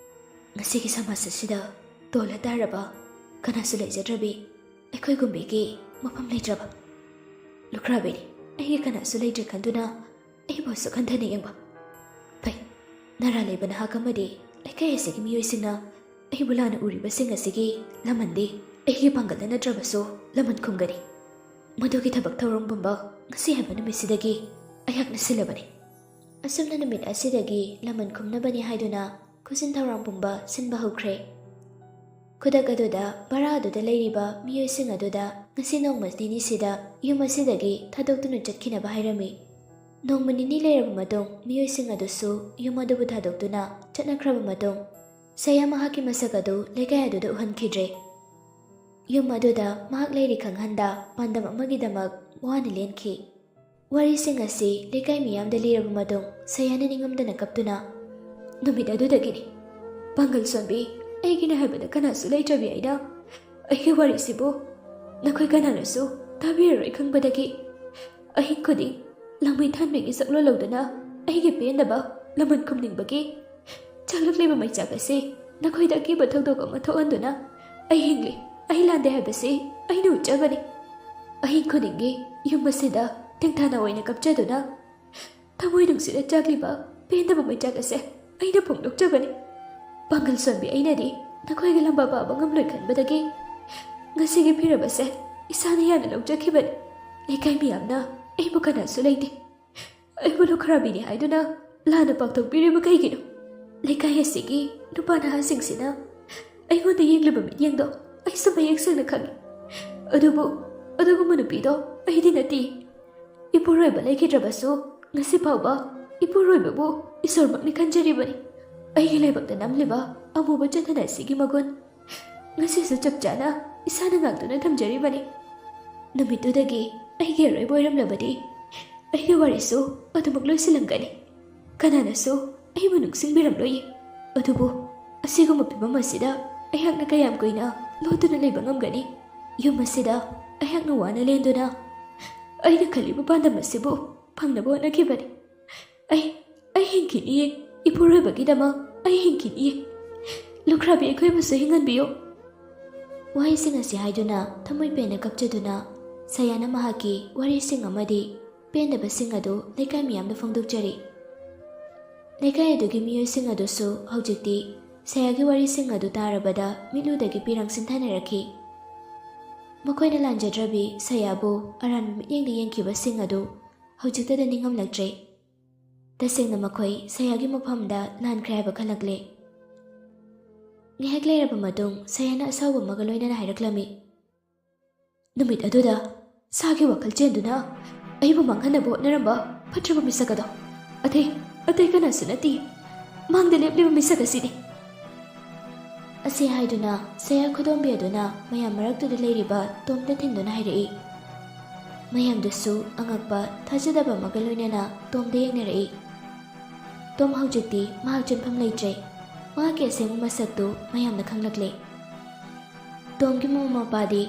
"ꯉꯁꯤꯒꯤ ꯁꯃꯥꯖ ꯑꯁꯤꯗ ꯇꯣꯜꯂ ꯇꯥꯔꯕ ꯀꯅꯥꯁꯨ ꯂꯩꯖꯗ꯭ꯔꯕꯤ ꯑꯩꯈꯣꯏꯒꯨꯝꯕꯤꯒꯤ ꯃꯐꯝ ꯂꯩꯇ꯭ꯔꯕ ꯂꯨꯈ꯭ꯔꯥꯕꯤꯅꯤ꯫ ꯑꯩꯒꯤ ꯀꯅꯥꯁꯨ ꯂꯩꯇ꯭ꯔꯦ ꯈꯟꯗꯨꯅ ꯑꯩꯕꯨꯁꯨ ꯈꯟꯊꯅ ꯌꯦꯡꯕ꯫ ꯐꯩ, ꯅꯔꯥ ꯂꯩꯕ ꯅꯍꯥꯛ ꯑꯃꯗꯤ ꯂꯩꯀꯥꯏ ꯑꯁꯤꯒꯤ ꯃꯤꯑꯣꯏꯁꯤꯡꯅ ꯑꯩꯕꯨ ꯂꯥꯟꯅ ꯎꯔꯤꯕꯁꯤꯡ ꯑꯁꯤꯒꯤ ꯂꯃꯟꯗꯤ ꯑꯩꯒꯤ ꯄꯥꯡꯒꯜꯅ ꯅꯠꯇ꯭ꯔꯕꯁꯨ ꯂꯃꯟ ꯈꯨꯝꯒꯅꯤ꯫ ꯃꯗꯨꯒꯤ ꯊꯕꯛ ꯊꯧꯔꯝ ꯄꯨꯝꯕ ꯉꯁꯤ ꯍꯥꯏꯕ ꯅꯨꯃꯤꯠꯁꯤꯗꯒꯤ ꯑꯩꯍꯥꯛꯅ ꯁꯤꯜꯂꯕꯅꯤ꯫" ꯑꯁꯨꯝꯅ ꯅꯨꯃꯤꯠ ꯑꯁꯤꯗꯒꯤ ꯂꯃꯟ ꯈꯨꯝꯅꯕꯅꯤ ꯍꯥꯏꯗꯨꯅ ꯈꯨꯖꯤꯟ ꯊꯧꯔꯥꯡ ꯄꯨꯝꯕ ꯁꯤꯟꯕ ꯍꯧꯈ꯭ꯔꯦ꯫ ꯈꯨꯗꯛ ꯑꯗꯨꯗ ꯚꯔꯥ ꯑꯗꯨꯗ ꯂꯩꯔꯤꯕ ꯃꯤꯑꯣꯏꯁꯤꯡ ꯑꯗꯨꯗ ꯉꯁꯤ ꯅꯣꯡꯃ ꯅꯤꯅꯤꯁꯤꯗ ꯌꯨꯝ ꯑꯁꯤꯗꯒꯤ ꯊꯥꯗꯣꯛꯇꯨꯅ ꯆꯠꯈꯤꯅꯕ ꯍꯥꯏꯔꯝꯃꯤ꯫ ꯅꯣꯡꯃ ꯅꯤꯅꯤ ꯂꯩꯔꯕ ꯃꯇꯨꯡ ꯃꯤꯑꯣꯏꯁꯤꯡ ꯑꯗꯨꯁꯨ ꯌꯨꯝ ꯑꯗꯨꯕꯨ ꯊꯥꯗꯣꯛꯇꯨꯅ ꯆꯠꯅꯈ꯭ꯔꯕ ꯃꯇꯨꯡ ꯁꯌꯥ ꯃꯍꯥꯛꯀꯤ ꯃꯁꯛ ꯑꯗꯨ ꯂꯩꯀꯥꯏ ꯑꯗꯨꯗ ꯎꯍꯟꯈꯤꯗ꯭ꯔꯦ꯫ ꯌꯨꯝ ꯑꯗꯨꯗ ꯃꯍꯥꯛ ꯂꯩꯔꯤ ꯈꯪꯍꯟꯗ ꯄꯥꯟꯗꯝ ꯑꯃꯒꯤꯗꯃꯛ ꯋꯥꯅ ꯂꯦꯟꯈꯤ꯫ ꯋꯥꯔꯤꯁꯤꯡ ꯑꯁꯤ ꯂꯩꯀꯥꯏ ꯃꯤꯌꯥꯝꯗ ꯂꯤꯔꯕ ꯃꯇꯨꯡ ꯁꯌꯥꯅ ꯅꯤꯡꯉꯝꯗꯅ ꯀꯞꯇꯨꯅ, "ꯅꯨꯃꯤꯠ ꯑꯗꯨꯗꯒꯤꯅꯤ ꯄꯥꯡꯒꯜ ꯁꯣꯟꯕꯤ ꯑꯩꯒꯤꯅꯦ ꯍꯥꯏꯕꯗ ꯀꯅꯥꯁꯨ ꯂꯩꯇ꯭ꯔꯕꯤ ꯑꯩꯅ ꯑꯩꯒꯤ ꯋꯥꯔꯤꯁꯤꯕꯨ ꯅꯈꯣꯏ ꯀꯅꯥꯅꯁꯨ ꯇꯥꯕꯤꯔꯔꯣꯏ ꯈꯪꯕꯗꯒꯤ ꯑꯍꯤꯡ ꯈꯨꯗꯤꯡ ꯂꯥꯡꯃꯩ ꯊꯥꯟꯕꯤꯒꯤ ꯁꯛꯂꯣꯟ ꯂꯧꯗꯨꯅ ꯑꯩꯒꯤ ꯄꯦꯟꯗꯕ ꯂꯃꯟ ꯈꯨꯝꯅꯤꯡꯕꯒꯤ ꯆꯥꯛꯂꯛꯂꯤꯕ ꯃꯩꯆꯥꯛ ꯑꯁꯤ ꯅꯈꯣꯏꯗ ꯑꯀꯤꯕ ꯊꯧꯗꯣꯛ ꯑꯃ ꯊꯣꯛꯍꯟꯗꯨꯅ ꯑꯩ ꯍꯤꯡꯂꯤ, ꯑꯩ ꯂꯥꯟꯗꯦ ꯍꯥꯏꯕꯁꯤ ꯑꯩꯅ ꯎꯠꯆꯕꯅꯤ꯫ ꯑꯍꯤꯡ ꯈꯨꯗꯤꯡꯒꯤ ꯌꯨꯝ ꯑꯁꯤꯗ ꯇꯦꯡꯊꯥꯅ ꯑꯣꯏꯅ ꯀꯞꯆꯗꯨꯅ ꯊꯃꯣꯏ ꯅꯨꯡꯁꯤꯠꯅ ꯆꯥꯛꯂꯤꯕ ꯄꯦꯟꯗꯕ ꯃꯩꯆꯥꯛ ꯑꯁꯦ ꯑꯩꯅ ꯐꯣꯡꯗꯣꯛꯆꯕꯅꯤ꯫ ꯄꯥꯡꯒꯜ ꯁꯣꯟꯕꯤ ꯑꯩꯅꯗꯤ ꯅꯈꯣꯏꯒꯤ ꯂꯝꯕꯥ ꯄꯥꯕ ꯉꯝꯂꯣꯏ ꯈꯟꯕꯗꯒꯤ ꯉꯁꯤꯒꯤ ꯐꯤꯔꯞ ꯑꯁꯦ ꯏꯁꯥꯅ ꯌꯥꯅ ꯂꯧꯖꯈꯤꯕꯅꯤ꯫ ꯂꯩꯀꯥꯏ ꯃꯤꯌꯥꯝꯅ ꯑꯩꯕꯨ ꯀꯅꯥꯁꯨ ꯂꯩꯇꯦ꯫ ꯑꯩꯕꯨ ꯂꯨꯈ꯭ꯔꯥꯕꯤꯅꯤ ꯍꯥꯏꯗꯨꯅ ꯂꯥꯟꯅ ꯄꯥꯛꯊꯣꯛꯄꯤꯔꯤꯕ ꯀꯩꯒꯤꯅꯣ? ꯂꯩꯀꯥꯏ ꯑꯁꯤꯒꯤ ꯅꯨꯄꯥ ꯅꯍꯥꯁꯤꯡꯁꯤꯅ ꯑꯩꯉꯣꯟꯗ ꯌꯦꯡꯂꯤꯕ ꯃꯤꯠꯌꯦꯡꯗꯣ ꯑꯩꯁꯨ ꯃꯌꯦꯛ ꯁꯦꯡꯅ ꯈꯪꯏ꯫ ꯑꯗꯨꯕꯨ ꯑꯗꯨꯒꯨꯝꯕ ꯅꯨꯄꯤꯗꯣ ꯑꯩꯗꯤ ꯅꯠꯇꯦ꯫ ꯏꯄꯨꯔꯣꯏꯕ ꯂꯩꯈꯤꯗ꯭ꯔꯕꯁꯨ ꯉꯁꯤ ꯐꯥꯎꯕ ꯏꯄꯨꯔꯣꯏꯕꯕꯨ ꯏꯁꯣꯔꯃꯛꯅꯤ ꯈꯟꯖꯔꯤꯕꯅꯤ꯫ ꯑꯩꯒꯤ ꯂꯥꯏꯕꯛꯇ ꯅꯝꯂꯤꯕ ꯑꯃꯨꯕ ꯆꯟꯗꯟ ꯑꯁꯤꯒꯤ ꯃꯒꯨꯟ ꯉꯁꯤꯁꯨ ꯆꯞ ꯆꯥꯅ ꯏꯁꯥꯅ ꯉꯥꯛꯇꯨꯅ ꯊꯝꯖꯔꯤꯕꯅꯤ꯫ ꯅꯨꯃꯤꯠꯇꯨꯗꯒꯤ ꯑꯩꯒꯤ ꯑꯔꯣꯏꯕ ꯑꯣꯏꯔꯝꯂꯕꯗꯤ ꯑꯩꯒꯤ ꯋꯥꯔꯤꯁꯨ ꯑꯗꯨꯃꯛ ꯂꯣꯏꯁꯤꯜꯂꯝꯒꯅꯤ꯫ ꯀꯅꯥꯅꯁꯨ ꯑꯩꯕꯨ ꯅꯤꯡꯁꯤꯡꯕꯤꯔꯝꯂꯣꯏꯌꯦ꯫ ꯑꯗꯨꯕꯨ ꯑꯁꯤꯒꯨꯝꯕ ꯐꯤꯕꯝ ꯑꯁꯤꯗ ꯑꯩꯍꯥꯛꯅ ꯀꯌꯥꯝ ꯀꯨꯏꯅ ꯂꯣꯠꯇꯨꯅ ꯂꯩꯕ ꯉꯝꯒꯅꯤ? ꯌꯨꯝ ꯑꯁꯤꯗ ꯑꯩꯍꯥꯛꯅ ꯋꯥꯅ ꯂꯦꯟꯗꯨꯅ ꯑꯩꯅ ꯈꯜꯂꯤꯕ ꯄꯥꯟꯗꯝ ꯑꯁꯤꯕꯨ ꯐꯪꯅꯕ ꯍꯣꯠꯅꯈꯤꯕꯅꯤ꯫ ꯑꯩ, ꯑꯩ ꯍꯤꯡꯈꯤꯅꯤꯌꯦ꯫ ꯏꯄꯨꯔꯣꯏꯕꯒꯤꯗꯃꯛ ꯑꯩ ꯍꯤꯡꯈꯤꯅꯤꯌꯦ꯫ ꯂꯨꯈ꯭ꯔꯥꯕꯤ ꯑꯩꯈꯣꯏꯕꯨꯁꯨ ꯍꯤꯡꯍꯟꯕꯤꯌꯨ꯫ ꯋꯥꯍꯩꯁꯤꯡ ꯑꯁꯤ ꯍꯥꯏꯗꯨꯅ ꯊꯃꯣꯏ ꯄꯦꯟꯅ ꯀꯞꯆꯗꯨꯅ ꯁꯌꯥꯅ ꯃꯍꯥꯛꯀꯤ ꯋꯥꯔꯤꯁꯤꯡ ꯑꯃꯗꯤ ꯄꯦꯟꯗꯕꯁꯤꯡ ꯑꯗꯨ ꯂꯩꯀꯥꯏ ꯃꯤꯌꯥꯝꯗ ꯐꯣꯡꯗꯣꯛꯆꯔꯤ꯫ ꯂꯩꯀꯥꯏ ꯑꯗꯨꯒꯤ ꯃꯤꯑꯣꯏꯁꯤꯡ ꯑꯗꯨꯁꯨ ꯍꯧꯖꯤꯛꯇꯤ ꯁꯌꯥꯒꯤ ꯋꯥꯔꯤꯁꯤꯡ ꯑꯗꯨ ꯇꯥꯔꯕꯗ ꯃꯤꯠꯂꯨꯗꯒꯤ ꯄꯤꯔꯪ ꯁꯤꯟꯊꯅꯔꯛꯈꯤ꯫ ꯃꯈꯣꯏꯅ ꯂꯥꯟꯖꯗ꯭ꯔꯕꯤ ꯁꯌꯥꯕꯨ ꯑꯔꯥꯟꯕ ꯃꯤꯠꯌꯦꯡꯗ ꯌꯦꯡꯈꯤꯕꯁꯤꯡ ꯑꯗꯨ ꯍꯧꯖꯤꯛꯇꯗ ꯅꯤꯡꯉꯝꯂꯛꯇ꯭ꯔꯦ꯫ ꯇꯁꯦꯡꯅ ꯃꯈꯣꯏ ꯁꯌꯥꯒꯤ ꯃꯐꯝꯗ ꯂꯥꯟꯈ꯭ꯔꯦ ꯍꯥꯏꯕ ꯈꯪꯂꯛꯂꯦ꯫ ꯉꯥꯏꯍꯥꯛ ꯂꯩꯔꯕ ꯃꯇꯨꯡ ꯁꯌꯥꯅ ꯑꯁꯥꯎꯕ ꯑꯃꯒ ꯂꯣꯏꯅꯅ ꯍꯥꯏꯔꯛꯂꯝꯃꯤ, "ꯅꯨꯃꯤꯠ ꯑꯗꯨꯗ ꯁꯥꯒꯤ ꯋꯥꯈꯜ ꯆꯦꯟꯗꯨꯅ ꯑꯩꯕꯨ ꯃꯥꯡꯍꯟꯅꯕ ꯍꯣꯠꯅꯔꯝꯕ ꯐꯠꯇ꯭ꯔꯕ ꯃꯤꯁꯛ ꯑꯗꯣ ꯑꯇꯩ, ꯑꯇꯩ ꯀꯅꯥꯁꯨ ꯅꯠꯇꯦ, ꯃꯥꯡꯗ ꯂꯦꯞꯂꯤꯕ ꯃꯤꯁꯛ ꯑꯁꯤꯅꯤ"꯫ ꯑꯁꯤ ꯍꯥꯏꯗꯨꯅ ꯁꯌꯥ ꯈꯨꯗꯣꯝꯕꯤ ꯑꯗꯨꯅ ꯃꯌꯥꯝ ꯃꯔꯛꯇꯨꯗ ꯂꯩꯔꯤꯕ ꯇꯣꯝꯗ ꯊꯤꯟꯗꯨꯅ ꯍꯥꯏꯔꯛꯏ꯫ ꯃꯌꯥꯝꯗꯨꯁꯨ ꯑꯉꯛꯄ, ꯊꯥꯖꯗꯕ ꯑꯃꯒ ꯂꯣꯏꯅꯅ ꯇꯣꯝꯗ ꯌꯦꯡꯅꯔꯛꯏ꯫ ꯇꯣꯝ ꯍꯧꯖꯤꯛꯇꯤ ꯃꯍꯥꯛ ꯆꯦꯟꯐꯝ ꯂꯩꯇ꯭ꯔꯦ꯫ ꯃꯍꯥꯛꯀꯤ ꯑꯁꯦꯡꯕ ꯃꯁꯛꯇꯨ ꯃꯌꯥꯝꯅ ꯈꯪꯂꯛꯂꯦ꯫ ꯇꯣꯝꯒꯤ ꯃꯃꯥ ꯃꯄꯥꯗꯤ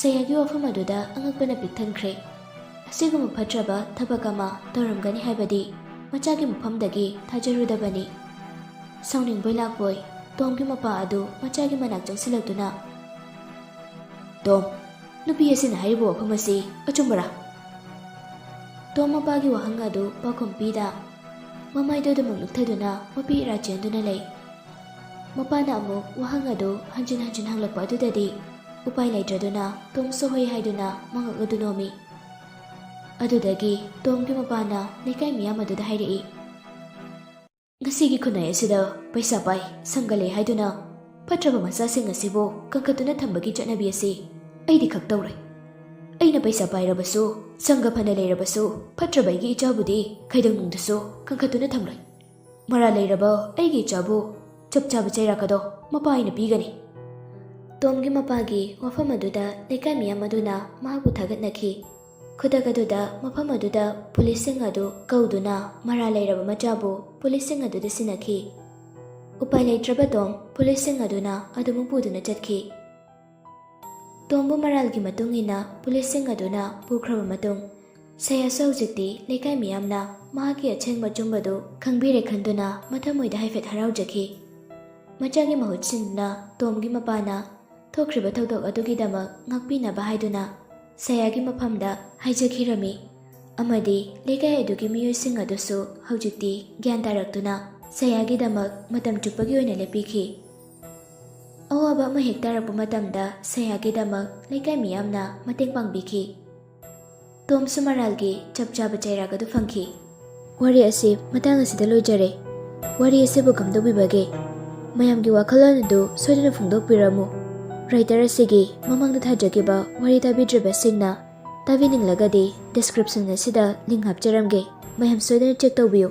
ꯁꯌꯥꯒꯤ ꯋꯥꯐꯝ ꯑꯗꯨꯗ ꯑꯉꯛꯄꯅ ꯄꯤꯛ ꯊꯟꯈ꯭ꯔꯦ꯫ ꯑꯁꯤꯒꯨꯝꯕ ꯐꯠꯇ꯭ꯔꯕ ꯊꯕꯛ ꯑꯃ ꯇꯧꯔꯝꯒꯅꯤ ꯍꯥꯏꯕꯗꯤ ꯃꯆꯥꯒꯤ ꯃꯐꯝꯗꯒꯤ ꯊꯥꯖꯔꯨꯗꯕꯅꯤ꯫ ꯁꯥꯎꯅꯤꯡꯕꯣꯏ ꯂꯥꯛꯄꯣꯏ ꯇꯣꯝꯒꯤ ꯃꯄꯥ ꯑꯗꯨ ꯃꯆꯥꯒꯤ ꯃꯅꯥꯛ ꯆꯪꯁꯤꯜꯂꯛꯇꯨꯅ, "ꯇꯣꯝ, ꯅꯨꯄꯤ ꯑꯁꯤꯅ ꯍꯥꯏꯔꯤꯕ ꯋꯥꯐꯝ ꯑꯁꯤ ꯑꯆꯨꯝꯕꯔꯥ?" ꯇꯣꯝ ꯃꯄꯥꯒꯤ ꯋꯥꯍꯪ ꯑꯗꯨ ꯄꯥꯎꯈꯨꯝ ꯄꯤꯗ ꯃꯃꯥꯏꯗꯨ ꯑꯗꯨꯃꯛ ꯂꯨꯞꯊꯗꯨꯅ ꯃꯄꯤ ꯏꯔꯥ ꯆꯦꯟꯗꯨꯅ ꯂꯩ꯫ ꯃꯄꯥꯅ ꯑꯃꯨꯛ ꯋꯥꯍꯪ ꯑꯗꯨ ꯍꯟꯖꯤꯟ ꯍꯟꯖꯤꯟ ꯍꯪꯂꯛꯄ ꯑꯗꯨꯗꯗꯤ ꯎꯄꯥꯏ ꯂꯩꯇ꯭ꯔꯗꯨꯅ ꯇꯣꯝꯁꯨ ꯍꯣꯏ ꯍꯥꯏꯗꯨꯅ ꯃꯉꯛ ꯑꯗꯨ ꯅꯣꯝꯃꯤ꯫ ꯑꯗꯨꯗꯒꯤ ꯇꯣꯝꯒꯤ ꯃꯄꯥꯅ ꯂꯩꯀꯥꯏ ꯃꯤꯌꯥꯝ ꯑꯗꯨꯗ ꯍꯥꯏꯔꯛꯏ, "ꯉꯁꯤꯒꯤ ꯈꯨꯟꯅꯩ ꯑꯁꯤꯗ ꯄꯩꯁꯥ ꯄꯥꯏ, ꯁꯪꯒ ꯂꯩ ꯍꯥꯏꯗꯨꯅ ꯐꯠꯇ꯭ꯔꯕ ꯃꯆꯥꯁꯤꯡ ꯑꯁꯤꯕꯨ ꯀꯟꯈꯠꯇꯨꯅ ꯊꯝꯕꯒꯤ ꯆꯠꯅꯕꯤ ꯑꯁꯤ ꯑꯩꯗꯤ ꯈꯛ ꯇꯧꯔꯣꯏ꯫ ꯑꯩꯅ ꯄꯩꯁꯥ ꯄꯥꯏꯔꯕꯁꯨ, ꯁꯪꯒ ꯐꯅ ꯂꯩꯔꯕꯁꯨ, ꯐꯠꯇ꯭ꯔꯕ ꯑꯩꯒꯤ ꯏꯆꯥꯕꯨꯗꯤ ꯀꯩꯗꯧꯅꯨꯡꯗꯁꯨ ꯀꯟꯈꯠꯇꯨꯅ ꯊꯝꯂꯣꯏ꯫ ꯃꯔꯥꯜ ꯂꯩꯔꯕ ꯑꯩꯒꯤ ꯏꯆꯥꯕꯨ ꯆꯞ ꯆꯥꯕ ꯆꯩꯔꯥꯛ ꯑꯗꯣ ꯃꯄꯥ ꯑꯩꯅ ꯄꯤꯒꯅꯤ꯫" ꯇꯣꯝꯒꯤ ꯃꯄꯥꯒꯤ ꯋꯥꯐꯝ ꯑꯗꯨꯗ ꯂꯩꯀꯥꯏ ꯃꯤꯌꯥꯝ ꯑꯗꯨꯅ ꯃꯍꯥꯛꯄꯨ ꯊꯥꯒꯠꯅꯈꯤ꯫ ꯈꯨꯗꯛ ꯑꯗꯨꯗ ꯃꯐꯝ ꯑꯗꯨꯗ ꯄꯨꯂꯤꯁꯁꯤꯡ ꯑꯗꯨ ꯀꯧꯗꯨꯅ ꯃꯔꯥꯜ ꯂꯩꯔꯕ ꯃꯆꯥꯕꯨ ꯄꯨꯂꯤꯁꯁꯤꯡ ꯑꯗꯨꯗ ꯁꯤꯟꯅꯈꯤ꯫ ꯎꯄꯥꯏ ꯂꯩꯇ꯭ꯔꯕ ꯇꯣꯝ ꯄꯨꯂꯤꯁꯁꯤꯡ ꯑꯗꯨꯅ ꯑꯗꯨꯃꯛ ꯄꯨꯗꯨꯅ ꯆꯠꯈꯤ꯫ ꯇꯣꯝꯕꯨ ꯃꯔꯥꯜꯒꯤ ꯃꯇꯨꯡ ꯏꯟꯅ ꯄꯨꯂꯤꯁꯁꯤꯡ ꯑꯗꯨꯅ ꯄꯨꯈ꯭ꯔꯕ ꯃꯇꯨꯡ, ꯁꯌꯥꯁꯨ ꯍꯧꯖꯤꯛꯇꯤ ꯂꯩꯀꯥꯏ ꯃꯤꯌꯥꯝꯅ ꯃꯍꯥꯛꯀꯤ ꯑꯁꯦꯡꯕ ꯑꯆꯨꯝꯕꯗꯨ ꯈꯪꯕꯤꯔꯦ ꯈꯟꯗꯨꯅ ꯃꯊꯃꯣꯏꯗ ꯍꯥꯏꯐꯦꯠ ꯍꯔꯥꯎꯖꯈꯤ꯫ ꯃꯆꯥꯒꯤ ꯃꯍꯨꯠ ꯁꯤꯟꯗꯨꯅ ꯇꯣꯝꯒꯤ ꯃꯄꯥꯅ ꯊꯣꯛꯈ꯭ꯔꯤꯕ ꯊꯧꯗꯣꯛ ꯑꯗꯨꯒꯤꯗꯃꯛ ꯉꯥꯛꯄꯤꯅꯕ ꯍꯥꯏꯗꯨꯅ ꯁꯌꯥꯒꯤ ꯃꯐꯝꯗ ꯍꯥꯏꯖꯈꯤꯔꯝꯃꯤ꯫ ꯑꯃꯗꯤ ꯂꯩꯀꯥꯏ ꯑꯗꯨꯒꯤ ꯃꯤꯑꯣꯏꯁꯤꯡ ꯑꯗꯨꯁꯨ ꯍꯧꯖꯤꯛꯇꯤ ꯒ꯭ꯌꯥꯟ ꯇꯥꯔꯛꯇꯨꯅ ꯁꯌꯥꯒꯤꯗꯃꯛ ꯃꯇꯝ ꯆꯨꯞꯄꯒꯤ ꯑꯣꯏꯅ ꯂꯦꯞꯄꯤꯈꯤ꯫ ꯑꯋꯥꯕ ꯑꯃ ꯍꯦꯛ ꯇꯥꯔꯛꯄ ꯃꯇꯝꯗ ꯁꯌꯥꯒꯤꯗꯃꯛ ꯂꯩꯀꯥꯏ ꯃꯤꯌꯥꯝꯅ ꯃꯇꯦꯡ ꯄꯥꯡꯕꯤꯈꯤ꯫ ꯇꯣꯝꯁꯨ ꯃꯔꯥꯜꯒꯤ ꯆꯞ ꯆꯥꯕ ꯆꯩꯔꯥꯛ ꯑꯗꯨ ꯐꯪꯈꯤ꯫ ꯋꯥꯔꯤ ꯑꯁꯤ ꯃꯇꯥꯡ ꯑꯁꯤꯗ ꯂꯣꯏꯖꯔꯦ꯫ ꯋꯥꯔꯤ ꯑꯁꯤꯕꯨ ꯀꯝꯗꯧꯕꯤꯕꯒꯦ? ꯃꯌꯥꯝꯒꯤ ꯋꯥꯈꯜꯂꯣꯟ ꯑꯗꯨ ꯁꯣꯏꯗꯅ ꯐꯣꯡꯗꯣꯛꯄꯤꯔꯝꯃꯨ꯫ ꯔꯥꯏꯇꯔ ꯑꯁꯤꯒꯤ ꯃꯃꯥꯡꯗ ꯊꯥꯖꯈꯤꯕ ꯋꯥꯔꯤ ꯇꯥꯕꯤꯗ꯭ꯔꯤꯕꯁꯤꯡꯅ ꯇꯥꯕꯤꯅꯤꯡꯂꯒꯗꯤ ꯗꯤꯁꯀ꯭ꯔꯤꯞꯁꯟ ꯑꯁꯤꯗ ꯂꯤꯡ ꯍꯥꯞꯆꯔꯝꯒꯦ꯫ ꯃꯌꯥꯝ ꯁꯣꯏꯗꯅ ꯆꯦꯛ ꯇꯧꯕꯤꯌꯨ꯫